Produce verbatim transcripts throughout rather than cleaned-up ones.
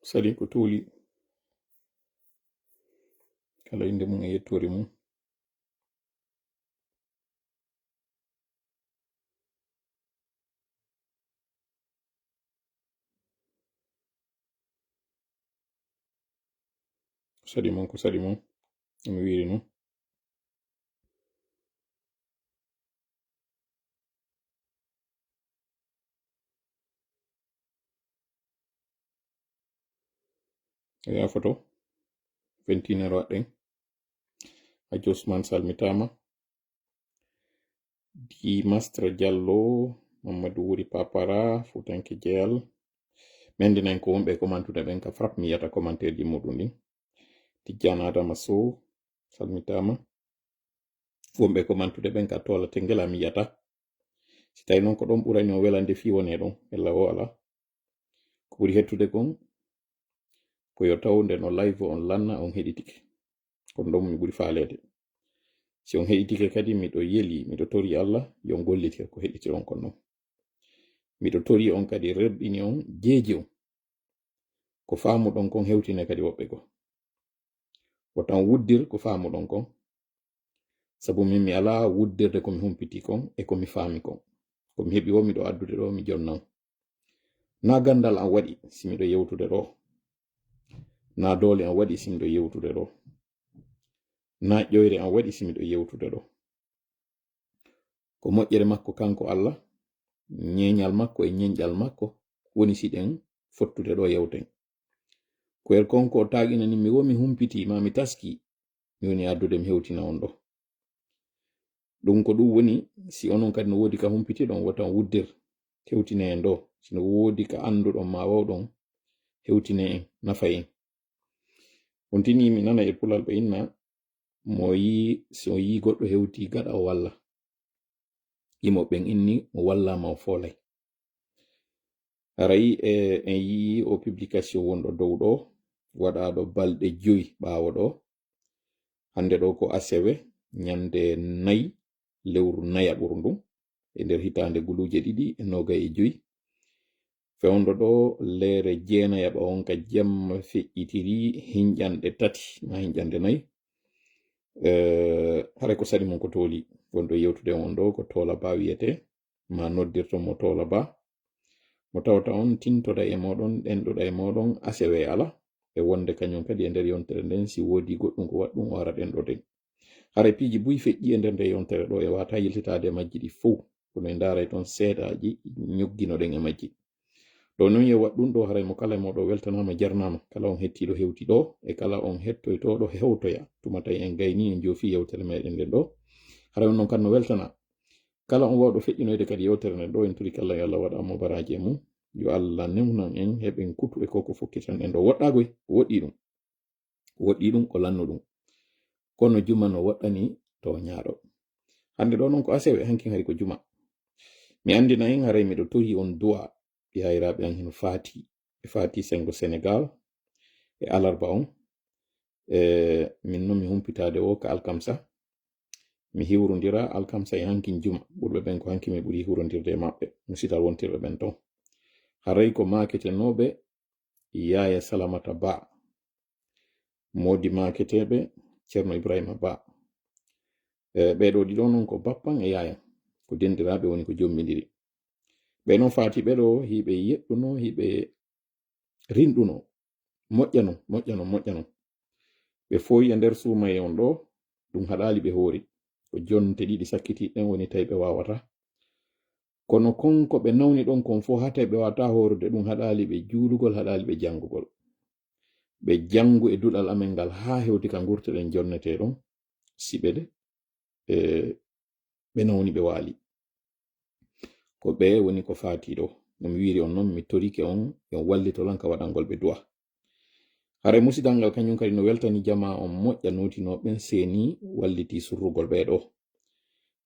Sali ko tuuli. Kala innde mum e yettoore mum. Sali mum ko sali mum. Emi wiiri noon. Yaa foto. Fentinere waɗɗen. Hajji Ousmane salmitaama. Di Mastra Diallo, Mamadou Wuri Papara, Fuutanke Jeyal. Mendinen ko wonɓe commentude ɓen ka frappe mi yiyata commentaire ji muɗum ɗin. Tijjana Adama Sow, salmitaama. Wonɓe commentude ɓen ka toola tengela mi yiyata. Si tawi noon ko ɗon ɓurani on welande fii wonee ɗon, ella o ala. Ko ɓuri hettude kon, ko yo taw nde no live on lanna on heɗitike. Kon ɗon mi ɓuri faaleede. Si on heɗitike kadi, miɗo yeli, miɗo tori Allah, yo on gollitir ko heɗitiron kon non. Miɗo tori on kadi, rerɗini on, jeeji on. Ko faamuɗon kon hewtine kadi woɓɓe goo. Wotan wuddir ko faamuɗon kon. Sabu min mi alaa wuddirde ko mi humpiti kon e ko mi faami kon. Ko mi heɓi woo miɗo addude ɗoo mi jonnan. Naa ganndal an waɗi si miɗo yewtude ɗoo. Naa doole an waɗi si miɗo yewtude ɗoo. Naa ƴoyre an waɗi si miɗo yewtude ɗoo. Ko moƴƴere makko kanko Allah, ñeeñal makko e ñeñƴal makko woni si ɗen fottude ɗoo yewten. Ko er kon ko taaginani mi woo mi humpiti maa mi taski, mi woni addude mi hewtina on ɗoo. Ɗum ko ɗum woni, si onon kadi no woodi ka humpitiɗon, wotan wuddir, hewtine en ɗoo. Si no woodi ka annduɗon maa wawɗon, hewtine en, nafa en. On tini mi nana e pulal ɓe inna, mo yi, si on yi goɗɗo hewti gaɗa o walla. Imo ɓen inni mo wallama o foolay. Haray, e, en yii o publication wonɗo dow ɗo, waɗaaɗo balɗe joyi ɓaawo ɗo. Hannde ɗo ko asewe, ñande nayi, lewru nayaɓuru ndun, e nder hitaande guluuje ɗiɗi e noogay e joyi. Fewndo ɗo, leere jeenayaɓa on ka jemma feƴƴitiri hinƴanɗe tati, ma hinƴanɗe nayi. Eh, haray ko saɗi mum ko tooli. Wonɗo yewtude on ɗo ko toola ba wiyete, ma noddirto mo toola ba. Mo tawata on tintoda e moɗon, ɗenɗoɗa e moɗon, asewe ala. E wonde kañum kadi e nder yontere nden, si woodi goɗɗum ko waɗɗum, o ara ɗenɗoden. Haray piiji buy feƴƴi e nder nde yontere ɗo, e wata yiltitaade e majji ɗi fow. Kono en ndaaray toon seedaaji ñogginoɗen e majji. Ɗo noon yo waɗ ɗum ɗo, haray mo kala e mooɗon weltanaama, jarnaama. Kala on hettiiɗo hewti ɗo, e kala on hettoytooɗo hewtoya. Tuma tawi en gayni, en joofi yewtere meɗen nden ɗo. Haray on noon kan no weltana. Kala on wawɗo feƴƴinoyde kadi yewtere nden ɗo, en turi kala yo Allah waɗa mo baraaji e mum. Yo Allah newnan en, heɓen kutu e koko fokkitan en ɗo. Woɗɗaagoy, woɗɗii ɗum. Woɗɗii ɗum, ko lannu ɗum. Kono juma no woɗɗani tooñaaɗo. Hannde ɗo noon ko asewe, hankin hari ko juma. Mi anndina en, haray miɗo tori on du'a, yaayiraaɓe an hino faati. Ɓe faati senngo Senegal e alarba on. E, min noon mi humpitaade o ka alkamsa. Mi hiwrondira alkamsa e hankin juma. Ɓurɓe ɓen ko hankin mi ɓuri hiwrondirde e maɓɓe. Musidal wontirɓe ɓen ton. Haray ko maaketenooɓe Yaaya Salamata Ba. Moodi maaketeeɓe Ceerno Ibrahima Ba. E, ɓee ɗo ɗiɗo noon ko bappan e yaayan. Ko dendiraaɓe woni ko jommindiri. Ɓe noon faati ɓe ɗo hiɓe yeɗɗuno, hiɓe rinɗuno. Moƴƴano, moƴƴano, moƴƴano. Ɓe fooyi e nder suumaye on ɗo, ɗum haɗaali ɓe hoori. Ko jonte ɗiɗi sakkitiiɗe ɗen woni tawi ɓe waawata. Kono kon ko ɓe nawni ɗon kon fof, haa tawi ɓe waawata hoorude, ɗum haɗaali ɓe juulugol, haɗaali ɓe janngugol. Ɓe janngu e duɗal amen ngal haa hewti ka ngurtoɗen jonnetee ɗon, siɓe de, e ɓe nawni ɓe waali. Ko ɓe woni ko faati ɗo. No mi wiiri on noon, mi torike on, yo on wallito lan ka waɗangol ɓe du'a. Haray musidal ngal kañum kadi no weltani jamaa on moƴƴa nootinooɓe ɓen seeni walliti surrugol ɓee ɗo.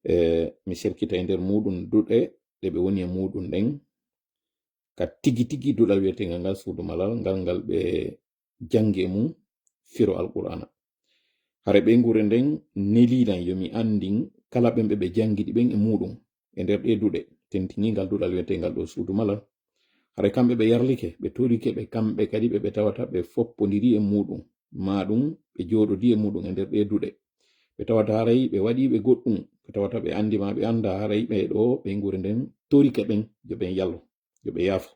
E, mi serkita e nder muuɗum duɗe ɗe ɓe woni e muuɗum ɗen. Ka tigi tigi duɗal wiyetengal ngal suudu malal, ngal ngal ɓe janngi e mum firo Alqur'aana. Hare ɓeynguure nden neliilan yo mi anndin kala ɓen ɓe ɓe janngidi ɓen e muuɗum e nder ɗee duɗe, tentinii ngal duɗal wiyetengal ɗo suudu malal. Haray kamɓe ɓe yarlike, ɓe torike ɓe kamɓe kadi ɓe, ɓe tawata ɓe foppondiri e muɗum, ma ɗum ɓe jooɗodi e muɗum e nder ɗee duɗe. Ɓe tawata haray ɓe waɗi ɓe goɗɗum, ɓe tawata ɓe anndi ma ɓe annda haray ɓee ɗoo ɓeynguure nden torike ɓen, yo ɓen yallo, yo ɓe yaafo.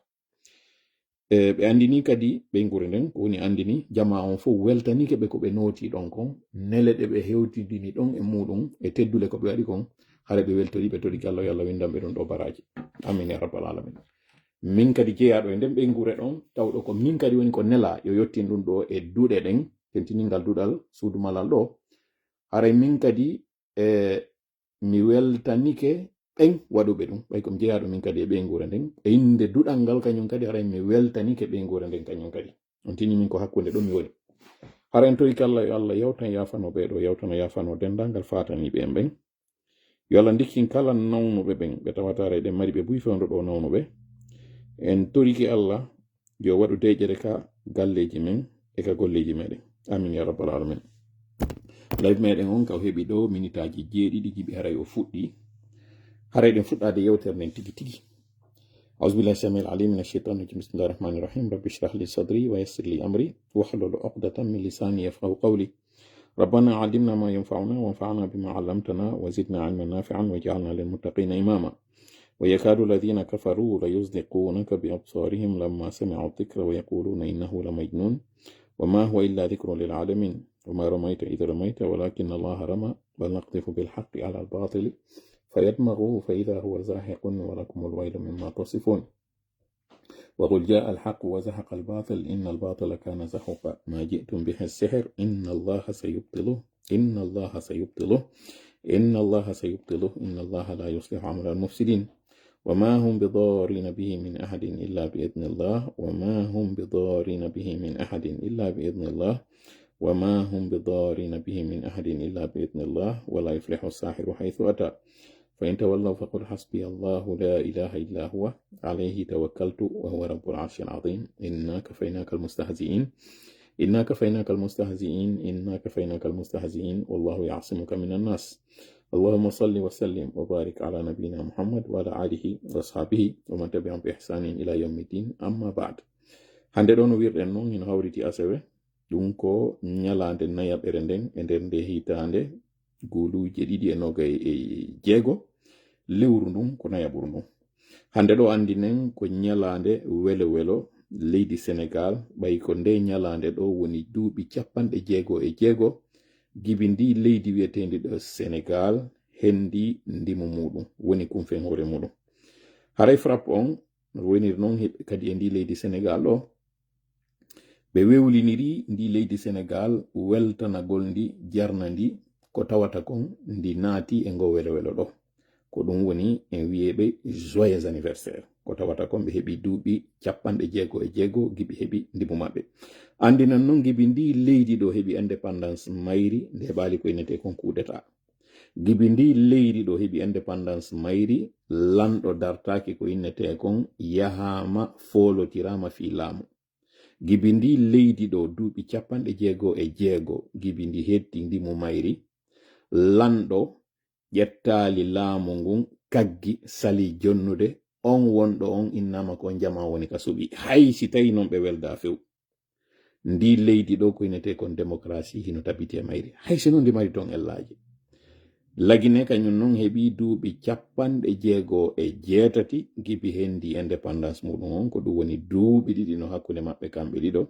E, ɓe anndini kadi ɓeynguure nden, ko woni anndini, jamaa on fof weltanike ɓe ko ɓe nooti ɗon kon, nele ɗe ɓe hewtidini ɗon e muɗum, e teddule ko ɓe waɗi kon, hara ɓe weltori, ɓe torike Allah, yo Allah windan ɓe ɗum ɗo baraaji. Amin ya rabbal alamin. Min kadi jeyaaɗo e nden ɓeynguure ɗon, tawɗo ko min kadi woni ko nelaa, yo yottin ɗum ɗo e duɗe ɗen, tentiningal duɗal suudu malal ɗo. Haray min kadi, e, mi weltanike ɓen waɗuɓe ɗum. Ɓay ko mi jeyaaɗo min kadi e ɓeynguure nden. E innde duɗal ngal kañum kadi, haray mi weltanike ɓeynguure nden kañum kadi. On tini min ko hakkunde ɗum mi woni. Hara en torike Allah, yo Allah yawtan yaafano ɓee ɗoo, yawtano yaafano denndaangal faataniiɓe en ɓen. Yo Allah ndikkin kala nawnuɓe ɓen, ɓe tawata haray eɗen mari ɓe buy fewndo ɗo nawnuɓe. En torike Allah, yo waɗu deeƴere ka galleeji men e ka golleeji meɗen. Amin ya rabbal alamin. Live meɗen on ka o heɓi ɗo minitaaji jeeɗiɗi gibi haray o fuɗɗi. Haray ɗen fuɗɗaade yewtere nden tigi tigi. أعوذ بالله السميع العليم من الشيطان الرجيم. بسم الله الرحمن الرحيم. رب اشرح لي صدري ويسر لي أمري واحلل عقدة من لساني يفقهوا قولي. ربنا علمنا ما ينفعنا وانفعنا بما علمتنا وزدنا علما نافعا واجعلنا للمتقين إماما. ويكاد الذين كفروا ليزلقونك بأبصارهم لما سمعوا الذكر ويقولون إنه لمجنون وما هو إلا ذكر للعالمين وما رميت إذ رميت ولكن الله رمى بل نقذف بالحق على الباطل فيدمغه فإذا هو زاهق ولكم الويل مما تصفون. وقل جاء الحق وزهق الباطل إن الباطل كان زهوقا ما جئتم به السحر إن الله سيبطله إن الله سيبطله إن الله سيبطله إن الله لا يصلح عمل المفسدين وما هم بضارين به من أحد إلا بإذن الله وما هم بضارين به من أحد إلا بإذن الله وما هم بضارين به من أحد إلا بإذن الله ولا يفلح الساحر حيث أتى فإن تولوا فقل حسبي الله لا إله إلا هو عليه توكلت وهو رب العرش العظيم إنا كفيناك المستهزئين إنا كفيناك المستهزئين إنا كفيناك المستهزئين والله يعصمك من الناس اللهم صل وسلم وبارك على نبينا محمد وعلى آله وأصحابه ومن تبعهم بإحسان إلى يوم الدين أما بعد. Hannde ɗo no wirɗen non hino hawriti asewe, ɗum ko ñalaande nayaɓere nden e nder nde hitaande guluuje ɗiɗi e nogay e jeego, lewru ndun ko nayaɓuru ndun. Hannde ɗo anndinen ko ñalaande welo welo leydi Senegaal, ɓay ko nde ñalaande ɗo woni duuɓi capanɗe jeego e jeego gibi ndi leydi wiyeteendi ɗo Senegaal hendi ndimu muɗum, woni kumfen hoore muɗum. Haray FRAPP on no woniri non he-, kadi e ndi leydi Senegaal ɗo, ɓe wewliniri ndi leydi Senegaal weltanagol ndi, jarna ndi, ko tawata kon ndi naati e ngo welo welo ɗo. Ko ɗum woni en wiyeɓe joyeux anniversaire. Ko tawata kon ɓe heɓi duuɓi capanɗe jeego e jeego gibi heɓi ndimu maɓɓe. Anndinan non gibi ndi leydi ɗo heɓi indépendance mayri, nde heɓaali ko innetee kon coup d'état. Gibi ndi leydi ɗo heɓi indépendance mayri, lanɗo dartaaki ko innetee kon yahaama foolotiraama fii laamu. Gibi ndi leydi ɗo duuɓi capanɗe jeego e jeego, gibi ndi heddi ndimu mayri, lanɗo ƴettaali laamu ngun, kaggi, sali jonnude, on wonɗo on innaama ko on jamaa woni ka suɓi. Hay si tawi non ɓe weldaa few. Ndi leydi ɗo ko innetee kon démocratie hino tabiti e mayri. Hay si non ndi mari ton ellaaji. Lagine kañum non heɓi duuɓi capanɗe jeego e jeetati gibi hendi indépendance muɗum on, ko ɗum woni duuɓi ɗiɗi no hakkunde maɓɓe kamɓe ɗiɗo.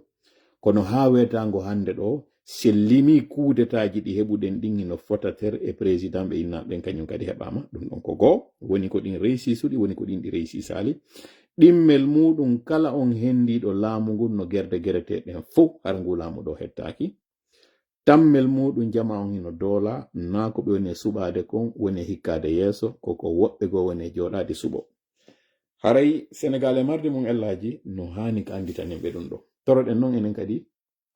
Kono haa weetaango hannde ɗo, si en limii kuudetaaji ɗi heɓuɗen ɗin hino fota ter e président ɓe innaaɓe ɓen kañum kadi heɓaama. Ɗum ɗon ko goo, woni ko ɗin réussisuɗi, woni ko ɗin ɗi réussisaali. Ɗimmel muɗum kala on hendiiɗo laamu ngun no gerde geretee ɗen fow, hara ngu laamu ɗo hettaaki. Tammel muɗum jamaa on hino doola, naa ko ɓe woni e suɓaade kon woni e hikkaade yeeso, ko ko woɓɓe goo woni e jooɗaade suɓo. Haray Senegaal e marde mum ellaaji no haani ka annditanen ɓe ɗum ɗo. Toroɗen non enen kadi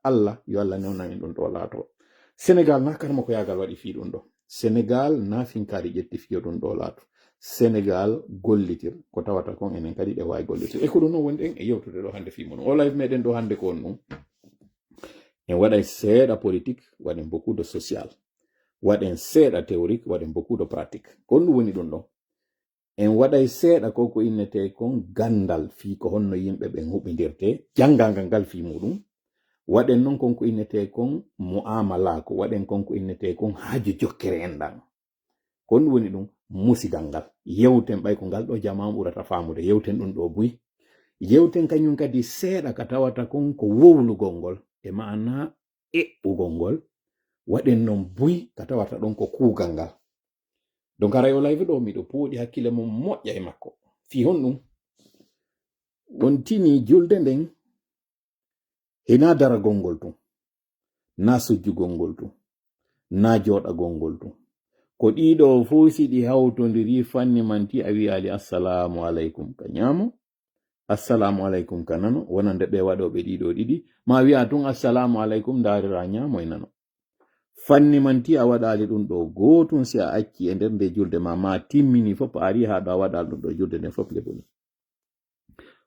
Allah, yo Allah newnan en ɗum ɗo laato. Senegaal na karma ko yaagal waɗi fii ɗum ɗo. Senegaal na finkaari ƴetti fii yo ɗum ɗo laato. Senegaal gollitir ko tawata kon enen kadi ɗe waawi gollitir. E ko ɗum non woni ɗen e yewtude ɗo hannde fii mun. O live meɗen ɗo hannde ko on ɗum. En waɗay seeɗa politique, waɗen beaucoup de social. Waɗen seeɗa théorique, waɗen beaucoup de pratique. Ko on ɗum woni ɗum ɗo. En waɗay seeɗa ko ko innetee kon ganndal fii ko honno yimɓe ɓen huɓindirtee, janngangal ngal fii muɗum. Waɗen non kon ko innetee kon mu'amalaaku, waɗen kon ko innetee kon haaju jokkere en ɗan. Kon ɗum woni ɗum musidal ngal. Yewten ɓay ko ngal ɗoo jamaa on ɓurata faamude. Yewten ɗum ɗoo buy. Yewten kañum kadi seeɗa ka tawata kon ko wowlugol ngol, e maanaa eɓɓugol ngol. Waɗen non buy ka tawata ɗon ko kuugal ngal. Donc haray o live ɗoo miɗo pooɗi hakkille mon moƴƴa e makko. Fii honɗum? On tini julde nden hinaa daragol ngol tun, naa sujjugol ngol tun, naa jooɗagol ngol tun. Ko ɗii ɗoo fow si ɗi hawtondirii fanni manti a wi'aali assalaamu aleykum ka ñaamo, assalaamu aleykum ka nano, wonande ɓee waɗooɓe ɗii ɗoo ɗiɗi, maa wi'aa tun assalaamu aleykum ndaariraa ñaamo e nano. Fanni manti a waɗaali ɗum ɗoo gootun si a accii e nder nde julde maa, maa timminii fof a arii haa ɗo a waɗaali ɗum ɗoo julde nden fof nde boni.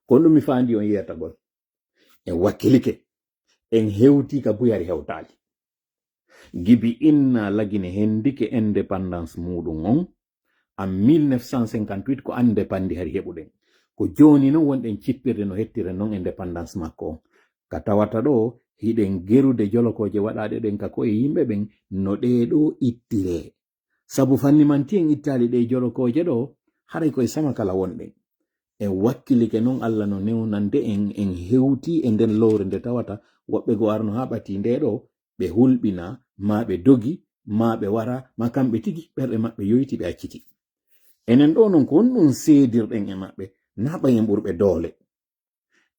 Kon ɗum mi faandi on yeetagol. En wakkilike. En hewtii ka buyari hewtaali. Gibi inna lagine hendike indépendance muɗum on, en mille neuf cent cinquante-huit ko indépendance hari heɓuɗen. Ko jooni non wonɗen cippirde no hettira non indépendance makko on. Ka tawata ɗoo, hiɗen gerude jolokooje waɗaaɗe ɗen ka ko'e yimɓe ɓen no ɗee ɗoo ittiree. Sabu fanni manti en ittaali ɗee jolokooje ɗoo, haray koye sama kala wonɗen. En wakkilike non Alla no newnande en, en hewtii e nden lowre nde tawata woɓɓe goo arno haa ɓatii ndee ɗoo, ɓe hulɓinaa, maa ɓe dogi, maa ɓe waraa, maa kamɓe tigi ɓerɗe maɓɓe yoyti ɓe acciti. Enen ɗoo non ko honɗum seedirɗen e maɓɓe, naa ɓay en ɓurɓe doole.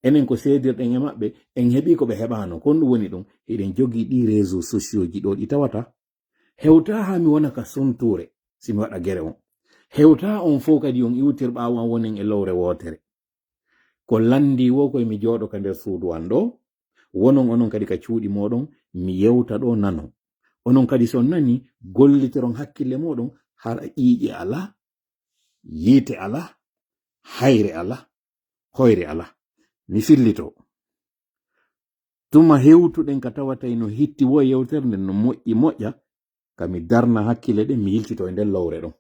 Enen ko seedirɗen e maɓɓe, en heɓii ko ɓe heɓaano. Kon ɗum woni ɗum, hiɗen jogii ɗii réseaux sociaux ji ɗoo ɗi tawata. Hewtaa haa mi wona ka suntuure, si mi waɗa gere on. Hewtaa on fow kadi on iwtir ɓaawo an wonen e lowre wootere. Ko lanndii woo ko e mi jooɗo ka nder suudu an ɗoo, wonon onon kadi ka cuuɗi mooɗon, mi yewta ɗoo nanon. Onon kadi si on nanii, gollitiron hakkille mooɗon, hara ƴiiƴe alaa, yiite alaa, hayre alaa, hoyre alaa. Mi fillitoo. Tuma hewtuɗen ka tawatay no hitti woo yewtere nden no moƴƴi moƴƴa, ka mi darna hakkille ɗen mi yiltitoo e nden lowre ɗon.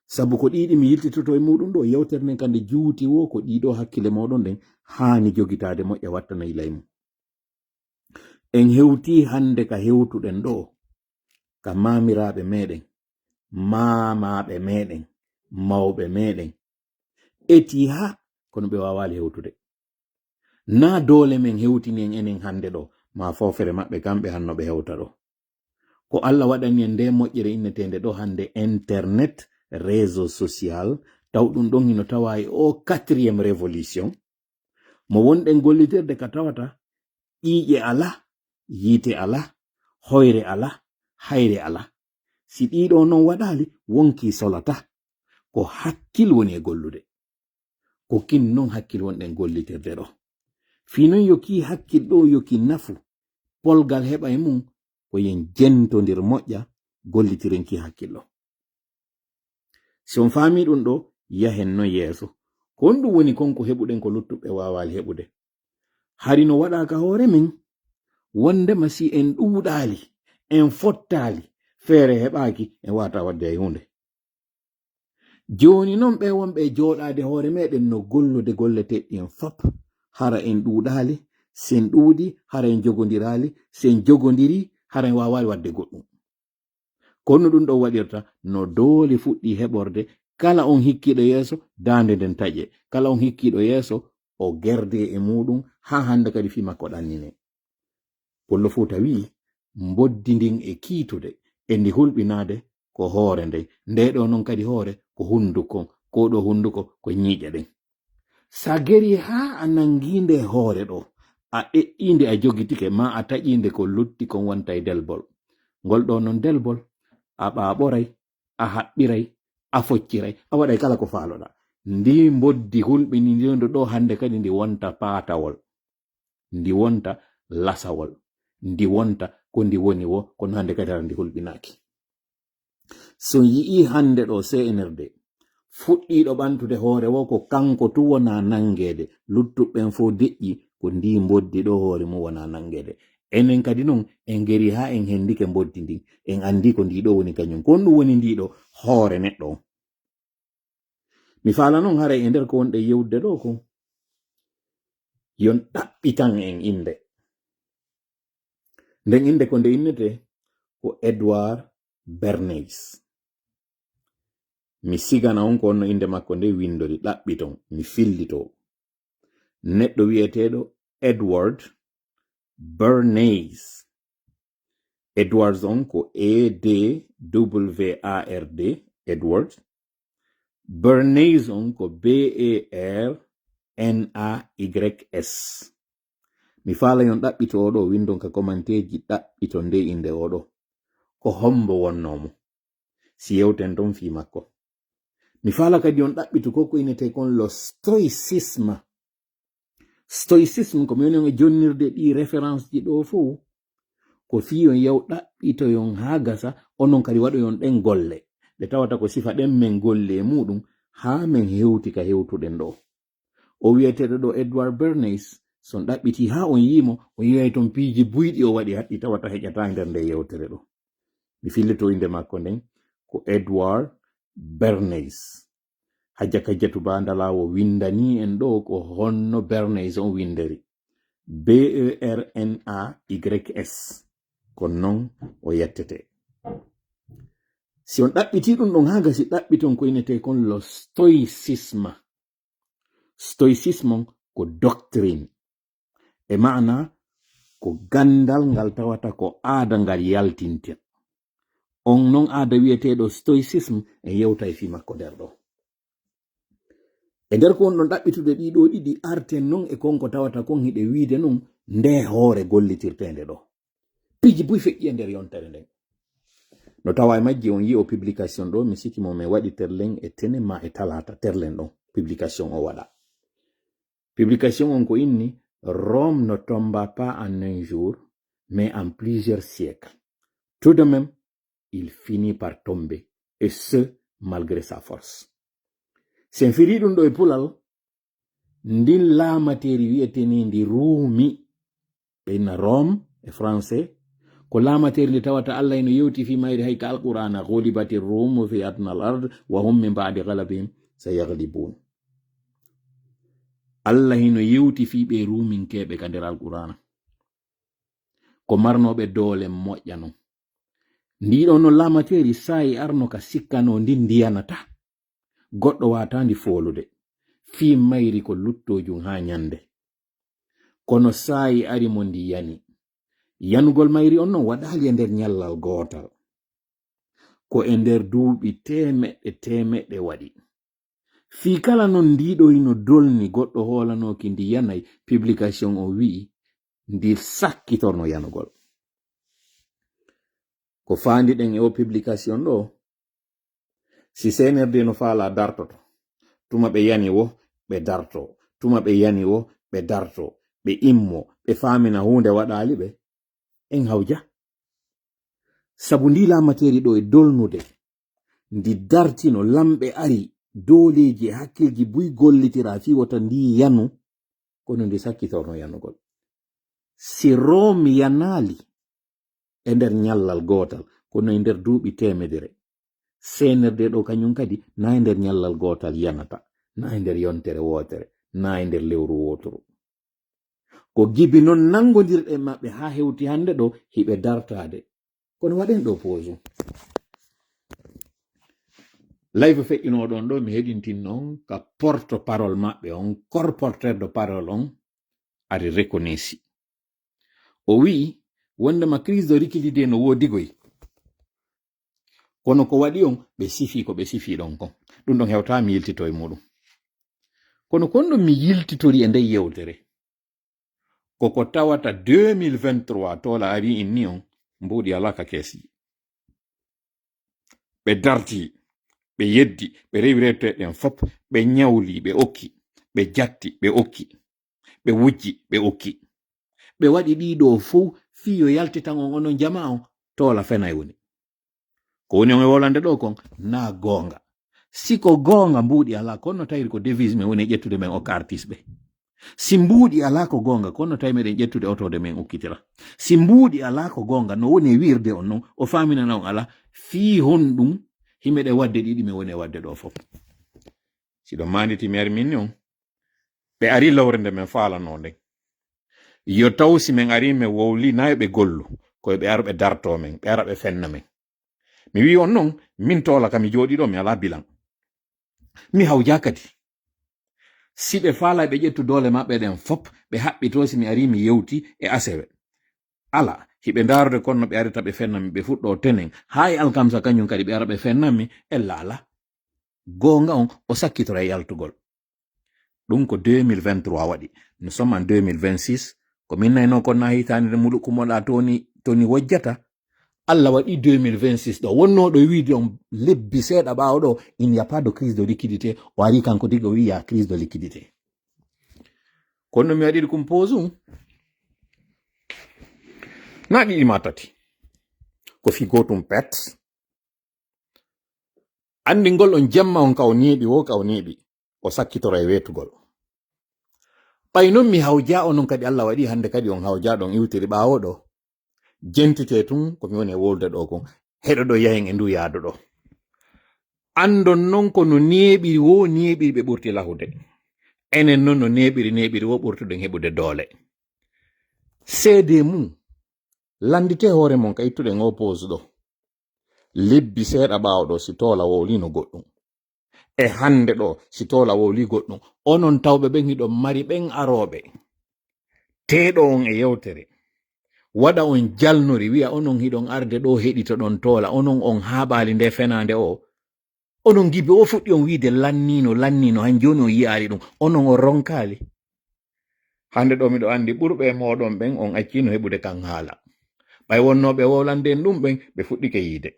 Sabu ko ɗii ɗi mi yiltitotoo e muuɗum ɗoo, yewtere nden ka nde juuti woo ko ɗii ɗoo hakkille mooɗon ɗen haani jogitaade moƴƴa wattana yila e mum. En hewtii hannde ka hewtuɗen ɗoo, ka maamiraaɓe meeɗen, maamaaɓe meeɗen, mawɓe meeɗen, etii haa kono ɓe waawaali hewtude. Naa doole men hewtini en enen hannde ɗoo, maa foofere maɓɓe kamɓe hanno ɓe hewta ɗoo. Ko Alla waɗani en ndee moƴƴere inneteende ɗoo hannde internet, réseau social, taw ɗum ɗon hino tawaa e oo quatrième révolution, mo wonɗen gollitirde ka tawata ƴiiƴe alaa, yiite alaa, hoyre alaa, hayre alaa. Si ɗii ɗoo non waɗaali, wonkii solataa. Ko hakkil woni e gollude. Ko kin non hakkil wonɗen gollitirde ɗoo. Fii non yo kii hakkil ɗoo yo ki nafu, polgal heɓa e mum, ko yen jentondir moƴƴa, gollitiren kii hakkil ɗoo. Si on faamii ɗum ɗoo, yahen non yeeso. Ko honɗum woni kon ko heɓuɗen ko luttuɓɓe waawaali heɓude? Hari no waɗaa ka hoore men, wonndema si en ɗuuɗaali, en fottaali, feere heɓaaki, en waawataa waɗde hay huunde. Jooni non ɓee wonɓe e jooɗaade hoore meeɗen no gollude golle teɗɗi en fop, hara en ɗuuɗaali, si en ɗuuɗii, hara en jogondiraali, si en jogondirii, hara en waawaali waɗde goɗɗum. Kono ɗum ɗoo waɗirta no doole fuɗɗii heɓorde kala on hikkiiɗo yeeso, daande nden taƴe. Kala on hikkiiɗo yeeso, o gerdee e muuɗum, haa hannde kadi fii makko ɗanninee. Pullo Fuuta wi'i, mboddi ndin e kiitude, e ndi hulɓinaade ko hoore nden. Ndee ɗoo non kadi hoore ko hunduko, koo ɗoo hunduko ko ñiiƴe ɗen. Sa gerii haa a nangii nde hoore ɗoo, a ɗeɗɗii nde, a jogitike, maa a taƴii nde, ko lutti kon wonta e delbol. Ngol ɗoo non delbol, a ɓaaɓoray, a haɓɓiray, a focciray, a waɗay kala ko faaloɗaa. Ndii mboddi hulɓiniindo ɗoo hannde kadi ndi wonta paatawol, ndi wonta lasawol, ndi wonta ko ndi woni woo, kono hannde kadi hara ndi hulɓinaaki. So yi'ii hannde ɗoo C N R D, fuɗɗiiɗo ɓantude hoore woo ko kanko tun wonaa nanngeede, luttuɓe ɓen fow deƴƴii, ko ndii mboddi ɗoo hoore mum wonaa nanngeede. Enen kadi non, en gerii haa en hendike mboddi ndin, en anndii ko ndii ɗoo woni kañum. Ko honɗum woni ndii ɗoo hoore neɗɗo on? Mi faala noon haray e nder ko wonɗen yewtude ɗo kon, yon ɗaɓɓitan en innde. Nden innde ko nde innetee ko Edward Bernays. Mi sigana on ko honno innde makko nde winndori, ɗaɓɓiton, mi fillitoo. Neɗɗo wi'eteeɗo Edward Bernays. Edwards on ko E D W A R D, Edward. Bernays on ko B E R N A Y S. Mi faala yon ɗaɓɓito oɗo, winndon ka commentaire ji, ɗaɓɓito nde innde oɗo. Ko hombo wonnoo mo? Si yewten ton fii makko. Mi faala kadi on ɗaɓɓito ko ko innetee kon le stoïcisme. Stoïcisme, ko mi woni on e jonnirde ɗi référence ji ɗo fow. Ko fii on yaw ɗaɓɓito yon haa gasa, onon kadi waɗo yon ɗen golle. Ɗe tawata ko sifa ɗen men golle e muɗum, haa men hewti ka hewtuɗen ɗo. O wi'eteeɗo ɗo Edward Bernays, so on ɗaɓɓiti haa on yii mo, on yi'ay ton piiji buyɗi o waɗi haɗɗi tawata heƴataa nder nde yewtere ɗo. Mi fillito innde makko nden ko Edward Bernays. Hajja Kajjatu Ba Ndalaawo winndanii en ɗo ko honno Bernays on winnderi. B E R N A Y S. Ko non o yettetee. Si on ɗaɓɓitii ɗum ɗon haa gasi, ɗaɓɓiton ko innetee kon le stoïcisme. Stoïcisme on ko doctrine. E maana ko ganndal ngal tawata ko aada ngal yaltinta. On non aada wi'eteeɗo stoïcisme en yewtay fii makko nder ɗo. E nder ko wonɗon ɗaɓɓitude ɗii ɗoo ɗiɗi, arten non e kon ko tawata kon hiɗe wi'ude non nde hoore gollitirteende ɗo. Piiji buy feƴƴi e nder yontere nden. No tawa e majji on yi'o publication ɗo, mi sikki mo mi waɗi terlen e tene ma e talaata terlen ɗon. Publication o waɗa. Publication on ko inni Rome ne tomba pas en un jour, mais en plusieurs siècles. Tout de même, il finit par tomber, et ce, malgré sa force. Si en firi ɗum ɗo e pulal, ndin laamateeri wi'eteendi Ruumi, ɓe inna Rome e français, ko laamateeri ndi tawata Allah hino yewti fii mayri hay ka Alqur'aana, "Ghulibatir Rumu fi adnal ard wa hum min ba'di ghalabihim sayaghlibun." Allah hino yewti fii ɓe Ruuminkeeɓe ka nder Alqur'aana. Ko marnooɓe doole moƴƴa non. Ndii ɗoo no laamateeri saa'i arno ka sikkanoo ndin ndi yanataa. Goɗɗo waataandi foolude. Fii mayri ko luttoojum haa ɲande. Kono saa'i ari mo ndi yani. Yanugol mayri on non waɗaali e nder ɲallal gootal. Ko e nder duuɓi teemeɗɗe teemeɗɗe waɗi. Fii kala non ndii ɗoo hino dolni goɗɗo hoolanooki ndi yanay, publication o wi'i ndi sakkitorno yanugol. Ko faandiɗen e o publication ɗo, si C N R D no faala dartoto, tuma ɓe yani wo, ɓe darto, tuma ɓe yani wo, ɓe darto, ɓe immo, ɓe faamina huunde waɗaali ɓe, en hawja. Sabu ndi laamateeri ɗo e dolnude, ndi dartino, lamɓe ari, dooleeji e hakkilji buy gollitira fii wota ndi yanu, kono ndi sakkitorno yanugol. Si Room yanaali e nder ɲallal gootal, kono e nder duuɓi teemedere, C N R D ɗo kaɲum kadi, na e nder ɲallal gootal yanata, na e nder yontere wootere, na e nder lewru wooturu. Ko gibi non nanngondirɗen maɓɓe haa hewti hannde ɗo, hiɓe dartaade. Kono waɗen ɗo pause. Live feƴƴunoo ɗon ɗo, mi heɗintin non ka porte-parole maɓɓe on, colporteur de parole on, ari reconnaissi. O wi'i, wondema crise de liquidité no woodi goy. Kono ko waɗi on, ɓe sifi ko ɓe sifi ɗon kon. Ɗum ɗon hewta mi yiltito e muɗum. Kono kon ɗum mi yiltitori e nder yewtere. Koko tawata deux mille vingt-trois toola ari inni on, mbuuɗi alaa ka keesi. Ɓe darti, ɓe yeddi, ɓe rewi rewte ɗen fop, ɓe ɲawli, ɓe okki, ɓe jatti, ɓe okki, ɓe wujji, ɓe okki. Ɓe waɗi ɗii ɗoo fow fii yo yaltitan on onon jamaa on, toola fenay woni. Ko woni on e wolande ɗoo kon, na goonga. Si ko goonga, mbuuɗi alaa, kono no tawiri ko devise men woni e ƴettude men okka artiste ɓe. Si mbuuɗi alaa ko goonga, kono no tawi meɗen ƴettude otoode men okkitira. Si mbuuɗi alaa ko goonga, no woni e wi'irde on non, o faaminana on alaa, fii honɗum himeɗen waɗde ɗiɗi men woni e waɗde ɗoo fof. Siɗo maanditi mi ari min ni on. Ɓe ari lowre nde men faalanoo nden. Yo taw si men ari men wowli nayo ɓe gollu, koye ɓe ara ɓe dartoo men, ɓe ara ɓe fenna men. Mi wi'i on non, min toola ka mi jooɗii ɗo, mi alaa bilan. Mi hawjaa kadi. Si ɓe faalaa ɓe ƴettu doole maɓɓe ɗen fop, ɓe haɓɓitoo si mi ari mi yewti e asewe. Ala, hiɓe ndaarude kono no ɓe arita ɓe fenna mi, ɓe fuɗɗoo tenen. Haa e alkamsa kañum kadi ɓe ara ɓe fenna mi, ella ala. Goonga on, o sakkitora e yaltugol. Ɗum ko deux mille vingt-trois waɗi. Nous sommes en deux mille vingt-six. Ko min naynoo kon na hitaande nde muluku moɗa tooni, tooni wojjata. Alla waɗi deux mille vingt-six ɗo. Wonnoo ɗo wiide on lebbi seeɗa ɓaawo ɗo, il n'y a pas de crise de liquidité. O ari kanko tigi o wi'i ya crise de liquidité. Kono mi waɗiri kum pause um. Na ɗiɗi ma tati. Ko fi gootum pet. Anndi ngol on jemma on ka o neeɓi wo ka o neeɓi. O sakkitoro e weetugol. Ɓay non mi hawjaa onon kadi Alla waɗi hannde kadi on hawjaa ɗon iwtiri ɓaawo ɗo. Jentitee tun ko mi woni e wowlude ɗo kon. Heɗo ɗo yahen e ndu yaado ɗo. Anndon non ko no neeɓiri wo neeɓiri ɓe ɓurti lahude. Enen non no neeɓiri neeɓiri wo ɓurtuɗen heɓude doole. Seedee mum, lannditee hoore mon ka ittuɗen o pause ɗo. Lebbi seeɗa ɓaawo ɗo si toola wowlino goɗɗum. E hannde ɗo si toola wowli goɗɗum. Onon tawɓe ɓen hiɗon mari ɓen arooɓe. Teeɗo on e yewtere. Waɗa on jalnori wi'a onon hiɗon arde ɗo heɗitoɗon toola. Onon on haaɓaali nde fenaande o. Onon gibi o fuɗɗi on wiide lannino, lannino. Han jooni on yi'aali ɗum. Onon on ronkaali. Hannde ɗo miɗo anndi ɓurɓe e mooɗon ɓen on accino heɓude kan haala. Ɓay wonnooɓe wowlande en ɗum ɓen ɓe fuɗɗike yiide.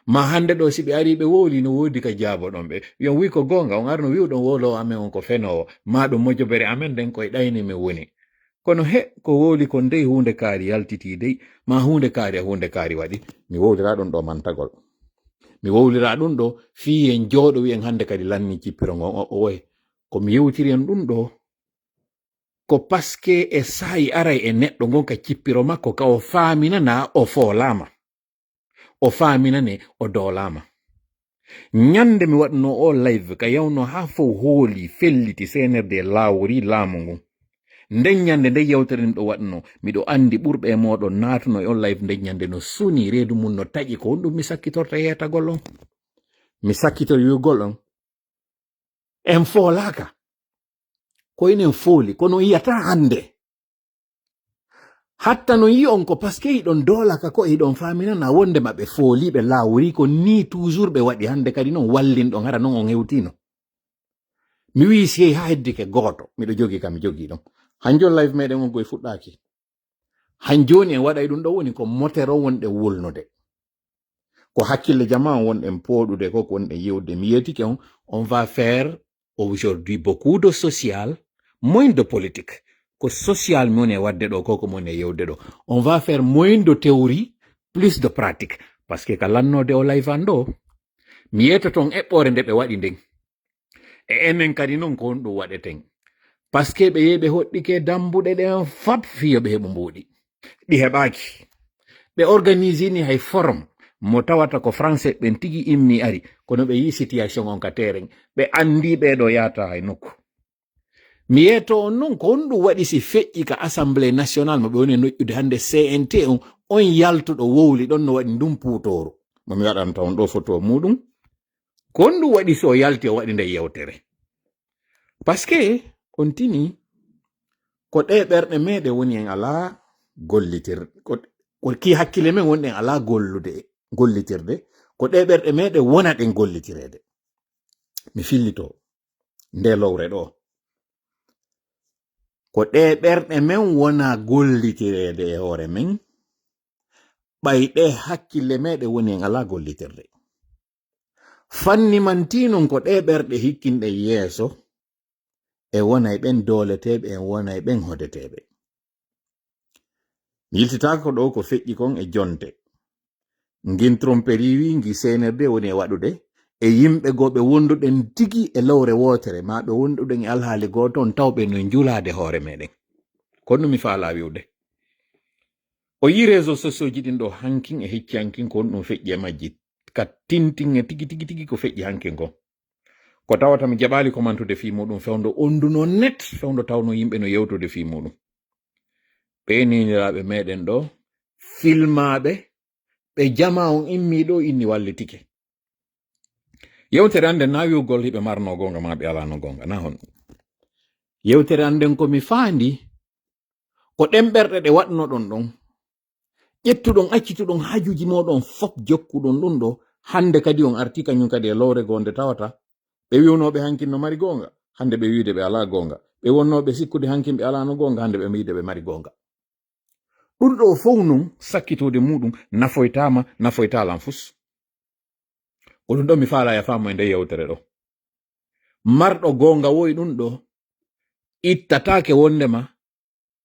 Ma hannde ɗo si ɓe ari ɓe wowli no woodi ka jaaboɗon ɓe. Wi'on wi ko goonga on arno wi'uɗon wowloowo amen on ko fenoowo. Ma ɗum mojobere amen nden koye ɗayni men woni. Kono he ko wowli kon dey huunde kaari yaltitii dey. Ma huunde kaari a huunde kaari waɗi. Mi wowlira ɗum ɗo mantagol. Mi wowlira ɗum ɗo fii en jooɗo wi'en hannde kadi lanni cippiro ngon o oye. Ko mi yewtiri en ɗum ɗo. Ko paske e saa'i aray e neɗɗo ngon ka cippiro makko ka o faaminana o foolaama. O faaminane o doolaama. Ñande mi waɗno o live ka yawno haa fow hooli, felliti, C N R D laawori laamu ngun. Nden ñande nde yewtere miɗo waɗno, miɗo anndi ɓurɓe e mooɗon naatuno e on live nden ñande no suni reedu mum no taƴi ko honɗum mi sakkitorta yeetagol on. Mi sakkitor wi'ugol on. En foolaaka. Ko enen fooli, kono on yi'ataa hannde. Hatta non yi'on ko paske hiɗon doolaka ko hiɗon faaminana wonde ma ɓe fooli ɓe laawori ko ni toujours ɓe waɗi hannde kadi non wallinɗon hara non on hewtino. Mi wi'i si hey haa heddike gooto, miɗo jogi kam mi jogi ɗon. Hanjo live meɗen on goy fuɗɗaaki. Han jooni en waɗay ɗum ɗo woni ko motero wonɗe wulnude. Ko hakkille jama on wonɗen pooɗude ko ko wonɗen yewde. Mi yeetike on, on va faire aujourd'hui beaucoup de social, moins de politique. Ko social mi woni e waɗde ɗo ko ko mi woni e yewde ɗo. On va faire moins de théorie, plus de pratique. Parce que ka lannoode o live an ɗo, mi yeetoto on eɓɓoore nde ɓe waɗi nden. E enen kadi non ko honɗum waɗeten? Parce que ɓe yehi ɓe hoɗɗike dambuɗe ɗen fap fiyo ɓe heɓu mbuuɗi. Ɗi heɓaaki. Ɓe organisini hay forum mo tawata ko français ɓen tigi immi ari, kono ɓe yi situation on ka terrain. Ɓe andi ɓe ɗo yaata hay nokku. Mi yeeto on non ko honɗum waɗi si feƴƴi ka Assemblée nationale mo ɓe woni e noƴƴude hannde C N T on, on yaltuɗo wowli ɗon no waɗi ndun puutooru. Mo mi waɗanta on ɗo photo muɗum. Ko honɗum waɗi so o yalti o waɗi nde yewtere? Parce que on tini ko ɗe ɓerɗe meɗen woni en alaa gollitir, ko, ko ki hakkille men woni en alaa gollude, gollitirde, ko ɗe ɓerɗe meɗen wona ɗen gollitireede. Mi fillito nde lowre ɗo. Ko ɗe ɓerɗe men wona gollitireede e hoore men, ɓay ɗe hakkille meɗen woni en alaa gollitirde. Fanni man tii non ko ɗe ɓerɗe hikkinɗe yeeso, e wona e ɓen dooleteeɓe, e wona e ɓen hodeteeɓe. Mi yiltitaako ɗo ko feƴƴi kon e jonte. Ngin tromperie wi ngi C N R D woni e waɗude, e yimɓe goo ɓe wonduɗen tigi e lowre wootere, ma ɓe wonduɗen e alhaali gooto on taw ɓe no njulaade hoore meɗen. Kono mi faalaa wi'ude. O yi réseaux sociaux ji ɗin ɗo hankin e hecci hankin ko honɗum feƴƴi e majji. Ka tintin e tigi, tigi, tigi ko feƴƴi hankin kon. Ko tawata mi jaɓaali ko mantude fii muɗum fewndo on duno net, fewndo tawno yimɓe no yewtude fii muɗum. Ɓee niniraaɓe meɗen ɗo, filmaaɓe, ɓe jama on immi ɗo inni wallitike. Yewtere an nden na wi'ugol hiɓe marno goonga ma ɓe alano goonga, na hon. Yewtere an nden ko mi faandi, ko ɗen ɓerɗe ɗe waɗnoɗon ɗon. Ƴettuɗon, accituɗon haajuuji mooɗon fof, jokkuɗon ɗum ɗo. Hannde kadi on artii kañum kadi e lowre goo nde tawata ɓe wi'unooɓe hankin no mari goonga, hannde ɓe wi'ude ɓe alaa goonga. Ɓe wonnooɓe sikkude hankin ɓe alaano goonga, hannde ɓe wi'ude ɓe mari goonga. Ɗum ɗo fof noon, sakkitooɗe muɗum nafoytaama, nafoytaa lan fus. Ko ɗum ɗo mi faalaa ya faamu e nde yewtere ɗo. Marɗo goonga woy ɗum ɗo, ittataake wondema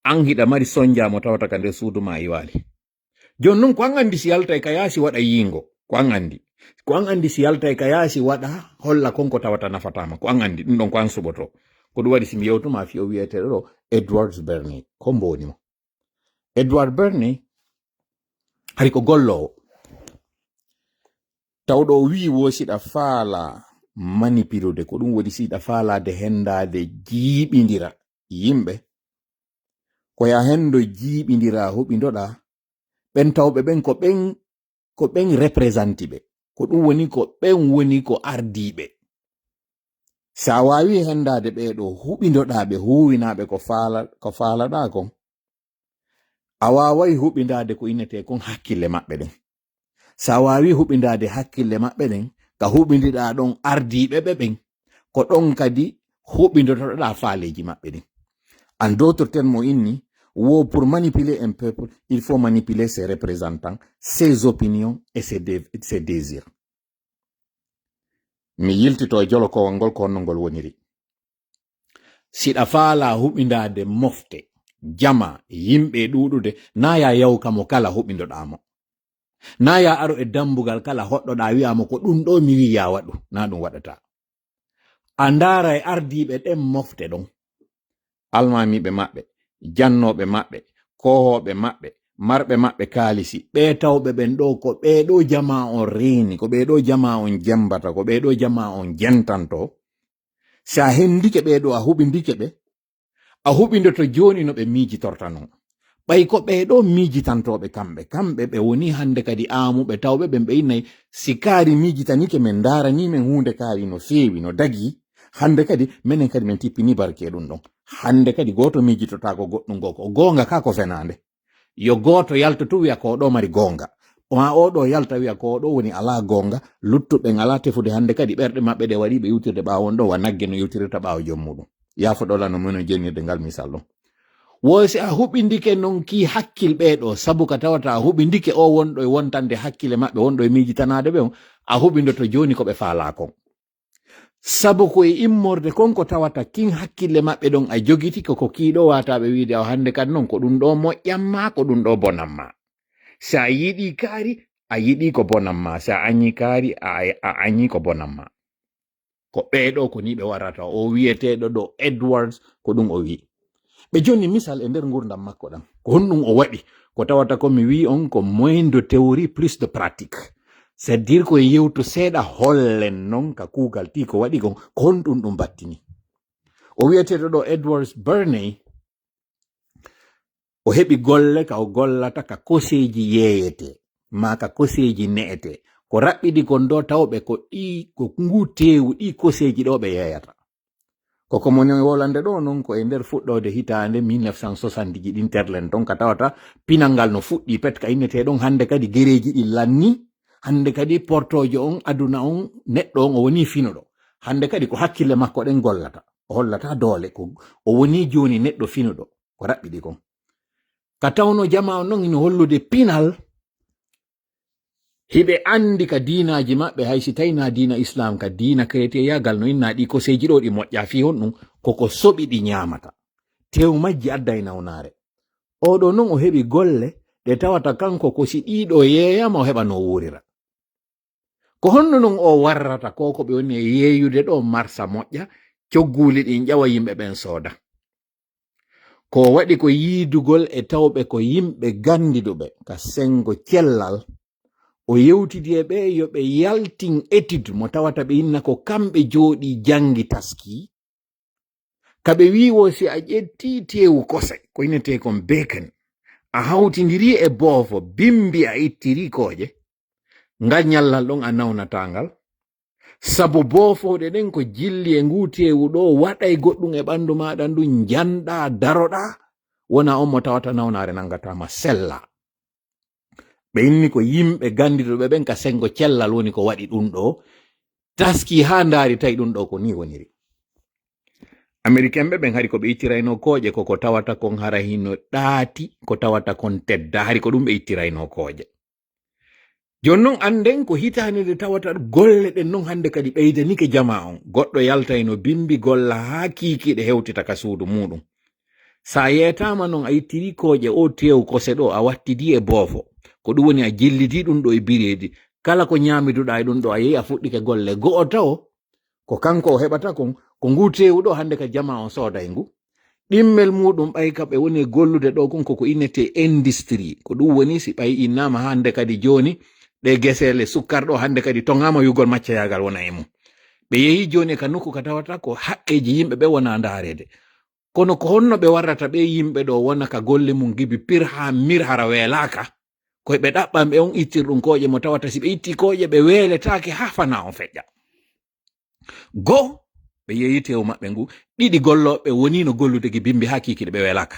an hiɗa mari sonja mo tawata ka nder suudu ma iwaali. Jooni noon ko an anndi si yaltay ka yaasi waɗa yiingo. Ko an anndi. Ko an anndi si yaltay ka yaasi waɗa holla kon ko tawata nafataama. Ko an anndi. Ɗum ɗon ko an suɓoto. Ko ɗum waɗi si mi yewtuma fii o wi'eteeɗo ɗo Edwards Bernay. Ko mbo woni mo? Edward Bernay, hari ko golloowo. Tawɗo o wi'i wo siɗa faala manipilude, ko ɗum woni siɗa faalaade henndaade jiiɓindira yimɓe. Ko ya henndo jiiɓindira huɓindoɗa, ɓen tawɓe ɓen ko ɓen, ko ɓen representanti ɓe. Ko ɗum woni ko ɓen woni ko ardiiɓe. Si a waawi henndaade ɓee ɗo huɓindoɗaa ɓe, huuwinaa ɓe ko faala-, ko faalaɗaa kon, a waaway huɓindaade ko innetee kon hakkille maɓɓe ɗen. Si a waawi huɓindaade hakkille maɓɓe ɗen, ka huɓindiɗaa ɗon ardiiɓe ɓe ɓen, ko ɗon kadi huɓindotoɗaa faaleeji maɓɓe ɗin. En d'autres termes, mo inni, wo pour manipuler un peuple, il faut manipuler ses représentants, ses opinions et ses dé-, ses désirs. Mi yiltito e jolokowal ngol ko honno ngol woniri. Siɗa faalaa huɓindaade mofte, jama, yimɓe e ɗuuɗude, naa ya yaw ka mo kala huɓindoɗaa mo. Naa ya aro e dambugal kala hoɗɗoɗaa wi'a mo ko ɗum ɗo mi wi'i ya waɗu, naa ɗum waɗataa. A ndaara e ardiiɓe ɗen mofte ɗon. Almaamiiɓe maɓɓe, jannooɓe maɓɓe, koohooɓe maɓɓe, marɓe maɓɓe kaalisi, ɓee tawɓe ɓen ɗo ko ɓee ɗo jamaa on reeni, ko ɓee ɗo jamaa on jembata, ko ɓee ɗo jamaa on jentanto. Si a hendike ɓee ɗo, a huɓindike ɓe, a huɓindoto jooni no ɓe miijitorta non. Ɓay ko ɓee ɗo miijitantooɓe kamɓe, kamɓe ɓe woni hannde kadi aamuɓe tawɓe ɓen ɓe innay, si kaari miijitanike men, ndaaranii men huunde kaari no feewi, no dagii, hannde kadi menen kadi men tippinii barke e ɗum ɗon. Hannde kadi gooto miijototaako goɗɗum goo, ko goonga kaa ko fenaande. Yo gooto yaltu tu wi'a ko o ɗo mari goonga. Maa o ɗo yalta wi'a ko o ɗo woni alaa goonga. Luttuɓe ɓen alaa tefude hannde kadi ɓerɗe maɓɓe ɗe waɗi ɓe iwtirde ɓaawo on ɗo wa nagge no iwtirirta ɓaawo joom muɗum. Yaafo ɗo lano mino jennirde ngal misal ɗon. Wo si a huɓindike non ki hakkil ɓee ɗo, sabu ka tawata a huɓindike o wonɗo e wontande hakkile maɓɓe, wonɗo e miijitanaade ɓe on, a huɓindoto jooni ko ɓe faalaa kon. Sabu ko e immorde kon ko tawata kin hakkille maɓɓe ɗon a jogiti ko, ko kii ɗo waataaɓe wiide awa hannde kadi non ko ɗum ɗo moƴƴan ma, ko ɗum ɗo bonan ma. Si a yiɗi kaari, a yiɗi ko bonan ma. Si a añi kaari, a, a añi ko bonan ma. Ko ɓee ɗo ko ni ɓe warata. O wi'eteeɗo ɗo Edwards, ko ɗum o wi'i. Ɓe jonni misal e nder ngurdam makko ɗam. Ko honɗum o waɗi? Ko tawata ko mi wi'i on ko moins de théorie, plus de pratique. C'est-à-dire ko e yewto seeɗa hollen non ka kuugal tii ko waɗi kon, ko honɗum ɗum battini. O wi'eteeɗo ɗo Edwards Bernay, o heɓi golle ka o gollata ka koseeji yeeyetee, maa ka koseeji ne'etee. Ko raɓɓiɗi kon ɗo tawɓe ko ɗi, ko ngu teewu ɗi koseeji ɗo ɓe yeeyata. Ko ko moni wolande ɗo non ko e nder fuɗɗoode hitaande mille neuf cent soixante ji ɗin terlen ton ka tawata pinal ngal no fuɗɗi pet ka innetee ɗon hannde kadi gereeji ɗin lanni, hannde kadi portoojo on, aduna on, neɗɗo on o woni finuɗo. Hannde kadi ko hakkille makko ɗen gollata. O hollata doole ko o woni jooni neɗɗo finuɗo. Ko raɓɓiɗi kon. Ka tawno jamaa on non hino hollude pinal, hiɓe anndi ka diinaaji maɓɓe, hay si tawi na diina Islam, ka diina kereteyagal no inna ɗi koseeji ɗo ɗi moƴƴa fii honɗum, koko soɓi ɗi ñaamata. Tew majji adday nawnaare. Oɗo non o heɓi golle ɗe tawata kanko ko si ɗiɗo yeeyama o heɓa no wuurira. Ko honno non o warrata ko, ko ɓe woni e yeeyude ɗo marsa moƴƴa, cogguuli ɗin ƴawa yimɓe ɓen sooda? Ko waɗi ko yiidugol e tawɓe ko yimɓe ganndiduɓe ka senngo cellal, O yewtidi e ɓe yo ɓe yaltin étude mo tawata ɓe inna ko kamɓe jooɗi janngi taski. Ka ɓe wi'i wo si a ƴetti teewu kose, ko innetee kon bacon, a hawtindiri e boofo, bimbi a ittiri kooƴe, ngal ñallal ɗon a nawnataa ngal. Sabu boofooɗe ɗen ko jilli e nguu teewu ɗoo, waɗay goɗɗum e ɓanndu maaɗa ndu, njanɗaa, daroɗaa, wona on mo tawata nawnaare nanngataa ma, sellaa. Ɓe inni ko yimɓe ganndiduɓe ɓen ka senngo cellal woni ko waɗi ɗum ɗoo, taski haa ndaari tawi ɗum ɗoo ko nii woniri. Ameriken ɓe ɓen hari ko ɓe ittiraynoo kooƴe ko ko tawata kon hara hino ɗaati, ko tawata kon tedda, hari ko ɗum ɓe ittiraynoo kooƴe. Jooni non annden ko hitaande nde tawata golle ɗen non hannde kadi ɓeydanike jamaa on. Goɗɗo yaltayno bimbi golla haa kiikiiɗe hewtita ka suudu muuɗum. Sa yeetaama non a ittiri kooƴe o teewu kose ɗoo a wattidi e boofo. Ko ɗum woni a jillidi ɗum ɗoo e bireedi. Kala ko ñaamiduɗaa e ɗum ɗoo a yehi a fuɗɗike golle go'o tawo. Ko kanko o heɓata kon, ko ngu teewu ɗoo hannde ka jamaa on sooday ngu. Ɗimmel muuɗum ɓay ka ɓe woni e gollude ɗoo kon koko innetee industrie. Ko ɗum woni si ɓay innaama hannde kadi jooni ɗe geseele sukkar ɗoo hannde kadi toŋaama yugol maccayaagal wona e mum. Ɓe yehi jooni e ka nokku ka tawata ko haqqeeji yimɓe ɓe wona ndaareede. Kono ko honno ɓe warrata ɓe yimɓe ɗoo wona ka golle mum gibi pir haa mir hara weelaaka? Koy ɓe ɗaɓɓan ɓe on ittirɗum kooƴe mo tawata si ɓe itti kooƴe ɓe weeletaake haa fanaa on feƴƴa. Goo, ɓe yehi teewu maɓɓe ngu, ɗiɗi gollooɓe woniino gollude gi bimbi haa kiikiiɗe ɓe weelaaka.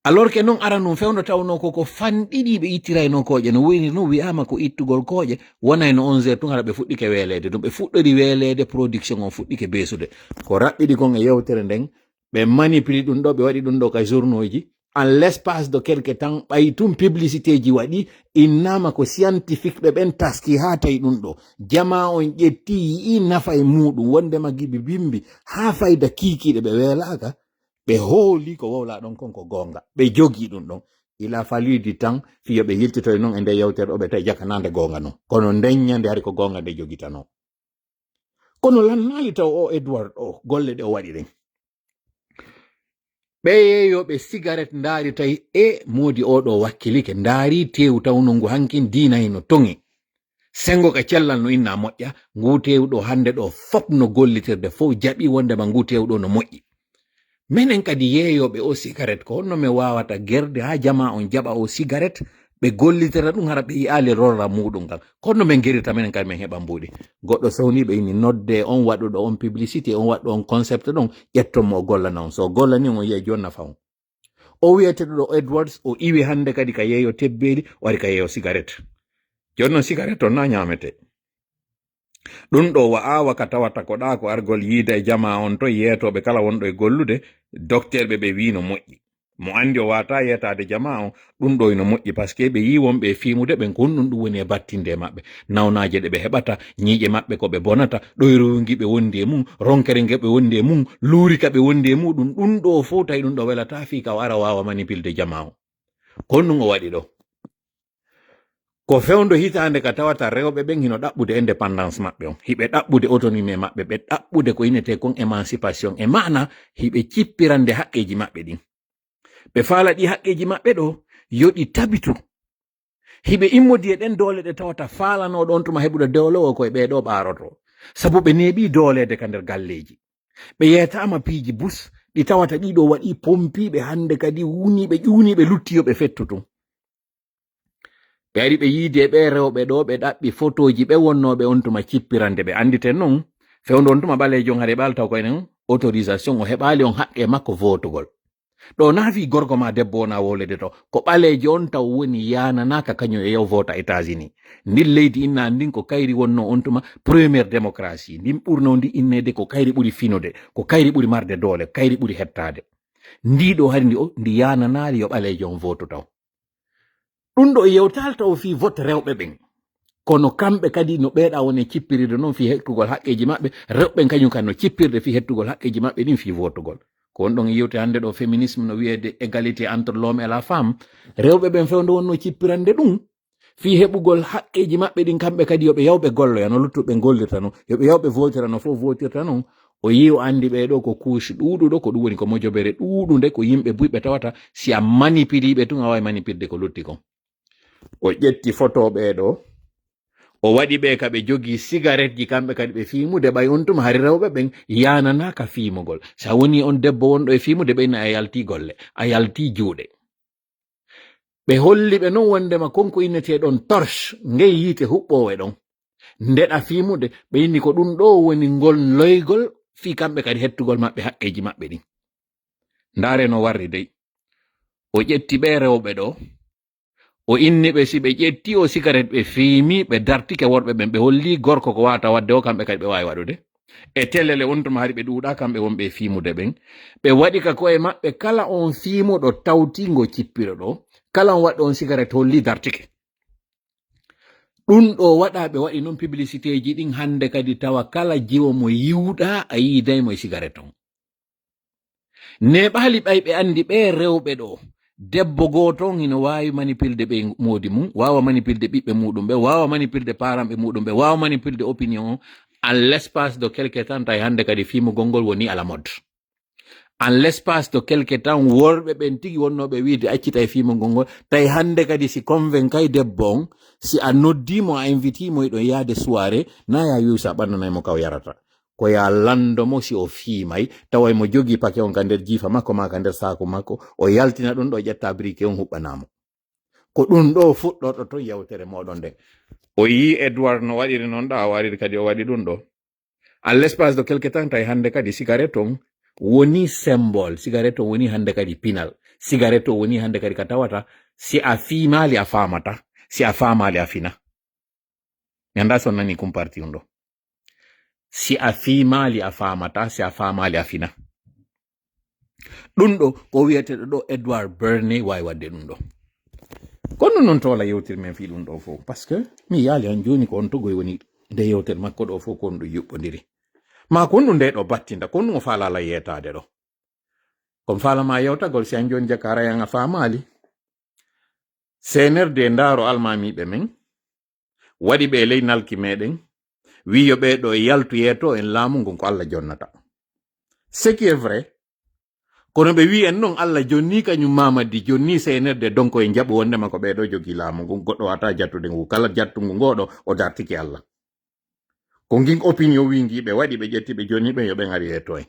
Alors que non aranun fewndo tawnoo ko ko fanɗiɗi ɓe ittiraynoo kooƴe, no woni non wi'aama ko ittugol kooƴe, wonayno onze heures tun hara ɓe fuɗɗike weeleede. Ɗum ɓe fuɗɗori weeleede, production on fuɗɗike beesude. Ko raɓɓiɗi kon e yewtere nden, ɓe manipuli ɗum ɗoo, ɓe waɗi ɗum ɗoo ka journaux ji. En l'espace de quelque temps, ɓay tun publicité ji waɗi, innaama ko scientifique ɓe ɓen taski haa tawi ɗum ɗoo. Jamaa on ƴetti, yi'i nafa e muuɗum, wondema gibi bimbi, haa fayda kiikiiɗe ɓe weelaaka, ɓe hooli ko wowlaa ɗon kon ko goonga. Ɓe jogii ɗum ɗon. Il a fallu du temps, fii yo ɓe yiltitoy non e nde yewtere ɗoo, ɓe tawi jakanaande goonga non. Kono nden ñande hari ko goonga nde jogitanoo. Kono lannaali taw o Edward o golle ɗe o waɗi ɗen. Ɓe yeeyooɓe sigaret ndaari tawi e moodi oo ɗoo wakkilike, ndaari teewu tawnoo ngu hankin diina hino toŋi. Senngo ka cellal no inna moƴƴa, ngu teewu ɗoo hannde ɗoo fop no gollitirde fof jaɓi wondema ngu teewu ɗoo no moƴƴi. Menen kadi yeeyooɓe o sigaret, ko honno men waawata gerde haa jamaa on jaɓa o sigaret, ɓe gollitira ɗum hara ɓe yi'aali lorra muuɗum ngal? Ko honno men gerirta menen kadi men heɓa mbuuɗi? Goɗɗo sowni ɓe inni nodde on waɗuɗo on publicité, on waɗɗo on concept ɗon, ƴetton mo o gollana on. So o gollani on, o yi'ay jooni nafa on. O wi'eteɗo ɗo Edwards, o iwi hannde kadi ka yeeyo tebbeeli, o ari ka yeeyo sigaret. Jooni non sigaret on na ñaamete. Ɗum ɗo wa'awa ka tawata ko ɗa ko argol yiida e jamaa on to yeetooɓe kala wonɗo e gollude, dokteerɓe ɓe wii no moƴƴi. Mo anndi o waata yeetaade jamaa on, ɗum ɗo ino moƴƴi, parce que ɓe yii wonɓe e fiimude ɓen ko honɗum ɗum woni e battinde e maɓɓe. Nawnaaje ɗe ɓe heɓata, ñiiƴe maɓɓe ko ɓe bonata, ɗo e rowingi ɓe wondi e mum, ronkere nge ɓe wondi e mum, luuri ka ɓe wondi e muɗum, ɗum ɗo fof tawi ɗum ɗo welata fii ka o ara waawa manipilde jamaa on. Ko honɗum o waɗi ɗo? Ko fewndo hitaande ka tawata rewɓe ɓen hino ɗaɓɓude indépendance maɓɓe on, hiɓe ɗaɓɓude autonomie maɓɓe, ɓe ɗaɓɓude ko innetee kon émancipation, e maana hiɓe cippirande haqqeeji maɓɓe ɗin. Ɓe faala ɗi haqqeeji maɓɓe ɗo, yo ɗi tabitu. Hiɓe immodi e ɗen doole ɗe tawata faalanooɗo on tuma heɓude doole o ko e ɓee ɗo ɓaaroto. Sabu ɓe neeɓii dooleede ka nder galleeji. Ɓe yeetaama piiji bus, ɗi tawata ɗii ɗo waɗii pompiiɓe hannde kadi wuniiɓe, ƴuwniiɓe lutti yo ɓe fettu tun. Ɓe ari ɓe yiidi e ɓee rewɓe ɗo, ɓe ɗaɓɓi fotooji ɓe wonnooɓe on tuma cippirande ɓe. Annditen non, fewndo on tuma ɓaleejo on hari ɓaal taw ko enen autorisation o heɓaali on haqqe makko vootugol. Ɗo na fii gorko ma debbo wona wolede to, ko ɓaleejo on taw woni yaananaaka kañum e yaw voota États-Unis. Ndin leydi inna ndin ko kayri wonno on tuma première démocratie. Ndin ɓurno ndi inneede ko kayri ɓuri finude, ko kayri ɓuri marde doole, kayri ɓuri hettaade. Ndi ɗo hari ndi o, ndi yaananaali yo ɓaleejo on vootu taw. Ɗum ɗo yewtaali taw fii vote rewɓe ɓen. Kono kamɓe kadi no ɓeeɗa woni cippirde noon fii hettugol haqqeeji maɓɓe, rewɓe ɓen kañum kadi no cippirde fii hettugol haqqeeji maɓɓe ɗin fii vootugol. Ko on ɗon yewte hannde ɗo féminisme no wiyeede égalité entre l'homme et la femme. Rewɓe ɓen fewndo wonno cippirande ɗum fii heɓugol haqqeeji maɓɓe ɗin kamɓe kadi yo ɓe yaw ɓe golloya no luttuɓe ɓen gollirta non, yo ɓe yaw ɓe vootira no fof vootirta non. O yii o anndi ɓee ɗo ko couche ɗuuɗuɗo, ko ɗum woni ko mojobere ɗuuɗunde, ko yimɓe buy ɓe tawata si a manipiliiɓe tun a waawi manipilde ko lutti kon. O ƴetti foto ɓee ɗo, o waɗi ɓe ka ɓe jogii sigaretji, kamɓe kadi ɓe fiimude, ɓay on tuma hari rewɓe ɓen yaananaaka fiimugol. Sa woni on debbo wonɗo e fiimude, ɓe inna a yalti golle, a yalti juuɗe. Ɓe holli ɓe non wondema kon ko innetee ɗon torche, ngey yiite huɓɓoowe ɗon. Ndeɗa fiimude, ɓe inni ko ɗun ɗoo woni ngol loygol fii kamɓe kadi hettugol maɓɓe haqqeeji maɓɓe ɗin. Ndaare no warri dey. O ƴetti ɓee rewɓe ɗoo, o inni ɓe si ɓe ƴetti o sigaret ɓe fiimi, ɓe dartike worɓe ɓen, ɓe holli gorko ko waawata waɗde o, kamɓe kadi ɓe waawi waɗude. E telele on tuma hari ɓe ɗuuɗaa kamɓe wonɓe e fiimude ɓen. Ɓe waɗi ka ko'e maɓɓe kala on fiimuɗo tawti ngo cippiɗo ɗoo, kala on waɗɗo on sigaret holli dartike. Ɗun ɗoo waɗaa ɓe waɗi non publicitéeji ɗin hannde kadi tawa kala jiwo mo yiwɗaa a yiiday mo e sigaret on. Neeɓaali ɓay ɓe anndi ɓee rewɓe ɗoo, debbo gooto on hino waawi manipilde ɓe moodi mum, waawa manipilde ɓiɓɓe muuɗum ɓe, waawa manipilde paranɓe muuɗum ɓe, waawa manipilde opinion on. En l'espace de quelque temps, tawi hannde kadi fiimugol ngol woni à la mode. En l'espace de quelque temps, worɓe ɓen tigi wonnooɓe wiide accita e fiimugol ngol, tawi hannde kadi si convaincay debbo on, si a noddii mo, a invite mo, hiɗon yaade soirée, na ya wi'u sa ɓannanay mo ka o yarata. Ko ya lanndo mo si o fiimay, tawa himo jogii pake on ka nder jiifa makko maa ka nder saaku makko, o yaltina ɗun ɗoo, ƴetta briquet on huɓɓana mo. Ko ɗun ɗoo fuɗɗorto ton yewtere mooɗon nden. O yii Edward no waɗiri non ɗaa, o ari kadi o waɗi ɗun ɗoo. En l'espace de quelque temps, tawi hannde kadi sigaret on woni symbole, sigaret on woni hannde kadi pinal, sigaret on woni hannde kadi ka tawata si a fiimaali a faamata, si a faamaali a fina. Mi anndaa si on nanii kum parti on ɗoo. Si a fiimaali a faamata, si a faamaali a fina. Ɗun ɗoo ko wi'eteeɗo ɗoo Edward Birney waawi waɗde ɗun ɗoo. Kono non toola yewtere men fii ɗun ɗoo fow, parce que mi yaali han jooni ko on togoy woni nde yewtere makko ɗoo fow ko on ɗun yuɓɓondiri. Maa ko on ɗun nde ɗoo battinda, ko on ɗun o faala la yeetaade ɗoo. Ko mi faala ma yewtagol si han jooni jaka hara yan a faamaali. C N R D ndaaro almaamiiɓe men, waɗi ɓe e ley nalki meɗen, wi'i yo ɓee ɗoo yaltu yeeto en laamu ngun ko Alla jonnata. Ce qui est vrai, kono ɓe wi'i en non Alla jonnii kañum Mamadi, jonnii C N R D, donc e jaɓu wondema ko ɓee ɗoo jogii laamu ngun, goɗɗo waawataa jattude ngu, kala jattungu ngoo ɗoo, o dartike Alla. Ko ngin opinion wi'i ngi ɓe waɗi, ɓe ƴetti, ɓe jonni ɓen, yo ɓen ar yeeto en.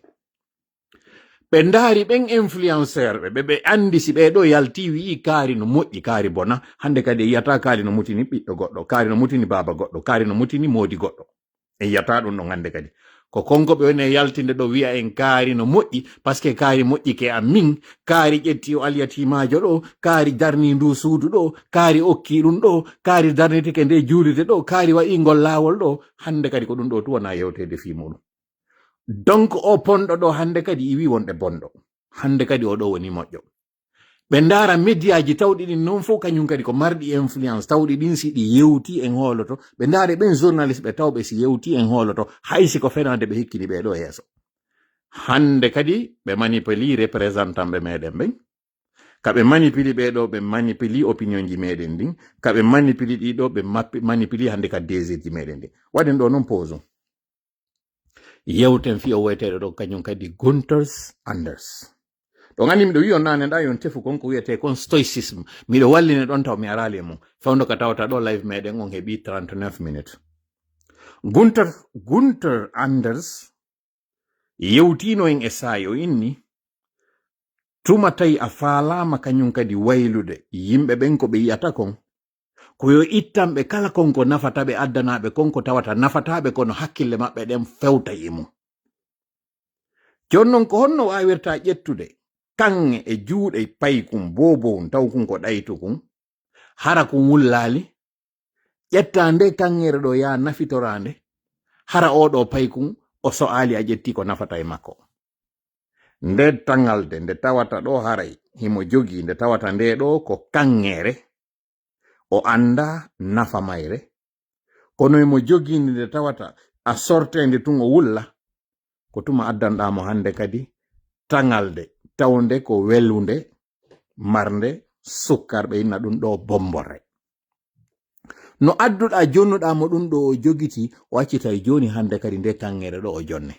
Ɓe ndaari ɓen influenceur ɓe, ɓe, ɓe anndi si ɓee ɗoo yalti wi'i kaari no moƴƴi, kaari bona, hannde kadi e yi'ataa kaari no mutini ɓiɗɗo goɗɗo, kaari no mutini baaba goɗɗo, kaari no mutini moodi goɗɗo. E yi'ataa ɗun ɗon hannde kadi. Ko konko ɓe woni e yaltinde ɗoo wi'a en kaari no moƴƴi, parce que kaari moƴƴi ke am min, kaari ƴetti o alyatimaajo ɗoo, kaari darni ndu suudu ɗoo, kaari okki ɗun ɗoo, kaari darnitike nde juulirde ɗoo, kaari wa'i ngol laawol ɗoo, hannde kadi ko ɗun ɗoo tun wona yewteede fii muɗum. Donc o ponɗo ɗoo hannde kadi iwi wonɗo bonɗo. Hannde kadi o ɗoo woni moƴƴo. Ɓe ndaara mediaji tawɗi ɗin non fow kañum kadi ko marɗi influence tawɗi ɗin si ɗi yewti en hooloto. Ɓe ndaare ɓen journaliste ɓe tawɓe si yewti en hooloto. Hay si ko fenaande ɓe hikkini ɓee ɗoo yeeso. Hannde kadi ɓe manipuli représentant ɓe meɗen ɓen. Ka ɓe manipuli ɓee ɗoo, ɓe manipuli opinion ji meɗen ɗin. Ka ɓe manipuli ɗi ɗoo, ɓe mappi-, manipuli hannde ka désir ji meɗen ɗin. Waɗen ɗoo non pause. Yewten fii o wi'eteeɗo ɗoo kañum kadi Gunther Anders. Ɗon anndi miɗo wi'on naane ɗaa yon tefu kon ko wi'etee kon stoicisme. Miɗo wallini ɗon taw mi araali e mum. Fewndo ka tawata ɗoo live meɗen on heɓii trente-neuf minutes. Gunther, Gunther Anders yewtiino en e saa'i o inni, tuma tawi a faalaama kañum kadi waylude yimɓe ɓen ko ɓe yi'ata kon, ko yo ittan ɓe kala kon ko nafata ɓe, addanaa ɓe kon ko tawata nafataa ɓe, kono hakkille maɓɓe ɗen fewtay e mum. Jooni non ko honno waawirtaa ƴettude kaŋŋe e juuɗe paykun, boobowun, taw kun ko ɗaytu kun, hara kun wullaali, ƴettaa nde kaŋŋeere ɗoo yaa nafitoraa nde, hara oo ɗoo paykun o so'aali a ƴettii ko nafata e makko. Nde taŋalde nde tawata ɗoo haray himo jogii, nde tawata nde ɗoo ko kaŋŋeere, o anndaa nafa mayre, kono himo jogii nde, nde tawata a sortee nde tun o wulla, ko tuma addanɗaa mo hannde kadi taŋalde, tawnde ko welunde, marnde sukkar, ɓe inna ɗun ɗoo bomborre. No adduɗaa jonnuɗaa mo ɗun ɗoo o jogiti, o accitay jooni hannde kadi nde kaŋŋeere ɗoo o jonne.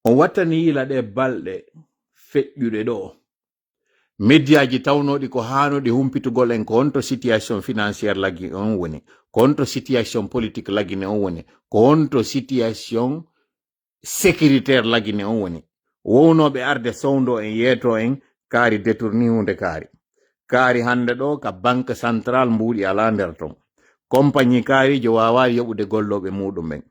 O wattani yila ɗee balɗe feƴƴuɗe ɗoo. Médiaji tawnooɗi ko haanuɗi humpitugol en ko honto situation financière Lagine on woni, ko honto situation politique Lagine on woni, ko honto situation sécuritaire Lagine on woni. Wownooɓe arde sowndo en yeeto en kaari détourni hunde kaari. Kaari hannde ɗo ka banque centrale mbuuɗi alaa nder ton. Compagnie kaarijo waawaali yoɓude gollooɓe muuɗum ɓen.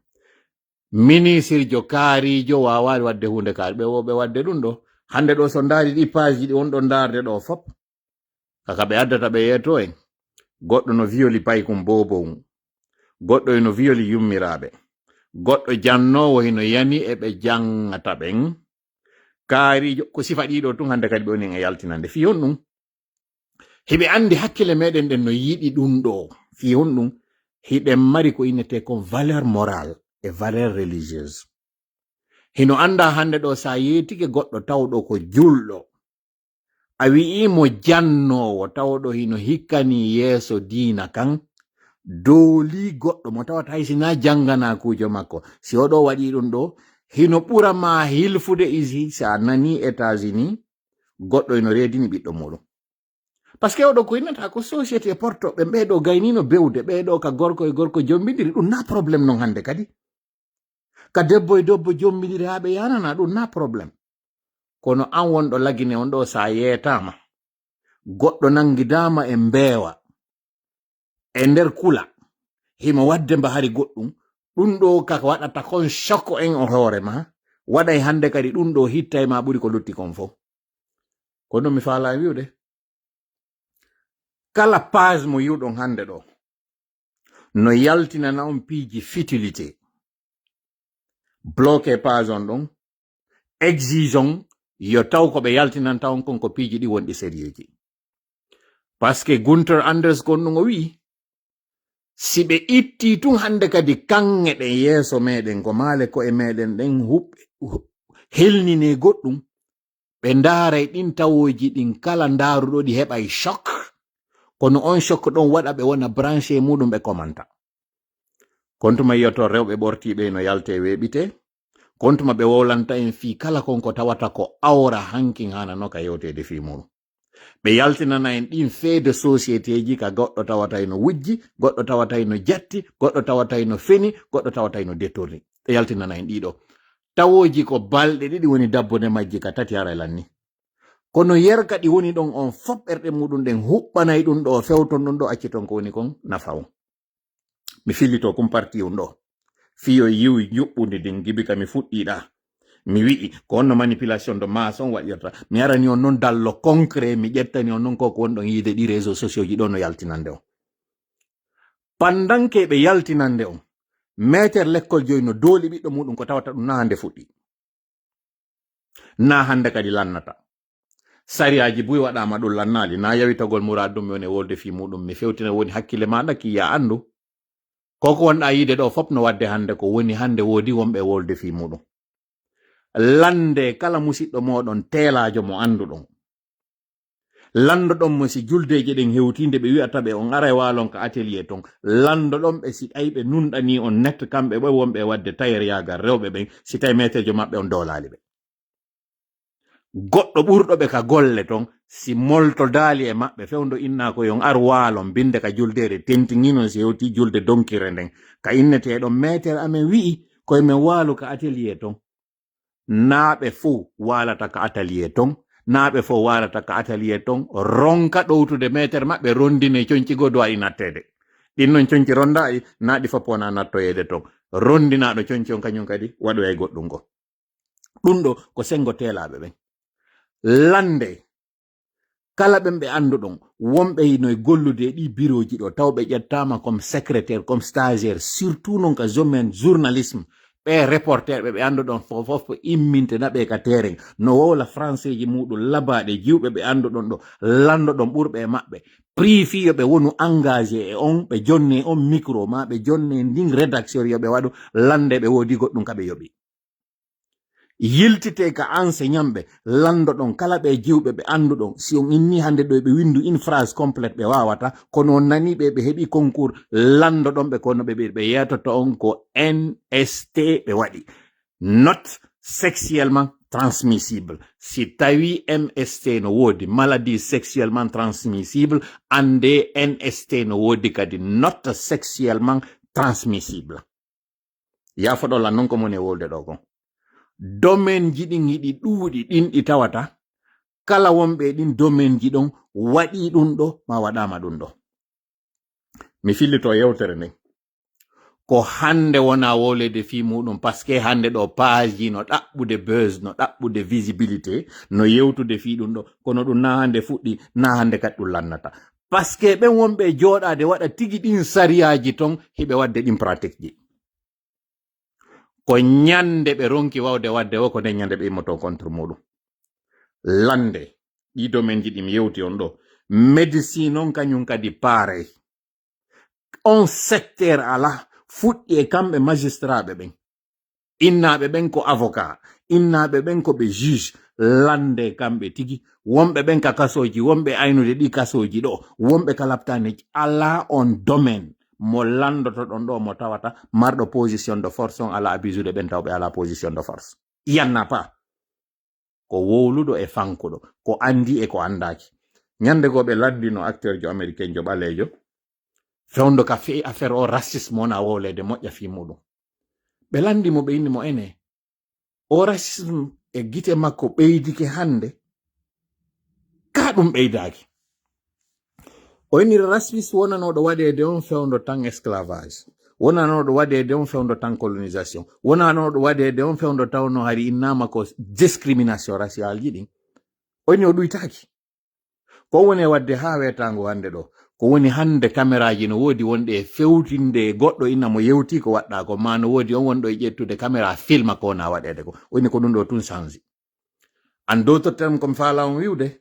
Minisirjo kaarijo waawaali waɗde hunde kaari. Ɓe wo ɓe waɗde ɗum ɗo. Hannde ɗo so ndaari ɗi page ɗi on ɗo ndaarde ɗo fop. Kaka ɓe addata ɓe yeeto en. Goɗɗo no violi paykum boobowun. Goɗɗo ino violi yummiraaɓe. Goɗɗo jannoowo hino yani e ɓe janngata ɓen. Kaarijo, ko sifa ɗiɗo tun hannde kadi ɓe woni e yaltinande. Fii honɗum? Hiɓe anndi hakkille meɗen ɗen no yiɗi ɗum ɗo. Fii honɗum? Hiɗen mari ko innetee kon valeur morale e valeur religieuse. Hino anndaa hannde ɗo, sa yeetike goɗɗo tawɗo ko julɗo, a wi'i mo jannoowo tawɗo hino hikkani yeeso diina kan, dooli goɗɗo mo tawata hay si na jannganaa kuujo makko. Si oɗo waɗi ɗum ɗo, hino ɓura ma hilfude isi, sa nani États-Unis, goɗɗo hino reedini ɓiɗɗo muɗum. Parce que oɗo ko innata ko société porto ɓe ɓeɗo gaynino bewde, ɓeɗo ka gorko e gorko jombidiri, ɗum na problème non hannde kadi. Ka debbo e debbo jombidiri haa ɓe yanana, ɗum na problème. Kono an wonɗo Lagine on ɗo, sa yeetama, goɗɗo nangidaama e mbeewa, e nder kula, himo waɗde mba hari goɗɗum, ɗum ɗo ka waɗata kon choc en o hoore ma, waɗay hannde kadi ɗum ɗo hittay ma ɓuri ko lutti kon fof. Kono mi faalaa wi'ude, kala page mo yi'uɗon hannde ɗo, no yaltinana on piiji futilité. Bloqué page on ɗon, exigeons yo taw ko ɓe yaltinanta on kon ko piiji ɗi wonɗi sérieuxji. Parce que Gunther Anders kon ɗum o wi'i, si ɓe itti tun hannde kadi kaŋŋe ɗen yeeso meɗen, ko maale ko'e meɗen ɗen huɓ-, hu-, helnine goɗɗum, ɓe ndaaray ɗin tawooji ɗin kala ndaaruɗo ɗi heɓay choc. Kono on choc ɗon waɗa ɓe wona branché muɗum ɓe komanta. Kontuma yiyoto rewɓe ɓortiiɓe no yalte weeɓite. Kontuma ɓe wowlanta en fii kala kon ko tawata ko awra hankin hana no ka yewteede fii muɗum. Ɓe yaltinana en ɗin fait de société ji ka goɗɗo tawata ino wujji, goɗɗo tawata ino jatti, goɗɗo tawata ino feni, goɗɗo tawata ino détourni. Ɓe yaltinana en ɗiɗo. Tawooji ko balɗe ɗiɗi woni dabbude majji ka tati hara e lanni. Kono yerka ɗi woni ɗon on fop ɓerɗe muɗum ɗen huɓɓanay ɗum ɗo fewton ɗum ɗo acci ton ko woni kon nafa on. Mi fillito kum parti on ɗo. Fiyo yiwi njuɓɓundi ndin gibi ka mi fuɗɗiɗa. Mi wi'i, ko on no manipulation de masse on waɗirta. Mi arani on non dallo concret, mi ƴettani on non ko ko wonɗon yiide ɗi réseaux sociaux ji ɗo no yaltinande on. Pandanke ɓe yaltinande on. Meeter lekkol joyi no dooli ɓiɗɗo muɗum ko tawata ɗum na hande fuɗɗi. Na hande kadi lannata. Sariyaaji buy waɗaama ɗum lannaali. Na yawitagol muraadu ɗum mi woni e wolde fii muɗum. Mi fewtina woni hakkille maaɗa ki ya anndu. Ko ko wonɗa yiide ɗo fop no wadde hande ko woni hande woodi wonɓe e wolde fii muɗum. Lande kala musiɗɗo moɗon teelaajo mo annduɗon. Landoɗon mo si juldeeji ɗen hewtinde ɓe wi'ata ɓe on aray waalon ka atelier ton. Landoɗon ɓe si tawi ɓe nunɗani on net kamɓe ɓe wonɓe e wadde tailleur yaagal rewɓe ɓen. Si tawi meeterjo maɓɓe on doolaali ɓe. Goɗɗo ɓurɗo ɓe ka golle ton, si moltodaali e maɓɓe fewndo inna ko yon ar waalon binde ka juldeere tentiŋinon si hewti julde donkire nden. Ka inneteeɗon meeter amen wi'i koye men waalu ka atelier ton. Naa ɓe fow waalata ka atelier ton. Naa ɓe fow waalata ka atelier ton. Ronka ɗowtude meeter maɓɓe rondine conci goo duwaɗi natteede. Ɗin non conci rondaaɗi, naa ɗi foppo wona nattoyeede ton. Rondinaaɗo conci on kañum kadi waɗoya e goɗɗum goo. Ɗum ɗo ko senngo teelaaɓe ɓen. Lande kala ɓen ɓe annduɗon, wonɓe hino e gollude e ɗii birooji ɗo, taw ɓe ƴettaama comme secrétaire, comme stagiaire, surtout non ka domaine journalisme, ɓe reporter ɓe ɓe annduɗon fof, fof ko imminte naɓe ka terrain, no wowla français ji muɗum labaaɗe, jiwɓe ɓe annduɗon ɗo, landoɗon ɓurɓe e maɓɓe. Prix fii yo ɓe wonu engagé e on, ɓe jonne on micro, ma ɓe jonne ndin rédaction yo ɓe waɗu, lande ɓe woodi goɗɗum ka ɓe yoɓi. Yiltite ka enseignant ɓe, landoɗon kala ɓe jiwɓe ɓe annduɗon. Si on inni hande ɗo ɓe windu une phrase complète ɓe wawata, kono on nani ɓe ɓe heɓi concours, landoɗon ɓe kono ɓe, ɓe, ɓe yeetoto on ko N S T ɓe waɗi. Note, sexuellement transmissible. Si tawi M S T no woodi, maladie sexuellement transmissible, annde N S T no woodi kadi, not sexuellement transmissible. Yaafoɗon lan non ko moni e wolde ɗo kon. Domaine ji ɗin hiɗi ɗuuɗi, ɗin ɗi tawata kala wonɓe e ɗin domaine ji ɗon waɗi ɗum ɗo, ma waɗaama ɗum ɗo. Mi fillito yewtere nden. Ko hannde wona wowlede fii muɗum, parce que hannde ɗo page ji no ɗaɓɓude buzz, no ɗaɓɓude visibilité, no yewtude fii ɗum ɗo, kono ɗum na hannde fuɗɗi, na hannde kadi ɗum lannata. Parce que ɓen wonɓe e jooɗaade waɗa tigi ɗin sariyaaji ton, hiɓe waɗde ɗin pratique ji. Ko ñande ɓe ronki wawde waɗde o, ko nden ñande ɓe immoto contre muɗum. Lande, ɗi domaine ji ɗi mi yewti on ɗo. Médecine on kañum kadi pareil. On secteur ala, fuɗɗi e kamɓe magistraaɓe ɓen. Innaaɓe ɓen ko avocat, innaaɓe ɓen ko ɓe juge, lande kamɓe tigi. Wonɓe ɓen ka kasooji, wonɓe aynude ɗi kasooji ɗo, wonɓe ka laptaneji, ala on domaine mo landotoɗon ɗo mo tawata marɗo position de force on ala abisude ɓen tawɓe ala position de force. Il y en a pas. Ko wowluɗo e fankuɗo, ko andi e ko andaaki. Ñande goo ɓe landino acteur jo américain jo ɓaleejo, fewndo ka fii affaire o racisme wona wowleede moƴƴa fii muɗum. Ɓe landi mo, ɓe inni mo ene, o racisme e gite makko ɓeydike hannde, ka ɗum ɓeydaaki. O inni racisme wonanooɗo waɗeede on fewndo tan esclavage, wonanooɗo waɗeede on fewndo tan colonisation, wonanooɗo waɗeede on fewndo tawno hari innaama ko discrimination raciale ji ɗin. O inni o ɗuytaaki. Ko woni e waɗde haa weetaango hannde ɗo, ko woni hannde kameraaji no woodi wonɗe e fewtinde e goɗɗo ina mo yewti ko waɗɗaa ko, ma no woodi on wonɗo e ƴettude kamera filma ko wona waɗeede ko. O inni ko ɗum ɗo tun change. En d'autres termes, ko mi faala on wi'ude,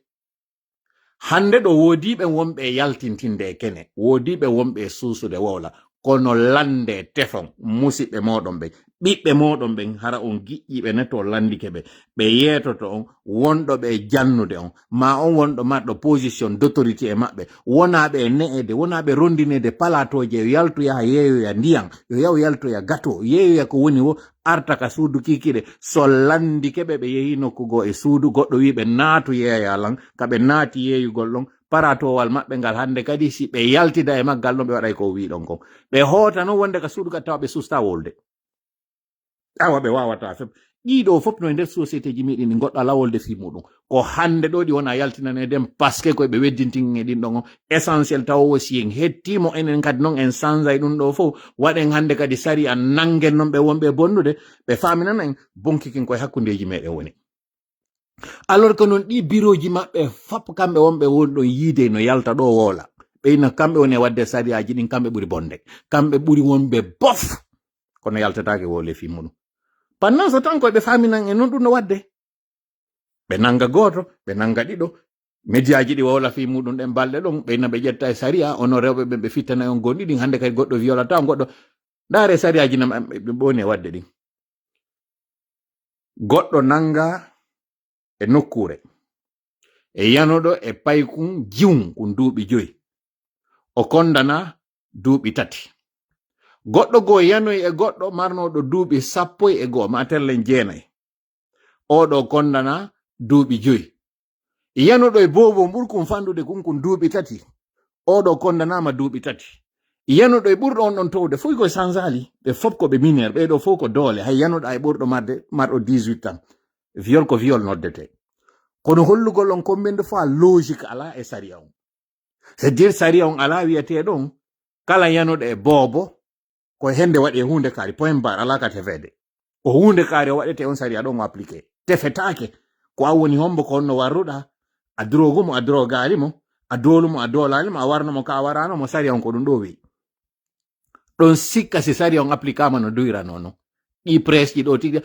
hannde ɗo woodiiɓe wonɓe e yaltintinde e kene, woodiiɓe wonɓe e suusude wowla, kono lande tefon, musiɓɓe mooɗon ɓen, ɓiɓɓe mooɗon ɓen, hara on giƴƴiiɓe ne to landike ɓe, ɓe yeetoto on, wonɗo ɓe jannude on, ma on wonɗo marɗo position d'autorité e maɓɓe, wonaa ɓe e ne'ede, wonaa ɓe rondineede palatooje, yo yaltu yaha yeeyoya ndiyan, yo yahu yaltoya gato, yeeyoya ko woni wo, arta ka suudu kikiɗe, so landike ɓe, ɓe yehi nokku goo e suudu, goɗɗo wi'i ɓe naatu yeeya lan, ka ɓe naati yeeyugol ɗon, paratowal maɓɓe ngal hannde kadi, si ɓe yaltida e maggal ɗon, ɓe waɗay ko o wi'i ɗon kon. Ɓe hoota non wonde ka suudu ka tawa ɓe susta wolde. Awa ɓe wawata fep. Ɗiɗo fof no e nder société ji meɗen ɗi goɗɗo alaa wolde fii muɗum. Ko hannde ɗo ɗi wona yaltinaneede, parce que koye ɓe weddintin e ɗin ɗon on. Essentiel tawa wo si en hettiimo enen kadi non en sanjay ɗum ɗo fof. Waɗen hannde kadi sariya nanngen non ɓe wonɓe e bonnude, ɓe faaminana en bonki kin koye hakkundeeji meɗen woni. Alors que non ɗi birooji maɓɓe fap kamɓe wonɓe woni ɗon yiide no yalta ɗo woola. Ɓe ina kamɓe woni e waɗde sariyaaji ɗin, kamɓe ɓuri bonde. Kamɓe ɓuri wonɓe bof. Kono yaltataake wowle fii muɗum. Pendant ce temps koye ɓe faaminan en non ɗum no waɗde. Ɓe nannga gooto, ɓe nannga ɗiɗo. Mediyaaji ɗi wowla fii muɗum ɗen balɗe ɗon, ɓe ina ɓe ƴetta e sariya, onon rewɓe ɓen ɓe fittana on gonɗi ɗin, hannde kadi goɗɗo violata on goɗɗo. Ndaare sariyaaji nam ɓe woni e waɗde ɗin. Goɗɗo nannga e nokkuure, e yanuɗo e paykun jiwun kun duuɓi joyi. O kondana duuɓi tati. Goɗɗo goo yanoyi e goɗɗo marnooɗo duuɓi sappo e goo, ma tellen jeenayi. Oɗo kondana duuɓi joyi. Yanuɗo e boobo ɓurkun fanɗude kun, kun duuɓi tati. Oɗo kondanaama duuɓi tati. Yanuɗo e ɓurɗo on ɗon towde, fof ko sanjali. Ɓe fof ko ɓe mineur, ɓee ɗo fof ko doole. Hay yanuɗo e ɓurɗo marde, marɗo dix-huit ans. Viol ko viol noddete. Kono hollugol on combien de fois logique alaa e sariya on. C'est-à-dire sariya on alaa wiyetee ɗon, kala yanuɗo e boobo, ko hende waɗi e huunde kaari, point barre, alaa ka tefeede. Ko huunde kaari o waɗete on sariya ɗon o appliqué. Tefetaake. Ko a woni hombo ko honno warruɗa, a drogu mo, a drogaali mo, a doolu mo, a doolaali mo, a warno mo ka a warano mo, sariya on ko ɗum ɗo wi. Ɗon sikka si sariya on appliquama no duwirano non. Ɗi presse ɗi ɗo tigi.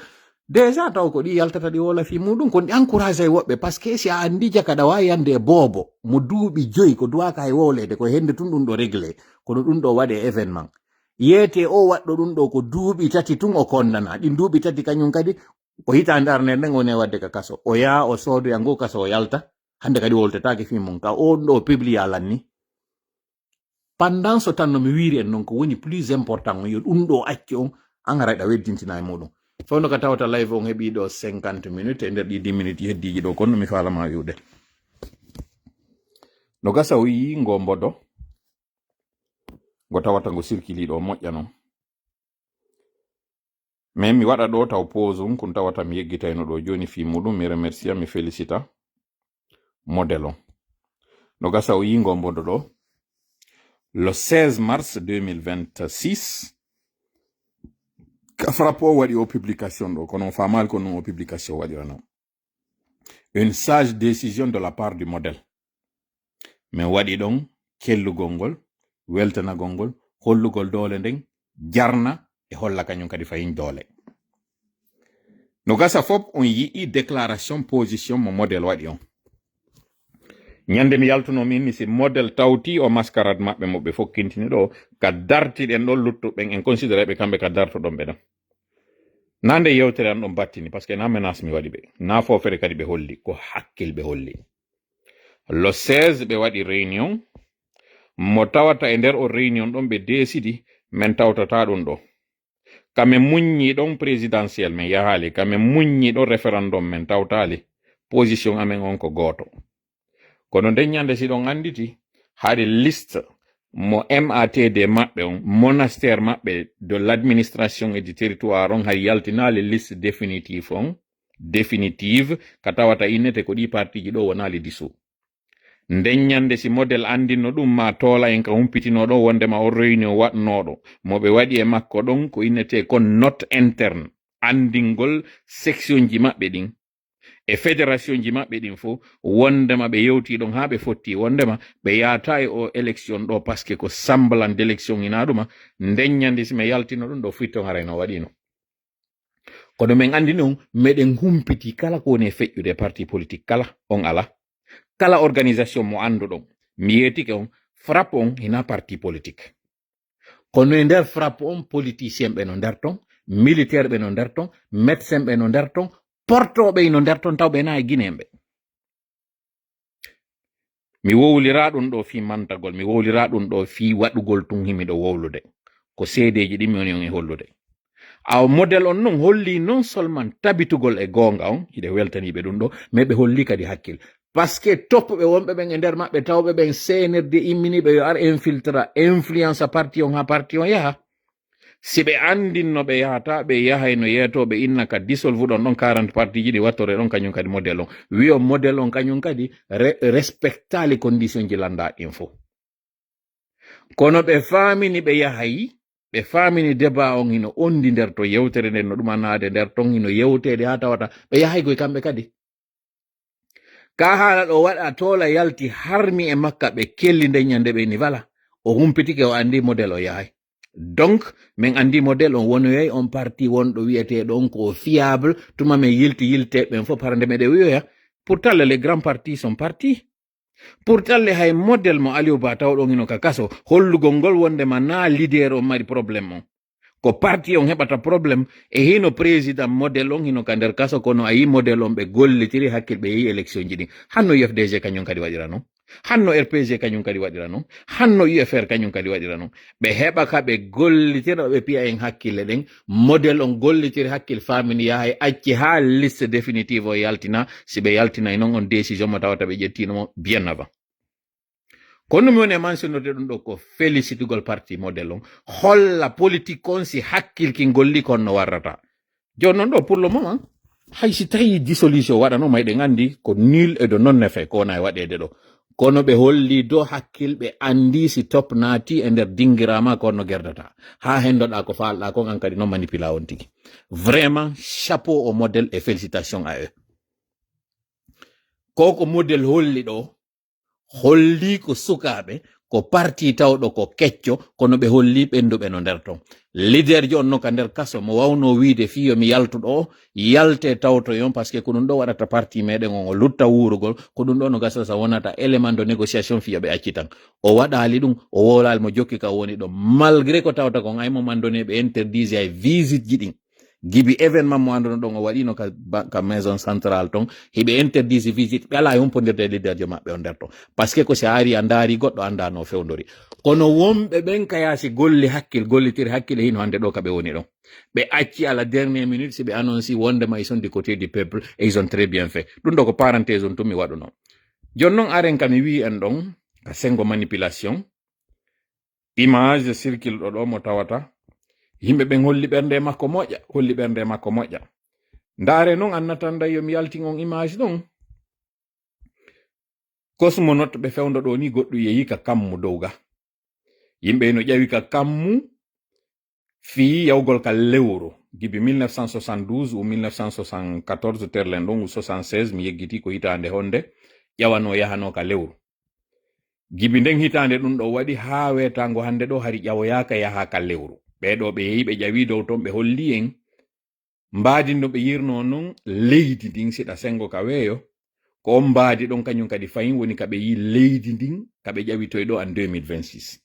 Déjà taw ko ɗi yaltata ɗi wowla fii muɗum, kon ɗi encourage e woɓɓe, parce que si a andi jaka ɗa wawi yande e boobo, mo duuɓi joyi ko duwaka e wowlede, ko hende tun ɗum ɗo réglé, kono ɗum ɗo waɗe événement. Yeete o waɗɗo ɗum ɗo ko duuɓi tati tun o kondana, ɗin duuɓi tati kañum kadi ko hitaande arnere nden o ne wadde ka kaso, o yaha o soodoya ngo kaso o yalta, hande kadi wowltetaake fii mum, ka o ɗum ɗo o publia lanni. Pendant ce temps no mi wiiri en non ko woni plus important on, yo ɗum ɗo accu on, an haray ɗa weddintina e muɗum. Fof no ka tawata live on heɓi ɗo cinquante minutes, e nder ɗi dix minutes heddiiji ɗo, kono mi faalama wi'ude. No gasa o yii ngo mbodo, ngo tawata ngo circuli ɗo moƴƴa non. Mais mi waɗa ɗo taw pause on, kun tawata mi yeggitayno ɗo joni fii muɗum, mi remercia, mi felicita modèle on. No gasa o yii ngo mbodo ɗo. Le seize mars deux mille vingt-six, ka Frappe o waɗi o publication ɗo, kono on faamaali ko non o publication waɗirano. Une sage décision de la part du modèle. Min waɗi ɗon kellugol ngol, weltanagol ngol, hollugol doole nden, jarna e holla kañum kadi fayin doole. No gasa fof on yi'i déclaration position mo modèle waɗi on. Ñande mi yaltuno min ni si modèle tawti o mascarade maɓɓe mo ɓe fokkintini ɗo, ka dartiɗen ɗon luttuɓen en considéré ɓe kamɓe ka dartoɗon ɓe ɗon. Na nde yewtere an ɗon battini, parce que na menace mi waɗi ɓe, na foofere kadi ɓe holli, ko hakkil ɓe holli. Le seize ɓe waɗi réunion, mo tawata e nder o réunion ɗon ɓe décidi, min tawtata ɗum ɗo. Ka min muññi ɗon présidentiel, min yahaali, ka min muññi ɗon référendum, min tawtaali. Position amen on ko gooto. Kono nden ñande si ɗon annditi, hari liste mo M A T D maɓɓe on, monastère maɓɓe de l'administration et du territoire on, hari yaltinaali liste définitive on, définitive, ka tawata innete ko ɗi partiji ɗo wonaali diso. Nden ñande si modèle anndinno ɗum ma toola en ka humpitino ɗo wondema on réunion waɗnooɗo, mo ɓe waɗi e makko ɗon ko innete kon note interne, anndingol section ji maɓɓe ɗin e fédération ji maɓɓe ɗin fof, wondema ɓe yewti ɗon haa ɓe fotti, wondema ɓe yaata e o élection ɗo, parce que ko semblant d'élection ina ɗuma. Nden ñande si mi yaltino ɗum ɗo fitton haray no waɗino. Kono min anndi non, meɗen humpiti kala ko woni e feƴƴude parti politique kala, on ala. Kala organisation mo annduɗon, mi yeetike on, Frappe on hina parti politique. Kono e nder Frappe on, politicien ɓe no nder ton, militaire ɓe no nder ton, médecin ɓe no nder ton, portooɓe no nder ton, taw ɓe na e Guinéen ɓe. Mi wowlira ɗum ɗo fii mantagol, mi wowlira ɗum ɗo fii waɗugol tun himiɗo wowlude. Ko seedeeji ɗin mi woni on e hollude. Awa modèle on non holli non seulement tabitugol e goonga on, hiɗe weltaniiɓe ɗum ɗo, mais ɓe holli kadi hakkil. Parce que toppuɓe wonɓe ɓen e nder maɓɓe, tawɓe ɓen C N R D imminiiɓe yo ar infiltra, influence parti on haa parti on yaha. Si ɓe anndinno ɓe yahata, ɓe yahay no yeetooɓe inna ka dissolvuɗon ɗon quarante partiji ɗi wattore ɗon kañum kadi modèle on. Wi'o modèle on kañum kadi re-, respectaali condition ji lanndaa ɗin fof. Kono ɓe faamini ɓe yahay, ɓe faamini débat on hino ondi nder to yewtere nden no ɗum anaade nder ton hino yewteede haa tawata ɓe yahay koye kamɓe kadi. Ka haala ɗo waɗa toola yalti harmi e makka ɓe kelli nden ñande ɓe ni wala. O humpitike o anndi modèle o yahay. Donc, min anndi modèle on wonoyay on parti wonɗo wi'eteeɗo on ko fiable, tuma min yilti yilteeɓe ɓen fof harande meɗe wi'oya. Pourtant, les grands partis sont partis. Pourtant, le hay modèle mo Aliou Ba tawɗon hino ka kaso, hollugol ngol wondema na leader on mari problème on. Ko parti on heɓata problème, e hino président modèle on hino ka nder kaso, kono a yi modèle on ɓe gollitiri hakkil ɓe yehi élection ji ɗin. Hanno U F D G kañum kadi waɗira non. Hanno R P G kañum kadi waɗira non. Hanno U F R kañum kadi waɗira non. Ɓe heɓa ka ɓe gollitira ɓe piya en hakkille ɗen. Modèle on gollitiri hakkil faamini yahay acci haa liste définitive o yaltina. Si ɓe yaltinay non on décision mo tawata ɓe ƴettino mo bien avant. Kono mi woni e mentionnude ɗum ɗo ko félicitugol parti modèle on. Holla politique on si hakkil kin golli kon no warrata. Jooni non ɗo pour le moment, hay si tawi dissolution waɗano, ma eɗen anndi ko nul et de non effet ko wona e waɗeede ɗo. Kono ɓe holli do hakkil ɓe anndi si top naati e nder dingiraama ko no gerdata. Haa hendoɗaa ko faalɗaa kon an kadi non manipula on tigi. Vraiment, chapeau au modèle et félicitations à eux. Ko ko modèle holli ɗo, holli ko sukaaɓe, ko parti tawɗo ko kecco, kono ɓe holli ɓennduɓe no nder ton. Leader jo on no ka nder kaso mo wawno wiide fii yo mi yaltu ɗo, yalte tawtoyon, parce que ko ɗum ɗo waɗata parti meɗen on, o lutta wuurugol, ko ɗum ɗo no gasa sa wonata élément de négociation fii yo ɓe acci tan. O waɗaali ɗum, o wowlaali mo jokki ka o woni ɗo, malgré ko tawta kon ay mo mandone ɓe interdise ay visite ji ɗin. Gibi événement mo annduno ɗon o waɗino ka, ba- ka maison centrale ton, hiɓe interdisi visite, ɓe alaa e humpondirde e leaderjo maɓɓe on nder ton. Parce que ko si a ari a ndaari goɗɗo annda no fewndori. Kono wonɓe ɓen ka yaasi golli hakkil, gollitiri hakkil e hino hannde ɗo ka ɓe woni ɗon. Ɓe acci à la dernière minute si ɓe annonci wondema ils sont du côté du peuple et ils ont très bien fait. Ɗum ɗo ko parenthèse on tun mi waɗuno. Jon non aren ka mi wi'i en ɗon, ka sengo manipulation, image circule ɗo ɗo mo tawata. Yimɓe ɓen holli ɓernde makko moƴƴa, holli ɓernde makko moƴƴa. Ndaare non annatan day yo mi yaltin on image ɗon. Cosmonaute ɓe fewndo ɗo ni goɗɗum yehi ka kammu dow ga. Yimɓe no ƴawi ka kammu fii yawgol ka lewru. Gibi mille neuf cent soixante-douze ou mille neuf cent soixante-quatorze terlen ɗon ou soixante-seize, mi yeggiti ko hitaande honde ƴawano yahano ka lewru. Gibi nden hitaande ɗum ɗo waɗi haa weetaango hannde ɗo hari ƴawoyaaka yaha ka lewru. Ɓee ɗo ɓe yehi ɓe ƴawi dow ton ɓe holli en mbaadi no ɓe yirno non leydi ndin siɗa sengo ka weeyo. Ko on mbaadi ɗon kañum kadi fayin woni ka ɓe yi leydi ndin ka ɓe ƴawitoy ɗo en deux mille vingt-six.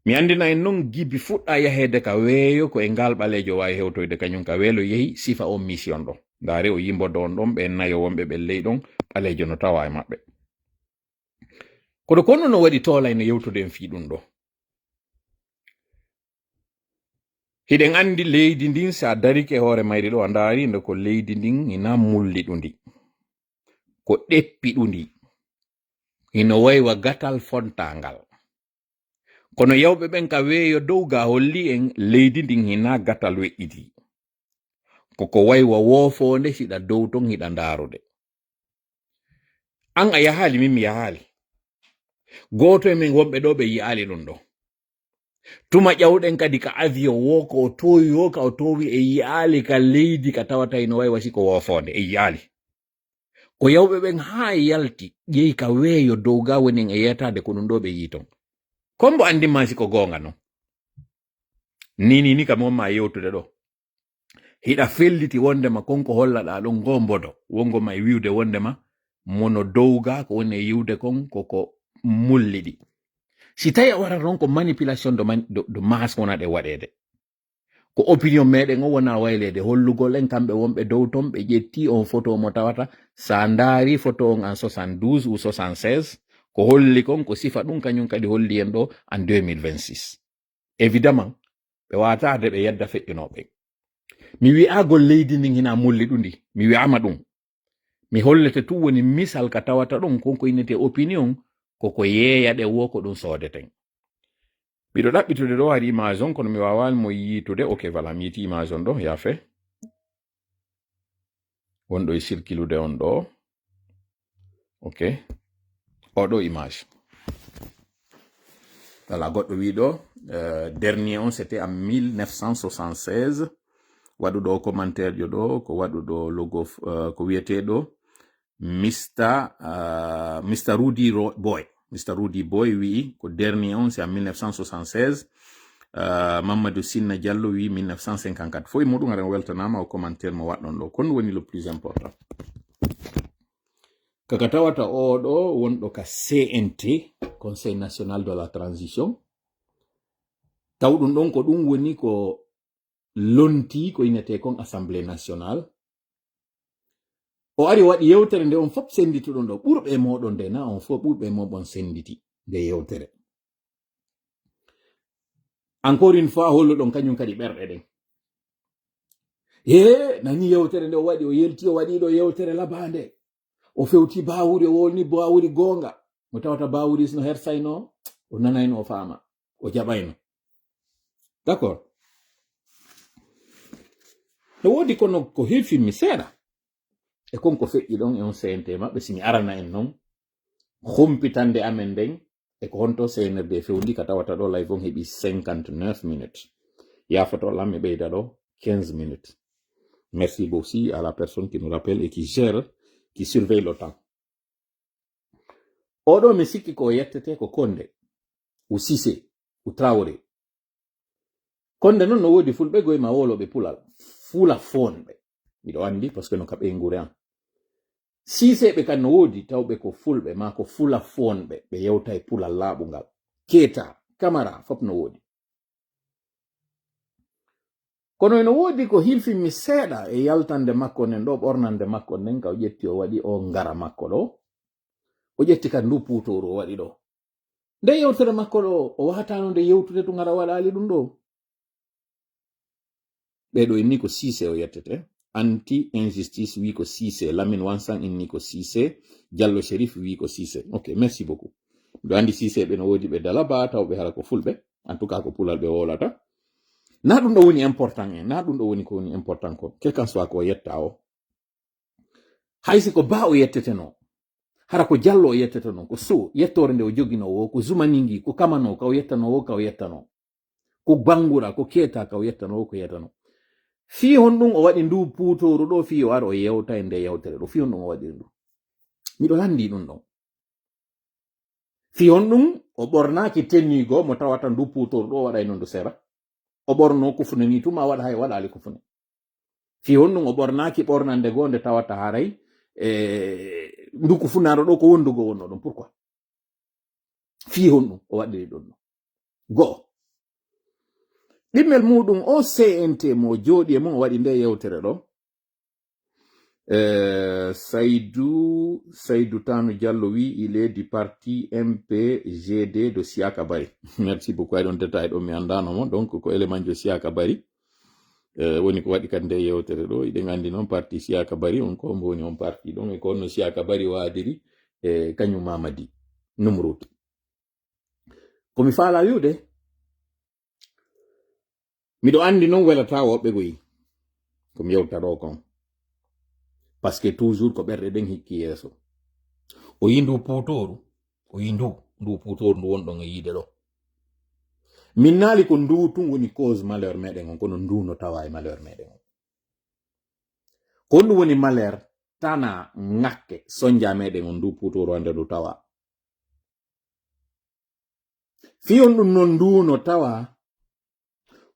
Mi anndina en non gibi fuɗɗa yaheede ka weeyo ko e ngal ɓaleejo waawi hewtoyde kañum ka weelo yehi sifa on mission ɗo. Ndaare o yimbodo on ɗon ɓe nayo wonɓe ɓe ley ɗon ɓaleejo no tawa e maɓɓe. Kono kono no waɗi toolay no yewtude en fii ɗum ɗo. Hiɗen anndi leydi ndin, si a darike hoore mayri ɗo, a ndaari nde ko leydi ndin ina mulliɗundi, ko ɗeppiɗundi, hino waywa gatal fontangal. Kono yawɓe ɓen ka weeyo dow ga holli en leydi ndin hina gatal weƴƴiti. Koko waywa woofoonde hiɗa dow ton hiɗa ndaarude. An a yahaali, min mi yahaali. Gooto e men wonɓe ɗo ɓe yi'aali ɗum ɗo. Tuma ƴawɗen kadi ka avion wo ko o toowi wo ka o toowi e yi'aali ka leydi ka tawata ino wayi wasi ko woofoonde e yi'aali. Ko yawɓe ɓen haa yalti ƴeyi ka weeyo dow ga woni en e yeetaade ko ɗum ɗo ɓe yii ton. Kombo anndi ma si ko goonga non. Ni ni ni kam on ma yewtude ɗo. Hiɗa felliti wondema kon ko hollaɗa ɗon ngo mbodo wongo ma e wiwde wondema mono dow ga ko woni e yiwde kon koko mulliɗi. Si tawi a waran ron ko manipulation de, man, de, de masse wona ɗe waɗeede. Ko opinion meɗen o wona wayleede hollugol en kamɓe wonɓe dow ton ɓe ƴetti on photo mo tawata sa ndaari photo on en soixante-douze ou soixante-seize ko holli kon ko sifa ɗum kañum kadi holli en ɗo en deux mille vingt-six. Évidemment ɓe wataade ɓe yedda feƴƴunooɓe. Mi wi'agol leydi ndin hina mulli ɗundi mi wi'ama ɗum. Mi hollete tun woni misal ka tawata ɗum kon ko innete opinion koko yeeya ɗe wo ko ɗum soodeten. Miɗo ɗaɓɓitude ɗo hari image on kono mi waawani mo yiitude. Ok, voilà, mi yiiti image on ɗo yaafe. Wonɗo e circulude on ɗo. Ok. Oɗo image. Voilà, goɗɗo wi ɗo, euh, dernier on c'était en mille neuf cent soixante-seize. Waɗuɗo o commentaire jo ɗo ko waɗuɗo logo, euh, ko wiyeteɗo Mister, euh, Mister Rudy Ro- Boy. Mister Rudy Boy wi'i ko dernier on c'est en mille neuf cent soixante-seize. Euh, Mamadou Sinna Diallo wi'i mille neuf cent cinquante-quatre. Foy mo ɗum aɗa weltanama o commentaire mo waɗɗon ɗo. Kon woni le plus important. Kaka tawata oɗo wonɗo ka C N T, Conseil National de la Transition. Taw ɗum ɗon ko ɗum woni ko lonti ko innete kon Assemblée Nationale. O ari o waɗi yewtere nde on fof sendituɗon ɗo ɓurɓe e moɗon nde na on fof ɓurɓe e moɓon senditi nde yewtere. Encore une fois holluɗon kañum kadi ɓerɗe ɗen. He nani yewtere nde o waɗi o yelti o waɗi ɗo yewtere labande. O fewti bawuri o wolni bawuri gonga. Mo tawata bawuri sino hersayno o nanayno o faama. O jaɓayno. D'accord. No woodi kono ko hilfimmi seeɗa. E kon ko feƴƴi ɗon e on C N T maɓɓe si mi arana en non. Humpitande amen nden e ko honto C N R D fewndi ka tawata ɗo live on heɓi cinquante-neuf minutes. Yaafoto lan mi ɓeyda ɗo quinze minutes. Merci beaucoup aussi à la personne qui nous rappelle et qui gère, qui surveille le temps. Oɗo mi sikki ko yettete ko Konde, ou Cissé, ou Traoré. Konde non no woodi fulɓe goy ma woloɓe pulal, fula fonɓe. Miɗo andi parce que no ka ɓeynguure an. Siseɓe kan no woodi tawɓe ko fulɓe ma ko fula fonɓe, ɓe yewtay pulal laaɓungal. Keeta, Kamara, fop no woodi. Kono ene woodi ko hilfimmi seeɗa e yaltande makko nden ɗo, ɓornande makko nden, ka o ƴetti o waɗi o ngara makko ɗo. O ƴetti kadi ndu puutooru o waɗi ɗo. Nde yewtere makko ɗo, o waataano nde yewtude tun, hara waɗaali ɗum ɗo. Ɓee ɗo inni ko Cissé o yettete. Anti injustice wi ko Cissé. Lamine Wansan inni ko Cissé. Diallo Chérif wi ko Cissé. Ok, merci beaucoup. Miɗo andi Cissé ɓe no woodi ɓe Dalaba, taw ɓe hara ko fulɓe. En tout cas, ko pulal ɓe wowlata. Na ɗum ɗo woni important en, na ɗum ɗo woni ko woni important ko. Quel qu'en soit ko o yetta o. Hay si ko Ba o yetteteno, hara ko Diallo o yetteteno, ko Sow, yettoore nde o joginoo o, ko Zumaningi, ko Kamano, ka o yettanoo o, ka o yettanoo. Ko Bangura, ko Keita, ka o yettanoo o, ko yettanoo. Fii honɗum o waɗi ndu puutooru ɗo, fii o ara o yewta e nde yewtere ɗo, fii honɗum o waɗi ndu? Miɗo lanndii ɗum ɗon. Fii honɗum o ɓornaaki tenue goo mo tawata ndu puutooru ɗo waɗayno ndu sera? O ɓorno kufune ni tuma waɗa hay waɗaali kufune. Fii honɗum o ɓornaaki ɓornande goo nde tawata haray, e, ndu kufunaaro ɗo ko wondugo wonno ɗum? Pourquoi? Fii honɗum o waɗiri ɗum ɗo? Go'o. Ɗimmel muɗum o C N T mo jooɗi e mum o waɗi nde yewtere ɗo. Eh, Saydou, Saydou Tanu Diallo wi il est du parti M P G D de Siaka Bari. Merci beaucoup. I ɗon détail ɗo mi anndano mo. Donc, ko élément jo Siaka Bari. Eh, woni ko waɗi kadi nde yewtere ɗo. Iɗen anndi noon parti Siaka Bari on ko mbo woni on parti ɗon. E ko honno Siaka Bari waadiri e kañum Mamadi Numrut. Ko mi faala wi'ude, miɗo anndi noon welataa woɓɓe goyi. Ko mi yewta ɗo kon. Parce que toujours ko ɓerɗe ɗen hikki yeeso. O yi ndu puutooru, o yi ndu, ndu puutooru ndu wonɗon e yiide ɗo. Min naali ko ndu tun woni cause malheur meɗen on, kono ndu no tawa e malheur meɗen on. Ko honɗum woni malheur tana ŋakke sonja meɗen on ndu puutooru hannde ndu tawa? Fii honɗum non ndu no tawa?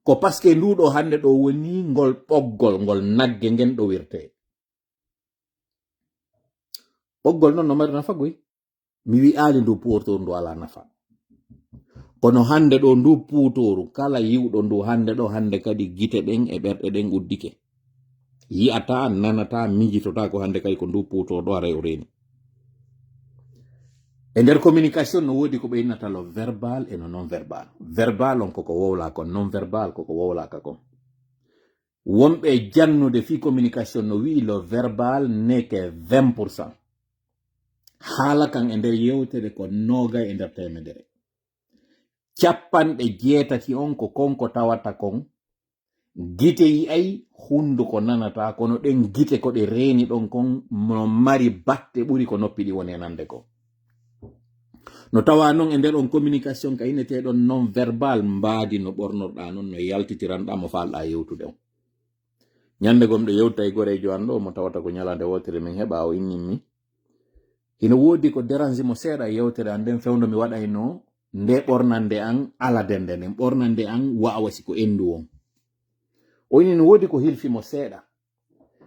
Ko parce que ndu ɗo hannde ɗo woni ngol ɓoggol, ngol nagge ngen ɗo wirte. Ɓoggol non no mari nafa goy. Mi wi'aali ndu puutooru ndu alaa nafa. Kono hannde ɗo ndu puutooru, kala yi'uɗo ndu hannde ɗo, hannde kadi gite ɗen e ɓerɗe ɗen uddike. Yi'ataa, nanataa, miijitotaa ko hannde kadi ko ndu puutooru ɗo haray o reeni. E nder communication no woodi ko ɓe innata le verbal e no non verbal. Verbal on koko wowlaa kon, non verbal koko wowlaaka kon. Wonɓe jannude fii communication no wi'i le verbal n'est que vingt pour cent. Haala kan e nder yewtere ko noogay e nder teemedere. Cappanɗe jeetati on ko kon ko tawata kon gite yi'ay, hunduko nanata, kono ɗen gite ko ɗe reeni ɗon kon no mari batte ɓuri ko noppi ɗi woni e nande kon. No tawa non e nder on communication ka inneteeɗon non verbal, mbaadi no ɓornorɗaa non, no yaltitiranɗaa mo faalɗaa yewtude on. Ñande goo miɗo yewta e goreejo an ɗo mo tawata ko ñalaande wootere min heɓa, o innimmi. Hino woodi ko dérange mo seeɗa e yewtere an nden, fewndo mi waɗayno nde ɓornande an alade nde, nden ɓornande an wa'awa si ko endu on. O inni no woodi ko hilfi mo seeɗa.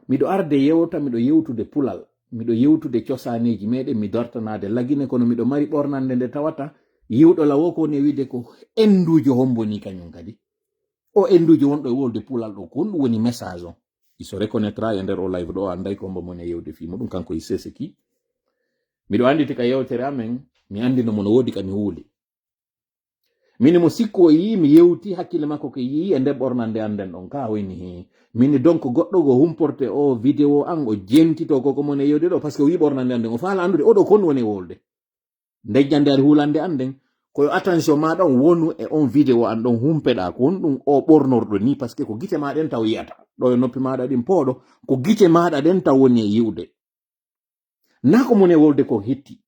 Miɗo arde yewta, miɗo yewtude pulal, miɗo yewtude cosaaneeji meɗen, mi dartanaade lagine, kono miɗo mari ɓornande nde tawata yi'uɗo law o ko woni e wi'ude ko enduujo hombo ni kañum kadi. O enduujo wonɗo e wolde pulal ɗo, ko honɗum woni message on? Il se reconnaîtra e nder o live ɗo, o annday ko hombo mo woni e yewde fii muɗum, kanko e seseki. Miɗo annditi ka yewtere amen, mi anndino mo no woodi ka mi huuli. Mini mo sikku o yii, mi yewti, hakkille makko ko yii e nder ɓornande an nden ɗon, ka o inni hee. Mini donc goɗɗo go humporte o vidéo an, o jentito ko ko mo woni e yewde ɗo, parce que o yii ɓornande an nden, o faala anndude oɗo kon woni e wolde. Nden ñande ari hulande an nden, ko yo attention maaɗa on wonu e on vidéo an ɗon, humpeɗaa ko honɗum o ɓornorɗo ni, parce que ko gite maaɗa ɗen taw yi'ata. Ɗo e noppi maaɗa ɗin pooɗo, ko gite maaɗa ɗen taw woni e yi'ude. Na ko mo woni e wolde kon hitti.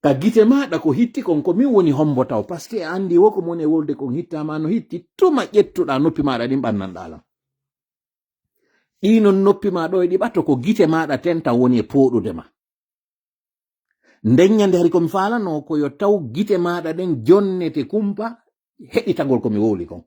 Ka gite maaɗa ko hitti kon, ko min woni hombo taw, parce que a anndi wo ko mo woni e wolde kon hittaama no hitti, tuma ƴettuɗaa noppi maaɗa ɗin ɓannanɗaa lan. Ɗii non noppi maa ɗo e ɗi ɓato ko gite maaɗa ten taw woni e pooɗude ma. Nden ñande hari ko mi faalanoo ko yo taw gite maaɗa ɗen jonnete kumpa heɗitagol ko mi wowli kon.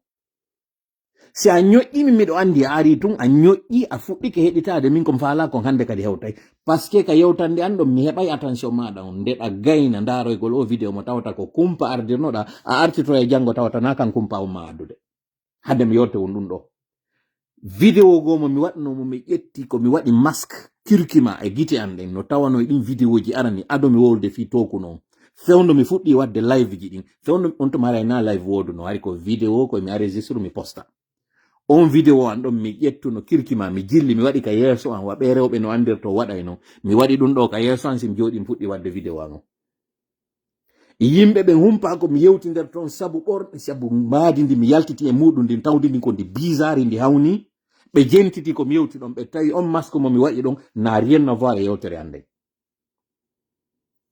Si a ñoƴƴii mi, miɗo anndi a arii tun, a ñoƴƴii, a fuɗɗike heɗitaade min ko mi faalaa kon hannde kadi hewtay. Parce que ka yewtande an ɗon mi heɓay attention maaɗa on. Nde ɗa gayna ndaaroygol o vidéo mo tawata ko kumpa ardirnoɗaa, a artitoya janngo tawata na kan kumpa on ma addude. Hade mi yotte on ɗum ɗo. Video goo mo mi waɗno mo mi ƴetti ko mi waɗi masque curcuma e gite an ɗen no tawano e ɗin videoji arani ado mi wolde fii tooku non. Fewndo mi fuɗɗi waɗde live ji ɗin. Fewndo on to maray na live wooduno hari ko video ko mi enregistre mi posta. On video an ɗon mi ƴettuno curcuma mi jilli mi waɗi ka yeeso an wa ɓe rewɓe no andirto waɗay non. Mi waɗi ɗum ɗo ka yeeso an si mi jooɗi mi fuɗɗi waɗde video an on. Yimɓe ɓen humpaa ko mi yewtinder toon sabu ɓorɗe sabu mbaadi ndi mi yaltiti e muuɗum ndin tawdi ndin ko ndi bisaari ndi hawni. Ɓe jentiti ko mi yewti ɗon ɓe tawi on masque mo mi waɗi ɗon na rien à voir e yewtere an nden.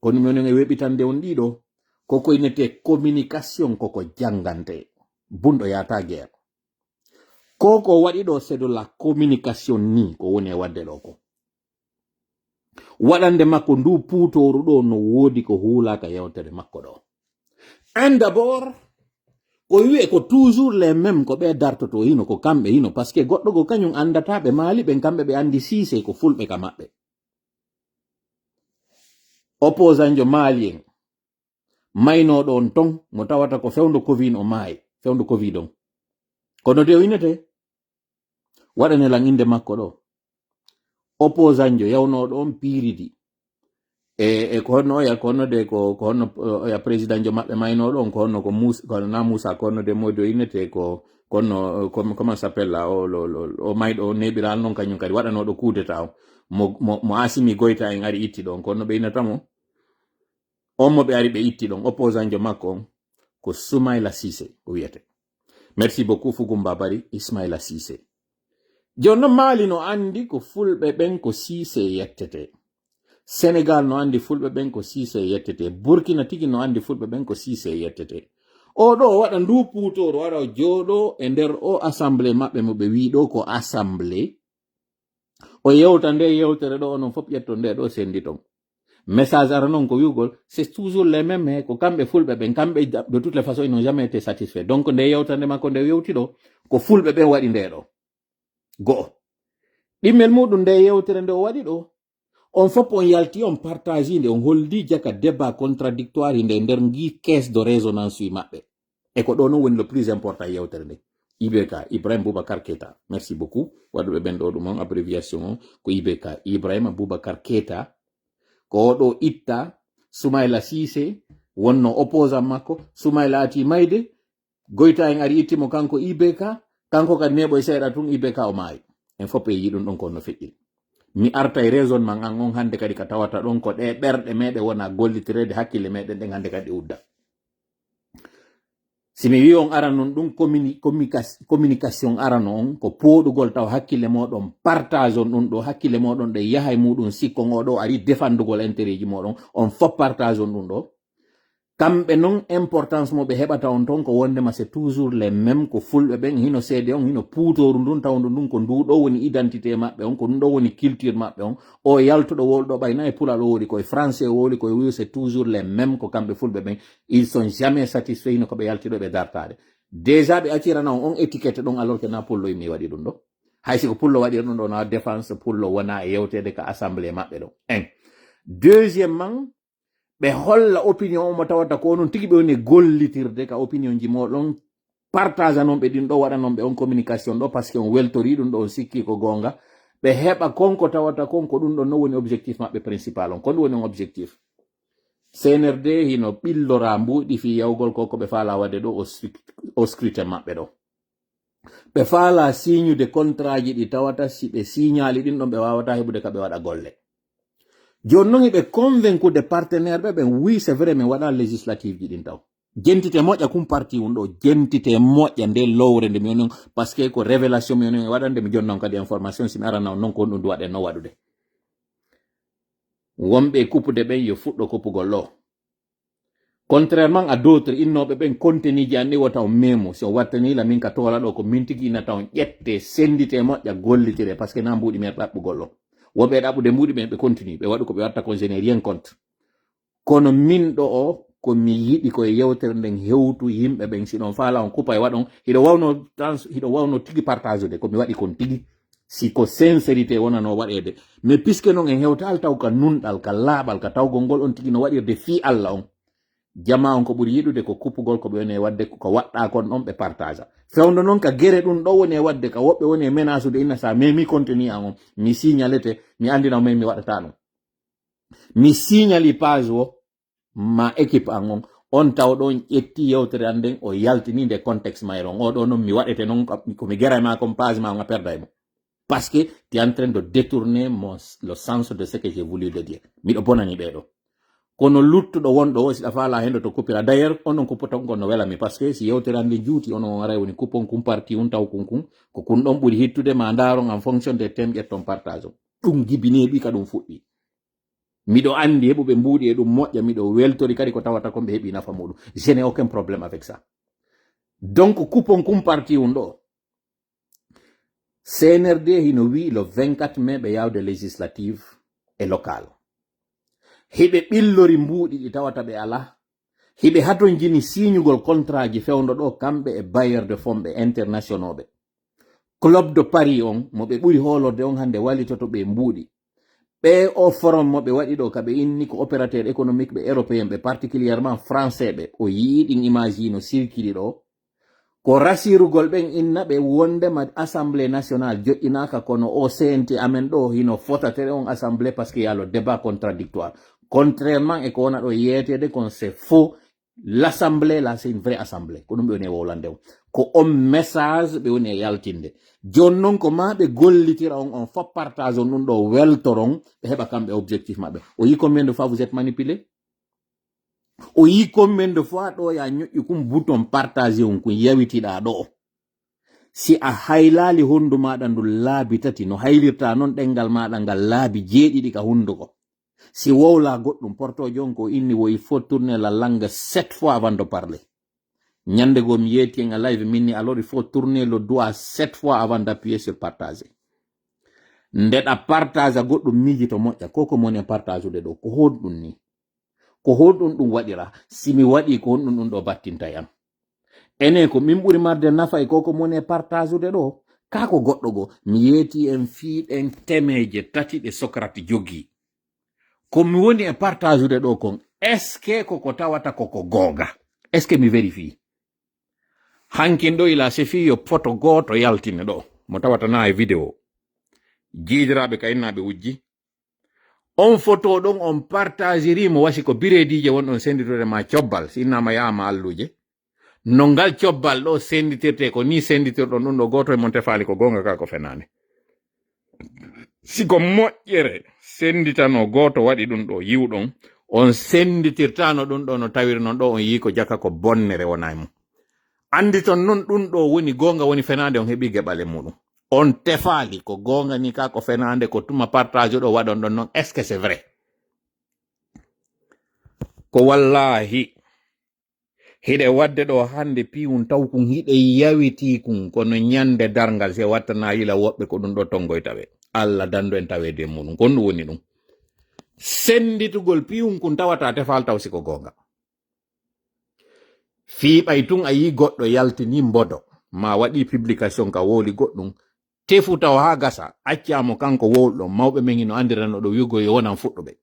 Kono mi onon e weɓitande on ɗiɗo koko inete communication koko janngante bunɗo yaata guerre. Ko ko waɗi ɗo c'est de la communication ni ko woni e waɗde ɗo ko. Waɗande makko ndu puutooru ɗo no woodi ko huulaaka yewtere makko ɗo. Un d'abord ko wi'e ko toujours les mêmes ko ɓe dartoto hino ko kamɓe hino parce que goɗɗo go kañum anndata ɓe maali ɓen kamɓe ɓe anndi siise ko fulɓe ka maɓɓe. Opposant jo maalien maynooɗo on ton mo tawata ko fewndo covid o maayi fewndo covid on kono de o inete waɗane lan innde makko ɗo opposant jo yawnooɗo on piiridi e e ko honno oya ko honno de ko ko honno oya président jo maɓɓe maynooɗo on ko honno ko mus ko na musa ko honno de modi o innete ko ko honno comment s'appelle la o o mayɗo o neɓiral noon kañum kadi waɗanooɗo coup d'état o mo mo mo asimi goyta en ari itti ɗon ko honno ɓe innata mo on mo ɓe ari ɓe itti ɗon opposant jo makko on ko sumayla sise o wiyete. Merci beaucoup fugum babari ismaila sise. Jooni noon maali no anndi ko fulɓe ɓen ko sise yettete. Senegal no anndi fulɓe ɓen ko sise yettete. Burkina tigi no anndi fulɓe ɓen ko sise yettete. O ɗo o waɗa ndu puutoro waɗa o jooɗo e nder o assemblée maɓɓe mo ɓe wii ɗo ko assemblée. O yewta nde yewtere ɗo onon fof ƴetton nde ɗo sendi ton. Message ara noon ko wi'ugol c'est toujours les mêmes he ko kamɓe fulɓe ɓen kamɓe de toutes les façons ils n'ont jamais été satisfaits donc nde yewtande makko nde yewti ɗo ko fulɓe ɓen waɗi nde ɗo. Go'o. Ɗimmel muɗum nde yewtere nde o waɗi ɗo on fof on yalti on partage nde on holdi jaka débat contradictoire nde nder ngi caisse de résonance wi maɓɓe. E ko ɗo non woni le plus important yewtere nde. I B K, Ibrahim Boubacar Keita. Merci beaucoup waɗuɓe ɓen ɗo ɗum on abréviation on ko I B K, Ibrahima Boubacar Keita. Ko o ɗo itta Soumaila Cissé wonno opposant makko. Soumaila ati mayde. Goyta en ari ittimo kanko I B K. Kanko kadi neɓo e seeɗa tun I B K o maayi. En fof e yiɗum ɗon ko no feƴƴiri. Mi arta e raisonnement an on hannde kadi ka tawata ɗon ko ɗe ɓerɗe meɗen wona gollitireede hakkille meɗen ɗen hannde kadi ɗe udda. Si mi wi on ara non ɗum communication arano on ko pooɗugol taw hakkille moɗon partage on ɗum ɗo hakkille moɗon ɗe yaha e muɗum sikkon oɗo ari defandugol intérêt ji moɗon on fof partage on ɗum ɗo. Kamɓe non importance mo ɓe heɓata on ton ko wondema c'est toujours les mêmes ko fulɓe ɓen hino seede on hino puutoru ndun tawndu ndun ko ndu ɗo woni identité maɓɓe on ko ɗum ɗo woni culture maɓɓe on. O yaltuɗo wolɗo ɓayna e pulaɗo woodi koye français wooli koye wiyo c'est toujours les mêmes ko kamɓe fulɓe ɓen. Ils sont jamais satisfaits hino ko ɓe yaltiɗo ɓe dartaade. Déjà ɓe accirana on on étiquette ɗon alors que na pullo immi waɗi ɗum ɗo. Hay si ko pullo waɗi ɗum ɗo na défense pullo wona e yewtede ka assemblée maɓɓe ɗo en. Deuxièmement ɓe holla opinion omo tawata ko onon tigi ɓe woni gollitirde ka opinion ji moɗon. Partage anon ɓe ɗin ɗo waɗanon ɓe on communication ɗo parce que on weltori ɗum ɗo on sikki ko gonga. Ɓe heɓa kon ko tawata kon ko ɗum ɗon no woni objectif maɓɓe principal on kon ɗum woni on objectif. C N R D hino ɓillora mbuɗi fi yawgol ko ko ɓe fala wadde ɗo o scrutin maɓɓe ɗo. Ɓe fala signude contrat ji ɗi tawata si ɓe signali ɗin ɗon ɓe wawata heɓude ka ɓe waɗa golle. Jooni non hiɓe convaincude partenaire ɓe ɓen wi c'est vrai min waɗa législative ji ɗin taw. Jentite moƴƴa kum parti un ɗo jentite moƴƴa nde lowre nde mi onon parce que ko révélation mi onon e waɗande mi jonnon kadi information si mi arana on non ko honɗum ndu waɗen no waɗude. Wonɓe e kuppude ɓen yo fuɗɗo kuppugol ɗo. Contrairement à d'autres innooɓe ɓen konteniji an ɗi wota on memo si on wattani la min ka toola ɗo ko min tigi innata on ƴette sendite moƴƴa gollitire parce que na mbuɗi men ɗaɓɓugol ɗo. Wonɓe e ɗaɓɓude mbuɗi ɓen ɓe continue ɓe waɗu ko ɓe watta kon je n'ai rien contre. Kono min ɗo o ko mi yiɗi koye yewtere nden hewtu yimɓe ɓen si ɗon faala on kupa e waɗon hiɗo wawno hiɗo wawno tigi partage'ude ko mi waɗi kon tigi. Si ko sincérité wonano waɗede mais puisque non en hewtaali taw ka nunɗal ka laaɓal ka tawgol ngol on tigi no waɗirde fii Allah on. Jama on ko ɓuri yiɗude ko kuppugol ko ɓe woni e waɗde, ko waɗɗa kon ɗon ɓe partaza. Fewndo noon ka gere ɗum ɗo woni e waɗde, ka woɓɓe woni e menasude, inna sa memi contenu an on, mi signalete, mi anndina mo mi waɗata ɗum. Mi signali page o, ma équipe an on, on taw ɗon ƴetti yewtere an nden, o yaltini nde contexte mayre on. O ɗo noon mi waɗete noon, ko mi gera e ma kon page ma on a perda e mo. Parce que tu es en train de détourner mon, le sens de ce que j'ai voulu de dire. Miɗo bonani ɓeeɗo. Kono luttuɗo wonɗo o, si ɗa faala hendo to coupira. D'ailleurs, onon kuppoton kon no welami. Parce que si yewtere an nde juuti, onon on aray woni kuppon kun parti un taw kun kun. Ko kun ɗon ɓuri hittude ma ndaaron en fonction des thèmes ƴetton partage on. Ɗum gibineeɓi ka ɗum fuɗɗi. Miɗo anndi heɓuɓe mbuuɗi e ɗum moƴƴa, miɗo weltori kadi ko tawata kon ɓe heɓi nafa muɗum. Je n'ai aucun problème avec ça. Donc, coupon kun parti un ɗo. C N R D hino wi'i le vingt-quatre mai ɓe yawde législative e local. Hiɓe ɓillori mbuuɗi ɗi tawata ɓe alaa. Hiɓe hatonjini signugol contrat ji fewndo ɗo kamɓe e bailleur de fonds ɓe internationaux ɓe. Club de Paris on, mo ɓe ɓuri hoolorde on hannde walitoto ɓe mbuuɗi. Ɓe o forum mo ɓe waɗi ɗo ka ɓe inni ko opérateur économique ɓe européen ɓe, particulièrement français ɓe. O yi'i ɗin image yi no sirkiri ɗo. Ko rasirugol ɓen inna ɓe wondema Assemblée nationale joƴƴinaaka, kono o C N T amen ɗo hino fotatere on assemblée parce que y a le débat contradictoire. Contrairement e ko wona ɗo yeetede kon, c'est faux. L'assemblée là, c'est une vraie assemblée. Ko ɗum ɓe woni e wowlande on. Ko on message ɓe woni e yaltinde. Jooni noon ko ma ɓe gollitira on, on fof partage on ɗum ɗo weltoron, ɓe heɓa kamɓe objectif maɓɓe. O yi combien de fois vous êtes manipulé? O yi combien de fois ɗo ya ñoƴƴu kum bouton partage on kun yawitiɗa ɗo? Si a haylaali hondu maɗa ndu laabi tati, no haylirta noon ɗengal maɗa ngal laabi jeeɗiɗi ka hunduko. Si wowla goɗɗum, portojo on ko inni woyi faut tourner la langue sept fois avant de parler. Ñande goo mi yeeti en a live, min ni, alors il faut tourner le doigt sept fois avant d'appuyer sur partager. Nde ɗa partage goɗɗum, miijito moƴƴa, ko ko moni e partage ude ɗo, ko honɗum ni? Ko honɗum ɗum waɗira? Si mi waɗi, ko honɗum ɗum ɗo battinta e am? Enen ko min ɓuri marde nafa e ko ko moni e partage ude ɗo. Ka ko goɗɗo goo, mi yeeti en fii ɗen temeeje tati ɗe Socrate jogii. Ko mi woni e partage ude ɗo kon, est-ce que ko ko tawata ko ko goonga? Est-ce que mi vérifie? Hankin ɗo ila si fii yo photo gooto yaltine ɗo, mo tawata na e vidéo. Jiidiraaɓe ka innaaɓe wujji. On photo ɗon on partagiri mo wasi ko bireediije won ɗon senditude ma cobbal, si innama yaama alluuje. No ngal cobbal ɗo senditirte, ko ni senditirɗon ɗum ɗo, gooto e mon tefaali ko goonga ka ko fenaande. Si ko moƴƴere senditano gooto waɗi ɗum ɗo yiwɗon, on senditirtano ɗum ɗo no tawiri non ɗo on yii ko jaka ko bonnere wona e mum. Anditon non ɗum ɗo woni goonga woni fenaande, on heɓi geɓal e muɗum. On tefaali ko goonga ni ka ko fenaande, ko tuma partage ɗo waɗon ɗon non. Est-ce que c'est vrai? Ko wallahi. Hiɗe waɗde ɗo hannde piiwun taw kun hiɗe yawitii kun, kono ñande darngal si wattana yila woɓɓe ko ɗum ɗo tonngoyta ɓe. Allah dandu en taweede e muɗum. Kon ɗum woni ɗum. Sennditugol piiwun kun tawata tefaali taw si ko goonga. Fii ɓay tun a yii goɗɗo yaltini mbodo, ma waɗi publication ka wowli goɗɗum, tefu taw haa gasa, accaa mo kanko wowluɗo, mawɓe men hino andirano ɗo wi'ugol yo wonan fuɗɗuɓe.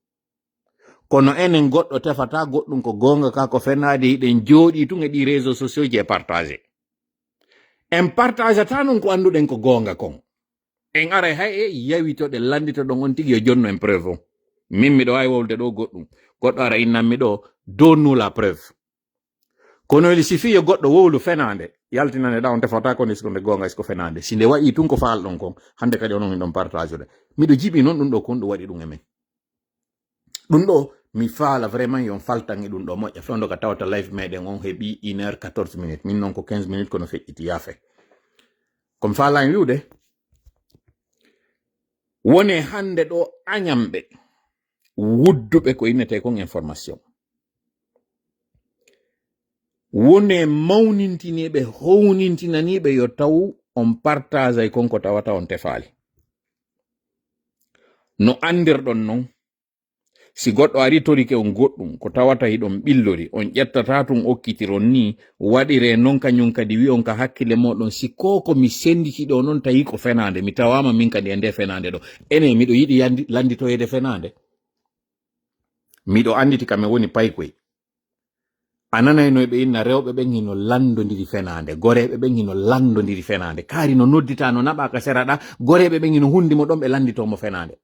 Kono enen goɗɗo tefata goɗɗum ko goonga ka ko fenaade, hiɗen jooɗii tun e ɗi réseaux sociaux ji e partage. En partagata non ko annduɗen ko goonga kon. En aray hay e yawitoɗen lannditoɗon on tigi yo jonnu en preuve on. Min miɗo waawi wowlude ɗo goɗɗum. Goɗɗo ara innanmi ɗo, donne-nous la preuve. Kono eli si fii yo goɗɗo wowlu fenaande, yaltinane ɗa on tefata ko nde siko nde goonga siko fenaande. Si nde waɗi tun ko faalɗon kon, hannde kadi onon hiɗon partage ɗe. Miɗo jiɓi non ɗum ɗo kon ɗum waɗi ɗum e men. Ɗum ɗo, mi faala vraiment yon faltan e ɗum ɗo moƴƴa. Fewndo ka tawata live meɗen on heɓi une heure quatorze minutes. Min non ko quinze minutes kono feƴƴiti yaafe. Ko mi faala en wi'ude, wone hannde ɗo añamɓe, wudduɓe ko innete kon information. Wone mawnintiniiɓe, hownintinaniiɓe yo taw on partagay kon ko tawata on tefaali. No anndirɗon non, si goɗɗo ari torike on goɗɗum, ko tawata hiɗon ɓillori, on ƴettata tun okkitiron ni, waɗire non kañum kadi wi'on ka hakkille moɗon, si ko ko mi senditi ɗo non tawi ko fenaande, mi tawaama min kadi e nde fenaande ɗo. Enen miɗo yiɗi yandi-, landitoyeede fenaande. Miɗo anditi ka mi woni paykoy. A nanayno ɓe inna rewɓe ɓen hino lanndondiri fenaande, goreeɓe ɓen hino lanndondiri fenaande. Kaari no noddita, no naɓa ka sera ɗa, goreeɓe ɓen hino hunndi mo ɗon, ɓe lanndito mo fenaande.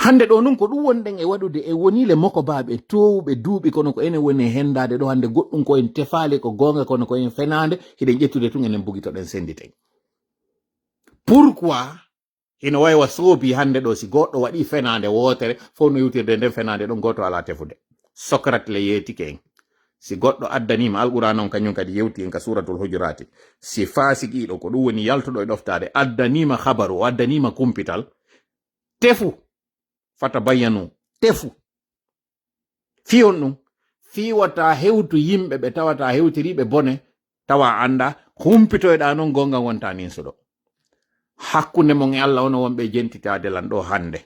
Hannde ɗo nun ko ɗum wonɗen e waɗude, e wonile mokobaaɓe toowuɓe duuɓi, kono ko enen woni e henndaade ɗo hannde, goɗɗum ko en tefaali, ko goonga, kono ko en fenaande, hiɗen ƴettude tun, enen bugitoɗen, sennditen. Pourquoi? Hino waywa soobi hannde ɗo, si goɗɗo waɗi fenaande wootere, fof no yewtirde nden fenaande ɗon, gooto alaa tefude. Socrate le yeetike en. Si goɗɗo addaniima Alquraan on, kañum kadi yewti en ka Suuratul Hujuraati. Si faasiqiiɗo, ko ɗum woni yaltuɗo e ɗoftaade, addaniima habaru, o addaniima kumpital, tefu, fata bayyanu, tefu. Fii honɗum? Fii wata hewtu yimɓe ɓe tawata hewtiriiɓe bone, tawa a anndaa, humpitoyɗaa non goonga wonta ninsuɗo. Hakkunde mon e Alla, onon wonɓe jentitaade lan ɗo hannde.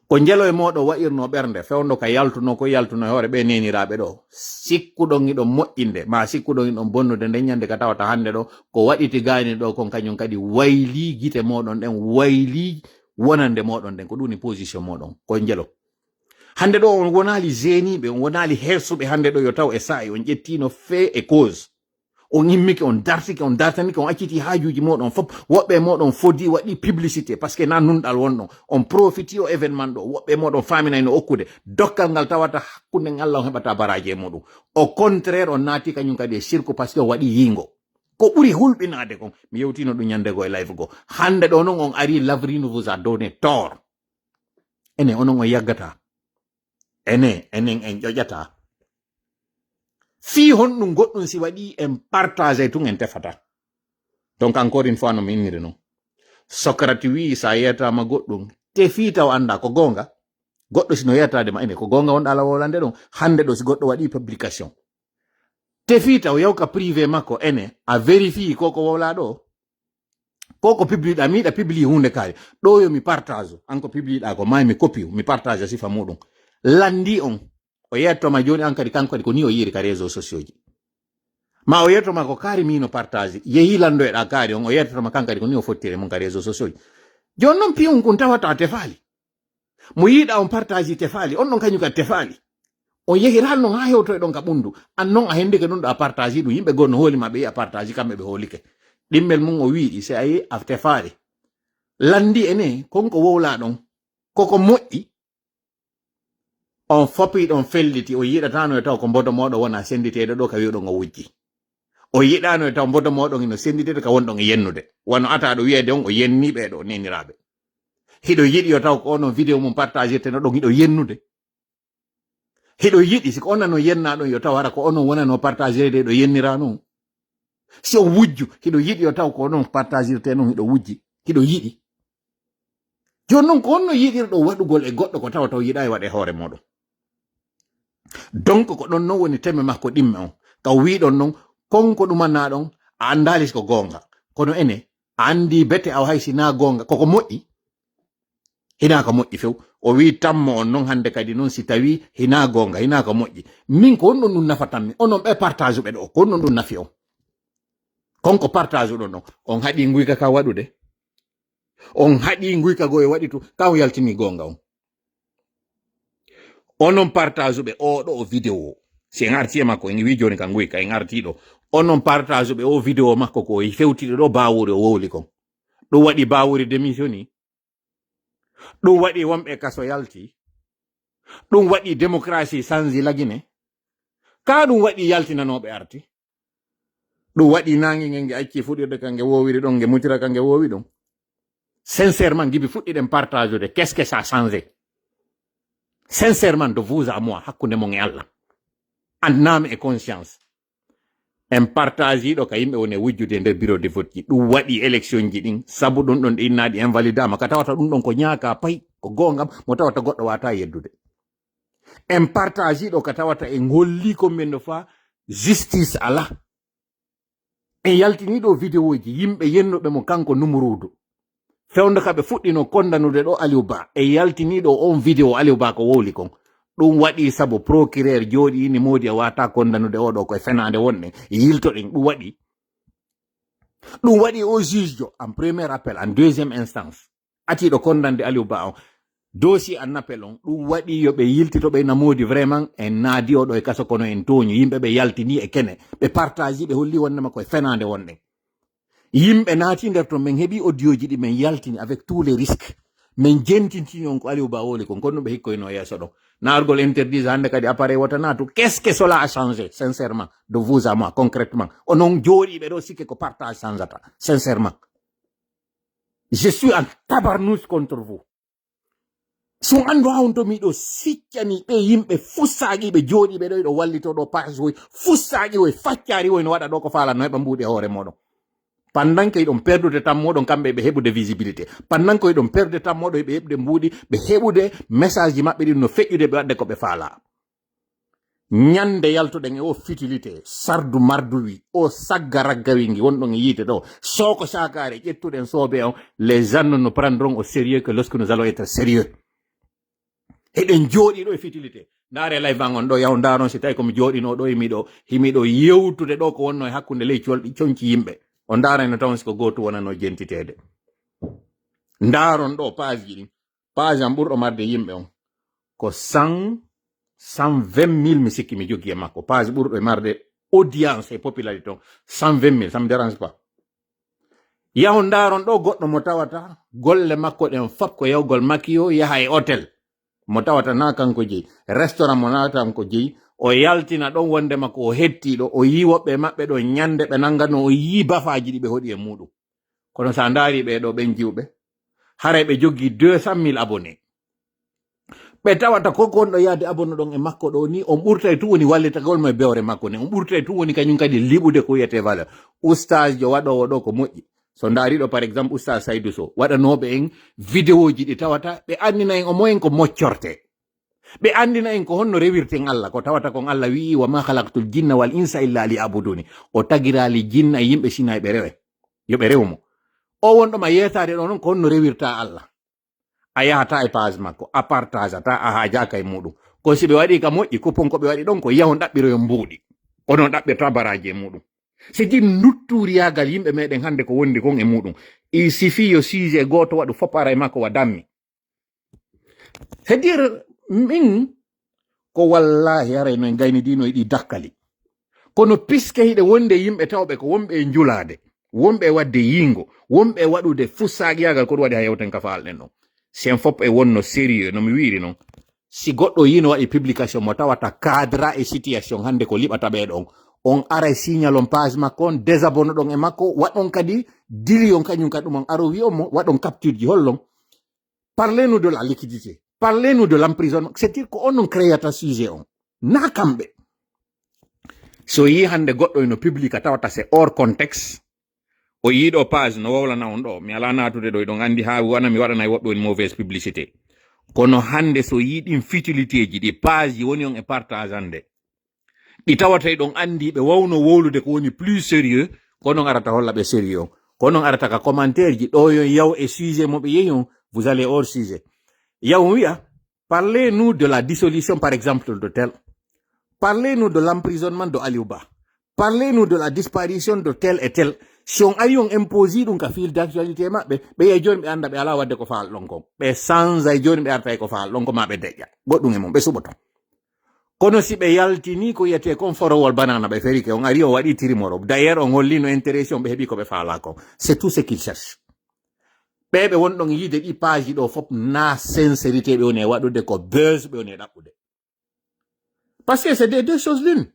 Ko njelo e mooɗon wa'irnoo ɓernde, fewndo ka yaltunoo, ko yaltunoo e hoore ɓe neeniraaɓe ɗo. Sikkuɗon hiɗon moƴƴinde, maa sikkuɗon hiɗon bonnude nden ñande ka tawata hannde ɗo, ko waɗiti gaani ɗo kon kañum kadi waylii gite mooɗon ɗen, waylii wonande mooɗon nden, ko ɗum woni position mooɗon, ko njelo. Hannde ɗo on wonaali jeeniiɓe, on wonaali hersuɓe hannde ɗo yo taw e saa'i on ƴettiino fait et cause. On immike, on dartike, on dartanike, on acciti haajuuji mooɗon fof. Woɓɓe e mooɗon fodi waɗi publicité, parce que na nunɗal wonɗon. On profiti o événement ɗo. Woɓɓe e mooɗon faaminayno okkude dokkal ngal tawata hakkunde ngal, on heɓata baraaji e muɗum. Au contraire, on naati kañum kadi e sirku, parce que on waɗi yiingo. Ko ɓuri hulɓinaade kon, mi yewtino ɗum ñande goo e live goo. Hannde ɗo non on ari, Lavrine vous a donné tort. Enen, onon on yaggata. Enen, enen en ƴoƴata. Fii honɗum goɗɗum si waɗi en partage tun en tefata? Donc encore une fois, no mi inniri non. Socrate wi'i, sa yeetama goɗɗum, tefii taw annda ko goonga. Goɗɗo si no yeetaade ma, ene ko goonga wonɗa ala wowlande ɗon. Hannde ɗo si goɗɗo waɗi publication, tefii taw yaw ka privé makko, ene a vérifié ko ko wowla ɗo. Ko ko publié ɗa, mi yiɗa publié huunde kaari. Ɗo yo mi partage. An ko publié ɗa ko, may mi copie, mi partage sifa muɗum. Lanndi on, o yetto ma jooni, an kadi, kanko kadi, ko ni o yiiri ka réseaux sociaux ji. Ma o yetto ma ko kaari mi no partage. Yehi lanndo e ɗa kaari on, o yetto ma kan kadi, ko ni o fottire mun ka réseaux sociaux ji. Jooni non piyun kun tawata tefaali. Mo yiɗa on partage tefaali, on ɗon kañum kadi tefaali. On yehiraali non haa hewtoyɗon ka ɓundu. An non a hendike ɗum ɗo a partage ɗum. Yimɓe goo no hooli ma, ɓe yi'a partage, kamɓe ɓe hoolike. Ɗimmel mum o wi'i, si a yi a tefaali. Lanndi ene, kon ko wowla ɗon. Koko moƴƴi. On fopi ɗon felliti, o yiɗataano e taw ko mbodo mooɗon wona senditeede ɗo ka wi'uɗon o wujji. O yiɗaano e taw mbodo mooɗon ino senditeede ka wonɗon e yennude. Wano ata ɗo wi'eede on o yenni ɓe ɗo neniraaɓe. Hiɗo yiɗi yo taw ko onon vidéo mum partagirte no ɗon hiɗo yennude. Hiɗo yiɗi si ko onon no yenna ɗon yo taw hara ko onon wonano partagirde ɗo yennira non. Si o wujju, hiɗo yiɗi yo taw ko onon partagirte non hiɗo wujji. Hiɗo yiɗi. Jooni non ko honno yiɗirɗo waɗugol e goɗɗo ko tawa taw yiɗa e waɗe hoore muɗum? Donc ko ɗon non woni teme makko ɗimme on. Ka wiɗon non, kon ko ɗumanna ɗon, a andaali si ko goonga. Kono ene, a andi bete aw hay si na goonga, koko moƴƴi. Hina ko moƴƴi few. O wi tammo on non hande kadi non si tawi hina goonga, hina ko moƴƴi. Min ko honɗum ɗum nafatammi? Onon ɓe partage ɓe ɗo, ko honɗum ɗum nafi on? Kon ko partage ɗon ɗon. On haɗi nguyka ka waɗude. On haɗi nguyka goo e waɗi tu, ka o yaltini goonga on. Onon partage ɓe o ɗo o vidéo. Si en arti e makko, en wi jooni ka nguyka, en arti ɗo. Onon partage ɓe o vidéo makko ko o fewtide ɗo Bawuri o wowli kon. Ɗum waɗi Bawuri démissioni. Ɗum waɗi wonɓe kaso yalti. Ɗum waɗi démocratie change la Guinée. Ka ɗum waɗi yaltinanooɓe arti. Ɗum waɗi naange nge, nge acci fuɗirde ka nge woowiri ɗon, nge mutira ka nge woowi ɗon. Sincèrement, ngibi fuɗɗiɗen partage'ude. Qu'est-ce que ça a changé? Sincèrement, de vous à moi, hakkunde mon e Allah. En âme et conscience. En partage ɗo ka yimɓe woni e wujjude e nder bureau de vote ji. Ɗum waɗi élection ji ɗin. Sabu ɗum ɗon ɗe innaɗi invalidama. Ka tawata ɗum ɗon ko ñaaka pay, ko goongam, mo tawata goɗɗo wata yeddude. En partage ɗo ka tawata en holli combien de fois justice ala. En yaltini ɗo vidéo ji yimɓe yennuɓe mo kanko Numuruudu. Fewndo ka ɓe fuɗɗino kondanude ɗo Aliou Ba. En yaltini ɗo on vidéo Aliou Ba ko wowli kon. Ɗum waɗi sabu procureur jooɗi ini moodi a wata kondanude oɗo koye fenaande wonɗen. Yiltoɗen ɗum waɗi. Ɗum waɗi o juge jo en premier appel, en deuxième instance. Atiiɗo kondande Aliou Ba on. Dossier an appel on, ɗum waɗi yo ɓe yiltito ɓe ina moodi vraiment, en naadi oɗo e kaso kono en tooñi. Yimɓe ɓe yaltini e kene, ɓe partager, ɓe holli wonde makko e fenaande wonɗen. Yimɓe naati nder ton, min heɓi audio ji ɗi min yaltini avec tous les risques. Min jentintini on ko Aliou Ba woli kon, kon ɗum ɓe hikkoyno yeeso ɗon. Naargol interdit hannde kadi appareil wota naatu. Qu'est-ce que cela a changé, sincèrement, de vous à moi, concrètement? Onon jooɗiiɓe ɗo sikke ko partage changeata, sincèrement. Je suis en tabarnouche contre vous. Sun anndu haa on to miɗo siccani ɓe yimɓe fussaaki ɓe jooɗiiɓe ɗo, ɗo wallito ɗo page woy, fussaaki woy, faccaari woy, no waɗa ɗo ko faalanno, heɓa mbuuɗi e hoore mooɗon. Pandan ko yiɗon perdude tan mooɗon kamɓe ɓe heɓude visibilité. Pandan ko yiɗon perdude tan mooɗon ɓe heɓude mbuuɗi, ɓe heɓude message ji maɓɓe ɗin no feƴƴude ɓe waɗde ko ɓe faalaa. Ñande yaltuɗen e o futilité, sardu marduwi, o sagga raggawingi wonɗon e yiite ɗo. Soko sakare ƴettuɗen sobe on, les gens ne nous prendront au sérieux que lorsque nous allons être sérieux. Eɗen jooɗi ɗo e futilité. Ndaare live an on ɗo, yaw ndaaron si tawi ko mi jooɗino ɗo e miɗo, himiɗo yewtude ɗo ko wonno e hakkunde ley colɗi conci yimɓe. O ndaarayno taw si ko gootu wonano jentiteede. Ndaaron ɗo page ji ɗin. Page am ɓurɗo marde yimɓe on ko cent, cent vingt mille mi sikki mi jogii e makko. Page ɓurɗo e marde audience e popularité on, cent vingt mille, ça me dérange pas. Yahu ndaaron ɗo goɗɗo mo tawata golle makko ɗen fop ko yawgol makiyo, yaha e hôtel. Mo tawata na kanko jeyi, restaurant mo na kanko jeyi, o yaltina ɗon wonde makko o hettiɗo, o yi woɓɓe maɓɓe ɗo ñande ɓe nangano, o yi bafaaji ɗi ɓe hoɗi e muɗum. Kono sa ndaari ɓe ɗo ɓen jiwɓe, haray ɓe jogii deux cent mille abonnés. Ɓe tawata ko kon ɗo yaade abonno ɗon e makko ɗo ni, on ɓurtay tun woni wallitagol mo e bewre makko ni, on ɓurtay tun woni kañum kadi liɓude ko wiyete valeur. Oustaz jo waɗoowo ɗo ko moƴƴi. So ndaari ɗo, par exemple, Oustaz Saydou Sow, waɗanooɓe en vidéo ji ɗi tawata ɓe anndina en o moyen ko moccorte. Ɓe anndina en ko honno rewirten Allah, ko tawata kon Allah wi'i, "Wa ma khalaqtul jinna wal insa illa li abuduni." O tagiraali jinna e yimɓe sina ɓe rewe. Yo ɓe rew mo. O wonɗo ma yeetaade ɗo non ko honno rewirta Allah. A yahata e page makko, a partageata, a haajaaka e muɗum. Ko si ɓe waɗi ka moƴƴi, ko pon ko ɓe waɗi ɗon, ko yahon ɗaɓɓiroyon mbuuɗi. Onon ɗaɓɓirta baraaji e muɗum. C'est-à-dire ndutturiyaagal yimɓe meɗen hannde ko wondi kon e muɗum. Il suffit yo sujet gooto waɗu fop ara e makko wa dammi. C'est-à-dire, min ko wallahi haray no en gaynidino e ɗi dakkali. Kono puisque hiɗe wonde yimɓe tawɓe ko wonɓe e njulaade, wonɓe e waɗde yiingo, wonɓe e waɗude fussaaqiyagal, ko ɗum waɗi hay hewten ka faalɗen ɗon. Si en fop e wonno sérieux, no mi wiiri non. Si goɗɗo yino waɗi publication mo tawata cadre e situation hannde ko liɓata ɓe ɗon, on aray signal on page makko on, désabonno ɗon e makko, waɗon kadi dili on kañum kadi ɗum on aro wi on mo, waɗon capture ji hollon. Parlez-nous de la liquidité. Parlez-nous de l'emprisonnement. C'est-à-dire ko onon créata sujet on. Na kamɓe. So yi hannde goɗɗo ino public a tawata c'est hors contexte. O yiiɗo page no wowlana on ɗo. Mi ala natude ɗo, iɗon anndi haa wana mi waɗanay woɓɓe woni mauvaise publicité. Kono hannde so yi ɗin futilité ji ɗi page ji woni on e partage hannde. Ɗi tawata eɗon anndi ɓe wawno wowlude ko woni plus sérieux, kono on arata holla ɓe sérieux on. Kono on arata ka commentaire ji ɗo yon yaw e sujet mo ɓe yehi on, vous allez hors sujet. Yaw on wi'a, parlez-nous de la dissolution, par exemple, de tel. Parlez-nous de l'emprisonnement de Aliou Ba. Parlez-nous de la disparition de tel et tel. Si on ari on imposi ɗum ka fil d'actualité maɓɓe, ɓe yi'a jooni ɓe annda ɓe alaa waɗde ko faalɗon kon. Ɓe sanza e jooni ɓe arta e ko faalɗon ko ma ɓe deƴƴa. Goɗɗum e mum, ɓe suɓoto. Kono si ɓe yaltini ko yiyetee kon forowol banana ɓe ferike, on ari on waɗi tirimoro. D'ailleurs, on holli no intérêt on ɓe heɓi ko ɓe faalaa kon. C'est tout ce qu'il cherche. Ɓe ɓe wonɗon yiide ɗi page ɗo fop na sincérité ɓe woni e waɗude, ko buzz ɓe woni e ɗaɓɓude. Parce que c'est des deux choses l'une.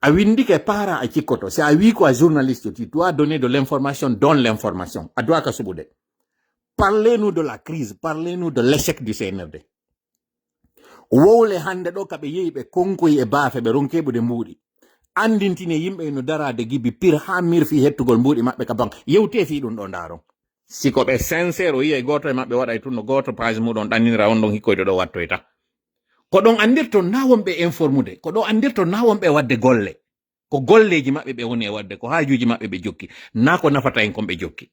A windike para a cikkoto. Si a wi ko a journaliste, tu dois donner de l'information, donne l'information. A doit ka suɓude. Parlez-nous de la crise, parlez-nous de l'échec du C N R D. Wowle hannde ɗo ka ɓe yehi ɓe konkoyi e baafe ɓe ronke ɓude mbuuɗi. Anndintine yimɓe no daraade gibi pir haa mir fii hettugol mbuuɗi maɓɓe ka ban. Yewte fii ɗum ɗo ndaaron. Si ko ɓe sincère o yi'ay gooto e maɓɓe waɗay tun no gooto page muɗon ɗanninira on ɗon hikkoyde ɗo wattoyta. Ko ɗon anndirton na wonɓe informude, ko ɗo anndirton na wonɓe waɗde golle. Ko golleeji maɓɓe ɓe woni e waɗde, ko haajuuji maɓɓe ɓe jokki, na ko nafata en kon ɓe jokki.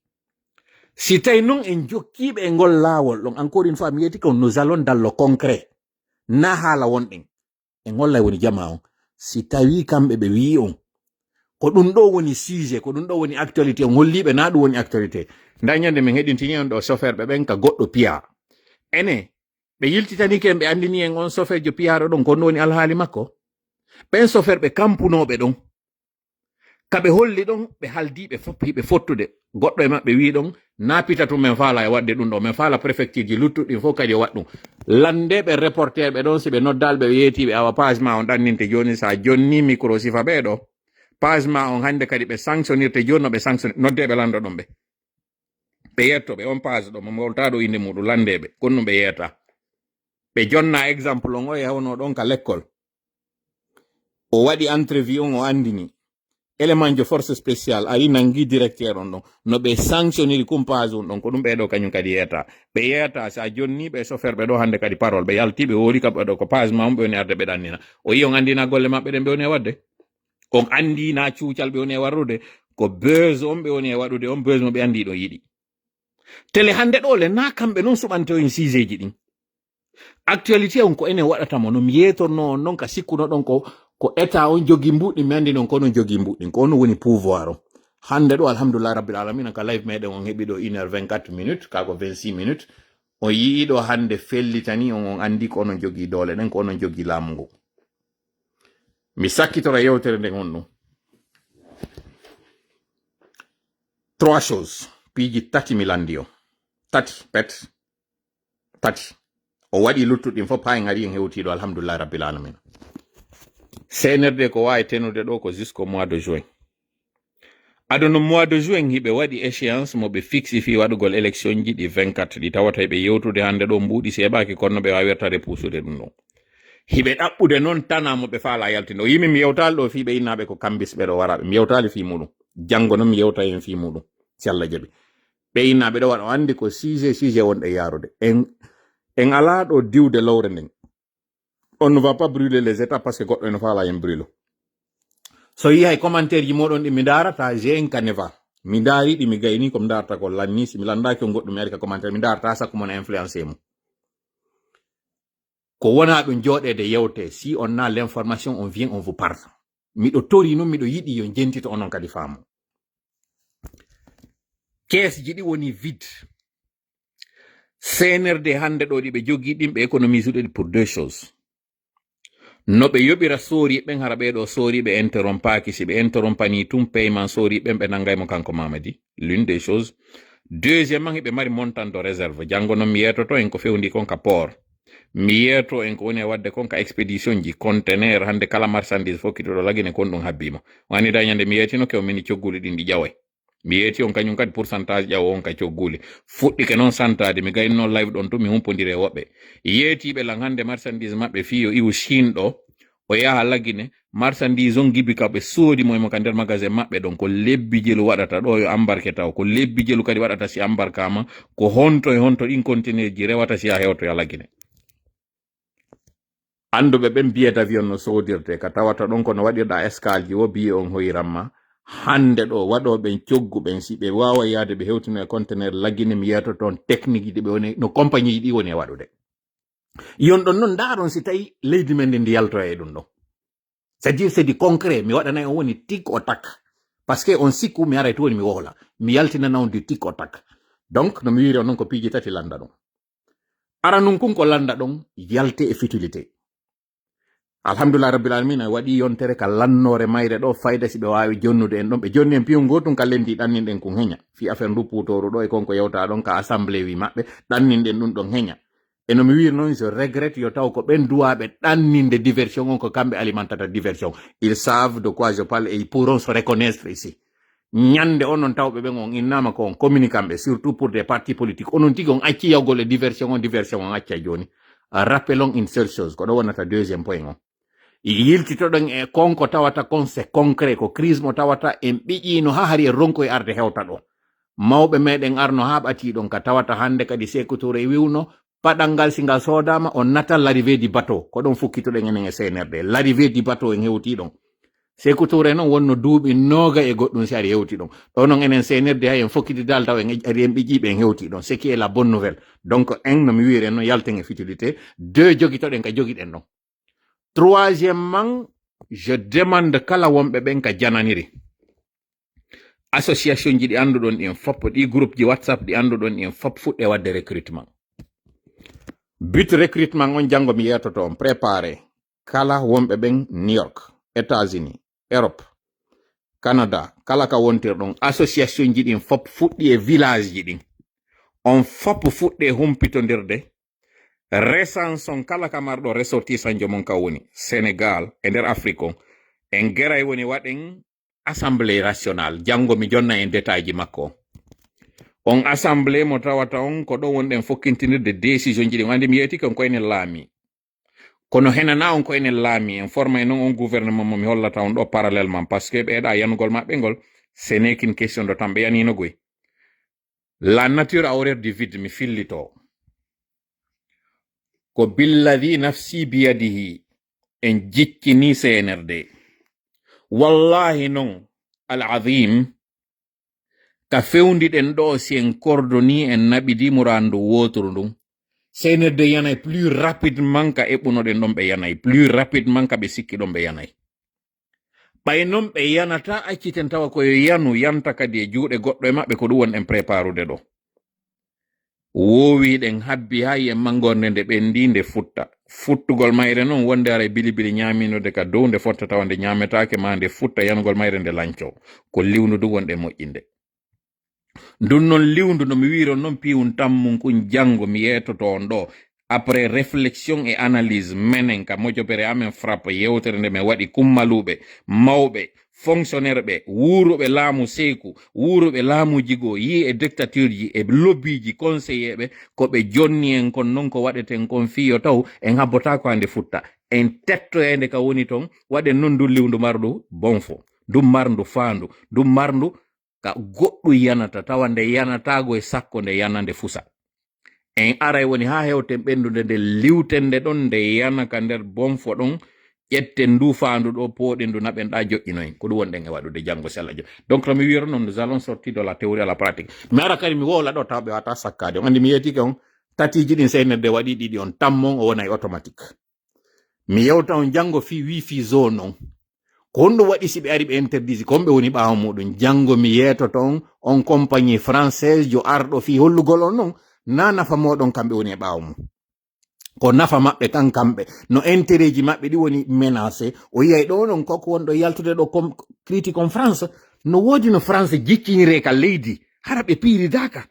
Si tawi non en jokkiiɓe e ngol laawol ɗon, encore une fois, mi yetti kon, nous allons dans le concret. Na haala wonɗen. En hollay woni jamaa on. Si tawi kamɓe ɓe wi'i on, ko ɗum ɗo woni sujet, ko ɗum ɗo woni actualité, on holliiɓe na ɗum woni actualité. Nda ñande min heɗintini on ɗo chauffeur ɓe ɓen ka goɗɗo piya. Ene, ɓe yiltitani ken, ɓe anndini en on soferjo piyaaɗo ɗon, ko on woni alhaali makko. Ɓen soferɓe kampunooɓe ɗon, ka ɓe holli ɗon, ɓe haldi ɓe fop, hiɓe fottude. Goɗɗo e maɓɓe wi ɗon, na pita tun men faala e waɗde ɗum ɗo, men faala préfecture ji luttuɗi ɗin fof kadi o waɗ ɗum. Lannde ɓe reporter ɓe ɗon, si ɓe noddaali ɓe, ɓe yeeti ɓe, awa page ma on ɗanninte jooni, sa jonni micro sifa ɓee ɗo, page ma on hannde kadi ɓe sanctionirte jooni, no ɓe sanctionir, nodde ɓe lanndo ɗon ɓe. Ɓe yetto ɓe on page ɗo, mo wowlata ɗo innde muɗum, lannde ɓe, ko ɗum ɓe yeeta. Ɓe jonna exemple on, o yawno ɗon ka lekkol. O waɗi entrevue on, o anndini. Élément jo force spéciale ari nangi directeur on ɗon. No ɓe sanctioniri kum page on ɗon, ko ɗum ɓee ɗo kañum kadi yeeta. Ɓe yeeta, sa jonni ɓe soferɓe ɗo hannde kadi parole. Ɓe yalti, ɓe wowli ka ɓe ɗo ko page ma on ɓe woni arde ɓe ɗannina. O yi on anndina golle maɓɓe ɗen ɓe woni e waɗde. On anndi na cuucal ɓe woni e warrude. Ko buzz on ɓe woni e waɗude, on buzz mo ɓe anndi ɗo yiɗi. Tele hannde ɗo le, na kamɓe non suɓante on sujet ji ɗin. Actualité on ko enen waɗata mo, no mi yeetorno on non ka sikkuno ɗon ko, ko état on jogi mbuɗi, mi anndi non ko onon jogi mbuɗi, ko onon woni pouvoir on. Hannde ɗo, alhamdulillah rabbil alamina, ka live meɗen on heɓi ɗo une heure vingt-quatre minutes, ka ko vingt-six minutes. On yi'i ɗo hannde fellitani on, on anndi ko onon jogi doole ɗen, ko onon jogi laamu ngu. Mi sakkitora yewtere nden on ɗum. Trois choses, piiji tati mi lanndi on. Tati, pet. Tati. O waɗi luttuɗi ɗin fof, haa en ari en hewti ɗo, alhamdulillah rabbil alamin. C N R D ko waawi tenude ɗo ko jusqu'au mois de juin. Ado no mois de juin hiɓe waɗi échéance mo ɓe fixi fii waɗugol élection ji ɗi vingt-quatre ɗi tawata hiɓe yewtude hannde ɗo mbuuɗi seeɓaaki, kono no ɓe waawirta repuusude ɗum ɗon. Hiɓe ɗaɓɓude noon tana mo ɓe faala yaltinde. O yimi mi yewtaali ɗo fii ɓe innaaɓe ko kambisɓe ɗo waraaɓe. Mi yewtaali fii muɗum. Janngo noon mi yewta heen fii muɗum. Si Allah jaɓi. Ɓe innaaɓe ɗo waɗa, o anndi ko sujet, sujet wonɗe yaarude. En, en alaa ɗo diwde lowre nden. On ne va pas brûler les étapes parce que goɗɗo ene faala en brûlo. So yi hay commentaire ji moɗon ɗi mi ndaarata, j'ai un canevas. Mi ndaari ɗi, mi gayni ko mi ndaarata ko lanni. Si mi lanndaaki on goɗɗum, mi ari ka commentaire, mi ndaarata sakko mon influencé mo. Ko wona ɗum jooɗeede yewte, si on a l'information, on vient, on vous parle. Miɗo tori noon, miɗo yiɗi yo jentito onon kadi faamu. Kees ji ɗi woni vide. C N R D hannde ɗo ɗi ɓe jogii ɗin, ɓe économise ɗi pour deux choses. No ɓe yoɓira soori ɓen, hara ɓee ɗo soori ɓe interrompaaki. Si ɓe interrompani tun paiement soori ɓen, ɓe nanngay mo kanko Mamadi. L'une des choses. Deuxièmement, hiɓe mari montant de réserve. Janngo noon mi yeetoto en ko fewndi kon ka port. Mi yeeto en ko woni e waɗde kon ka expédition ji, conteneur, hannde kala marchandise fokkituɗo Lagine kon ɗum habbii mo. O anndi da ñande mi yeetino ke o mini cogguli ɗin ɗi ƴaway. Mi yeeti on kañum kadi pourcentage ƴawo on ka cogguli. Fuɗɗike noon santaade, mi gayni noon live ɗon tun, mi humpondiri e woɓɓe. Yeetiiɓe lan hannde marchandise maɓɓe fii yo iwu Chine ɗo, o yaha Lagine, marchandise on gibi ka ɓe soodi mo e mo ka nder magasin maɓɓe ɗon, ko lebbi jelu waɗata ɗo yo embarqué taw, ko lebbi jelu kadi waɗata si embarquaama, ko honto e honto ɗin conteneur ji rewata si a hewtoya Lagine. Annduɓe ɓen billet d'avion no soodirte, ka tawata ɗon ko no waɗirɗa escale ji wo billet on hoyiran ma. Hannde ɗo waɗooɓe coggu ɓen, si ɓe waaway yahde ɓe hewtino e conteneur Lagine, mi yeeto toon technique ji ɗi ɓe woni, no compagnie ji ɗi woni e waɗude. Yon ɗon noon ndaaron si tawi leydi men ndi ndi yaltoya e ɗum ɗon. C'est-à-dire c'est du concret, mi waɗanay on woni tic au tac. Parce que on sikku mi aray toon mi wohla, mi yaltinana on du tic au tac. Donc no mi wiiri on noon ko piiji tati lannda ɗum. Aranun kun ko lannda ɗon, yalte e futilité. Alhamdulillah rabbil alamin, a waɗi yontere ka lannoore mayre ɗo, fayda si ɓe waawi jonnude en ɗon. Ɓe jonni en piyon gootun ka lendi ɗanninɗen kun heña. Fii affaire ndu puutooru ɗo e kon ko yewta ɗon ka assemblée wi maɓɓe, ɗanninɗen ɗum ɗon heña. E no mi wiiri noon, je regrette yo taw ko ɓen duwaaɓe ɗanninde diversion on, ko kamɓe alimentata diversion. Ils savent de quoi je parle et ils pourront se reconnaître ici. Ñande onon tawɓe ɓen on innama ko on communicant ɓe, surtout pour des partis politiques. Onon tigi on acci yawgol e diversion on, diversion on acca jooni. Rappelons une seule chose, ko ɗo wonata deuxième point on. Yiltitoɗen e kon ko tawata kon c'est concret, ko crise mo tawata en ɓiƴiino ha hari e ronkoy arde hewta ɗo. Mawɓe meɗen arno ha ɓati ɗon ka tawata hande kadi Sekou Touré wiwno, paɗal ngal si ngal soodama, on nata l'arrivée du bateau. Ko ɗon fukkitoɗen enen e C N R D. L'arrivée du bateau en hewti ɗon. Sekou Touré noon wonno duuɓi nooga e goɗɗum si ari hewti ɗon. Ɗo noon enen C N R D hay en fokkiti dal taw en ari en ɓiƴiiɓe en hewti ɗon. Ce qui est la bonne nouvelle. Donc en no mi wiiri en noon yalten e futilité. Deux jogitoɗen ka jogiɗen ɗon. Troisièmement, je demande kala wonɓe ɓen ka jananiri. Association ji ɗi annduɗon ɗin fop, ɗi groupe ji WhatsApp ɗi annduɗon ɗin fop fuɗɗe waɗde recrutement. But recrutement on, janngo mi yeetoto on, préparé. Kala wonɓe ɓen New York, États-Unis, Europe, Canada, kala ka wontirɗon, association ji ɗin fop fuɗɗi e village ji ɗin. On fop fuɗɗe humpitondirde. Recensé on kala ka marɗo ressortissant jo mon ka woni Sénégal e nder Afrique on. En geray woni waɗen assemblée nationale. Janngo mi jonna en détail ji makko. On assemblée mo tawata on ko ɗo wonɗen fokkintinirde décision ji ɗin. Andi mi yeetike on ko enen laami. Kono henana on ko enen laami, en formay non on gouvernement mo mi hollata on ɗo parallèlement, parce que ɓeeɗa yanugol maɓɓe ngol, ce n'est qu'une question de temps, ɓe yanino goy. La nature a horreur du vide, mi fillito. Ko billadi nafsi biyadihi, en jiccini C N R D. Wallahi non, al azim, ka fewndi ɗen ɗo, si en kordoni, en naɓidi murandu woturu ndun. C N R D yanay plus rapidement ka eɓɓunoɗen ɗon ɓe yanay, plus rapidement ka ɓe sikki ɗon ɓe yanay. Ɓay non ɓe yanata, acciten tawa ko yo yanu, yanta kadi e juuɗe goɗɗo e maɓɓe, ko ɗum wonɗen préparude ɗo. Woowiɗen habbi haa yi'en manngorde nde ɓenndi nde futta. Futtugol mayre non wonde aray bilibili ñaamiino nde ka dow, nde fotta tawa nde ñaametaake, maa nde futta yanugol mayre nde lanco. Ko liwndu ndun wonɗen moƴƴinde. Ndun non liwndu no mi wi'iro non piiwun tammun kun janngo mi yeetoto on ɗo. Après réflexion et analyse, menen ka mojobere amen Frappe, yewtere nde men waɗi, kummaluuɓe, mawɓe, fonctionnaire ɓe, wuuruɓe laamu Seeku, wuuruɓe laamuuji goo, yii e dictature ji, e lobby ji, conseiller ɓe, ko ɓe jonni en kon non ko waɗeten kon fii yo taw en habbotaako hande futta. En tettoyande ka woni ton, waɗen non ndun liwndu marndu bonfo, ndun marndu faandu, ndun marndu ka goɗɗum yanata, tawa nde yanataago e sakko nde yana nde fusa. En aray woni haa hewten ɓenndude nde liwten nde ɗon, nde yana ka nder bonfo ɗon, ƴetten ndu faandu ɗo, pooɗen ndu, naɓen ɗa, joƴƴinoyen. Ko ɗum wonɗen e waɗude janngo, si Allah jaɓi. Donc, no mi wi'iro noon, nous allons sortir de la théorie à la pratique. Mi ara kadi mi wowla ɗo, tawa ɓe wata sakkaade. On anndi mi yeetike on, tatiiji ɗin sey nedde waɗi ɗiɗi on, tammo on o wonay automatique. Mi yewta on janngo fii wifi zone on. Ko honɗum waɗi si ɓe ari ɓe interdisi? Ko honɓe woni ɓaawo muɗum? Janngo mi yeetoto on, on compagnie française jo arɗo fii hollugol on non, na nafa mooɗon kamɓe woni e ɓaawo mum. Ko nafa maɓɓe kan kamɓe. No intérêt ji maɓɓe ɗi woni menacé. O yiyay ɗo non ko ko wonɗo yaltude ɗo com-, critique on France. No woodi no France jicciniree ka leydi. Hara ɓe piiridaaka.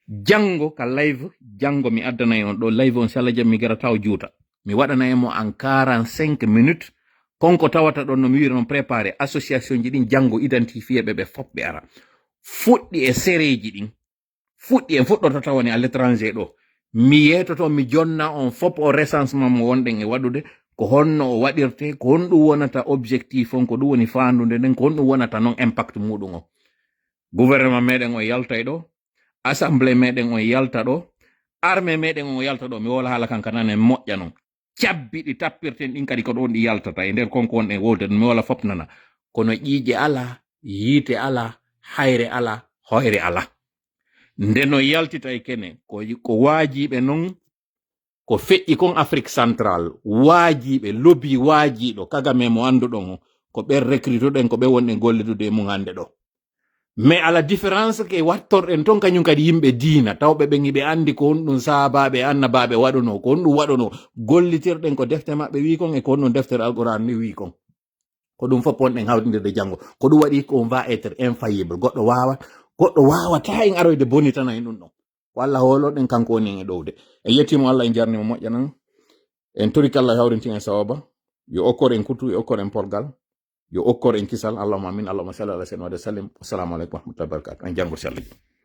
Janngo ka live, janngo mi addanay on ɗo live on, si Allah jaɓi mi garata o juuta. Mi waɗanay mo en quarante-cinq minutes. Kon ko tawata ɗon no mi wi'iri non préparé association ji ɗin janngo identifié ɓe, ɓe fop ɓe ara. Fuɗɗi e sereji ɗin. Fuɗɗi en fuɗɗoto tawa ni à l'étranger ɗo. Mi yeetoto, mi jonna on fop o recensement mo wonɗen e waɗude. Ko honno o waɗirte, ko honɗum wonata objectif on, ko ɗum woni faandude nden, ko honɗum wonata non impact muɗum on. Gouvernement meɗen o yaltay ɗo, assemblée meɗen on yalta ɗo, armée meɗen on yalta ɗo, mi wowla haala kan ka nane moƴƴa non. Cabbi ɗi tappirten ɗin kadi ko ɗon ɗi yaltata e nder kon ko wonɗen wowlde ɗum, mi wowla fop nana. Kono ƴiiƴe ala, yiite ala, hayre ala, hoyre ala. Nde no yaltita e kene, ko, ko waajiɓe non, ko feƴƴi kon Afrique Centrale, waajiɓe, lobby waajiɗo, Kagame mo annduɗon o, ko ɓen recrutuɗen, ko ɓe wonɗen gollidude e mum hannde ɗo. Mais à la différence que wattorɗen ton kañum kadi yimɓe diina, tawɓe ɓen hiɓe anndi ko honɗum sahaabaaɓe e annabaaɓe waɗunoo, ko honɗum waɗunoo, gollitirɗen ko defte maɓɓe wii kon e ko honɗum deftere Alquraan ni wii kon. Ko ɗum fof wonɗen hawtindirde janngo. Ko ɗum waɗi ko on va être infaillible. Goɗɗo waawa, goɗɗo waawataa en aroyde bonitana en ɗum ɗon. Ko Allah hooloɗen, kanko woni en e ɗowde. En yettiimo Allah, en jarniimo moƴƴanan. En torike Allah hawrintin en sawaba. Yo okkor en kutu, yo okkor en polgal. Yo okkor en kisal. Allahumma amin. Allahumma salli ala sayyidina Muhammad wa sallim. Wassalamu aleykum wa rahmatullahi wa barakatuh. En janngo, si Allah jaɓi.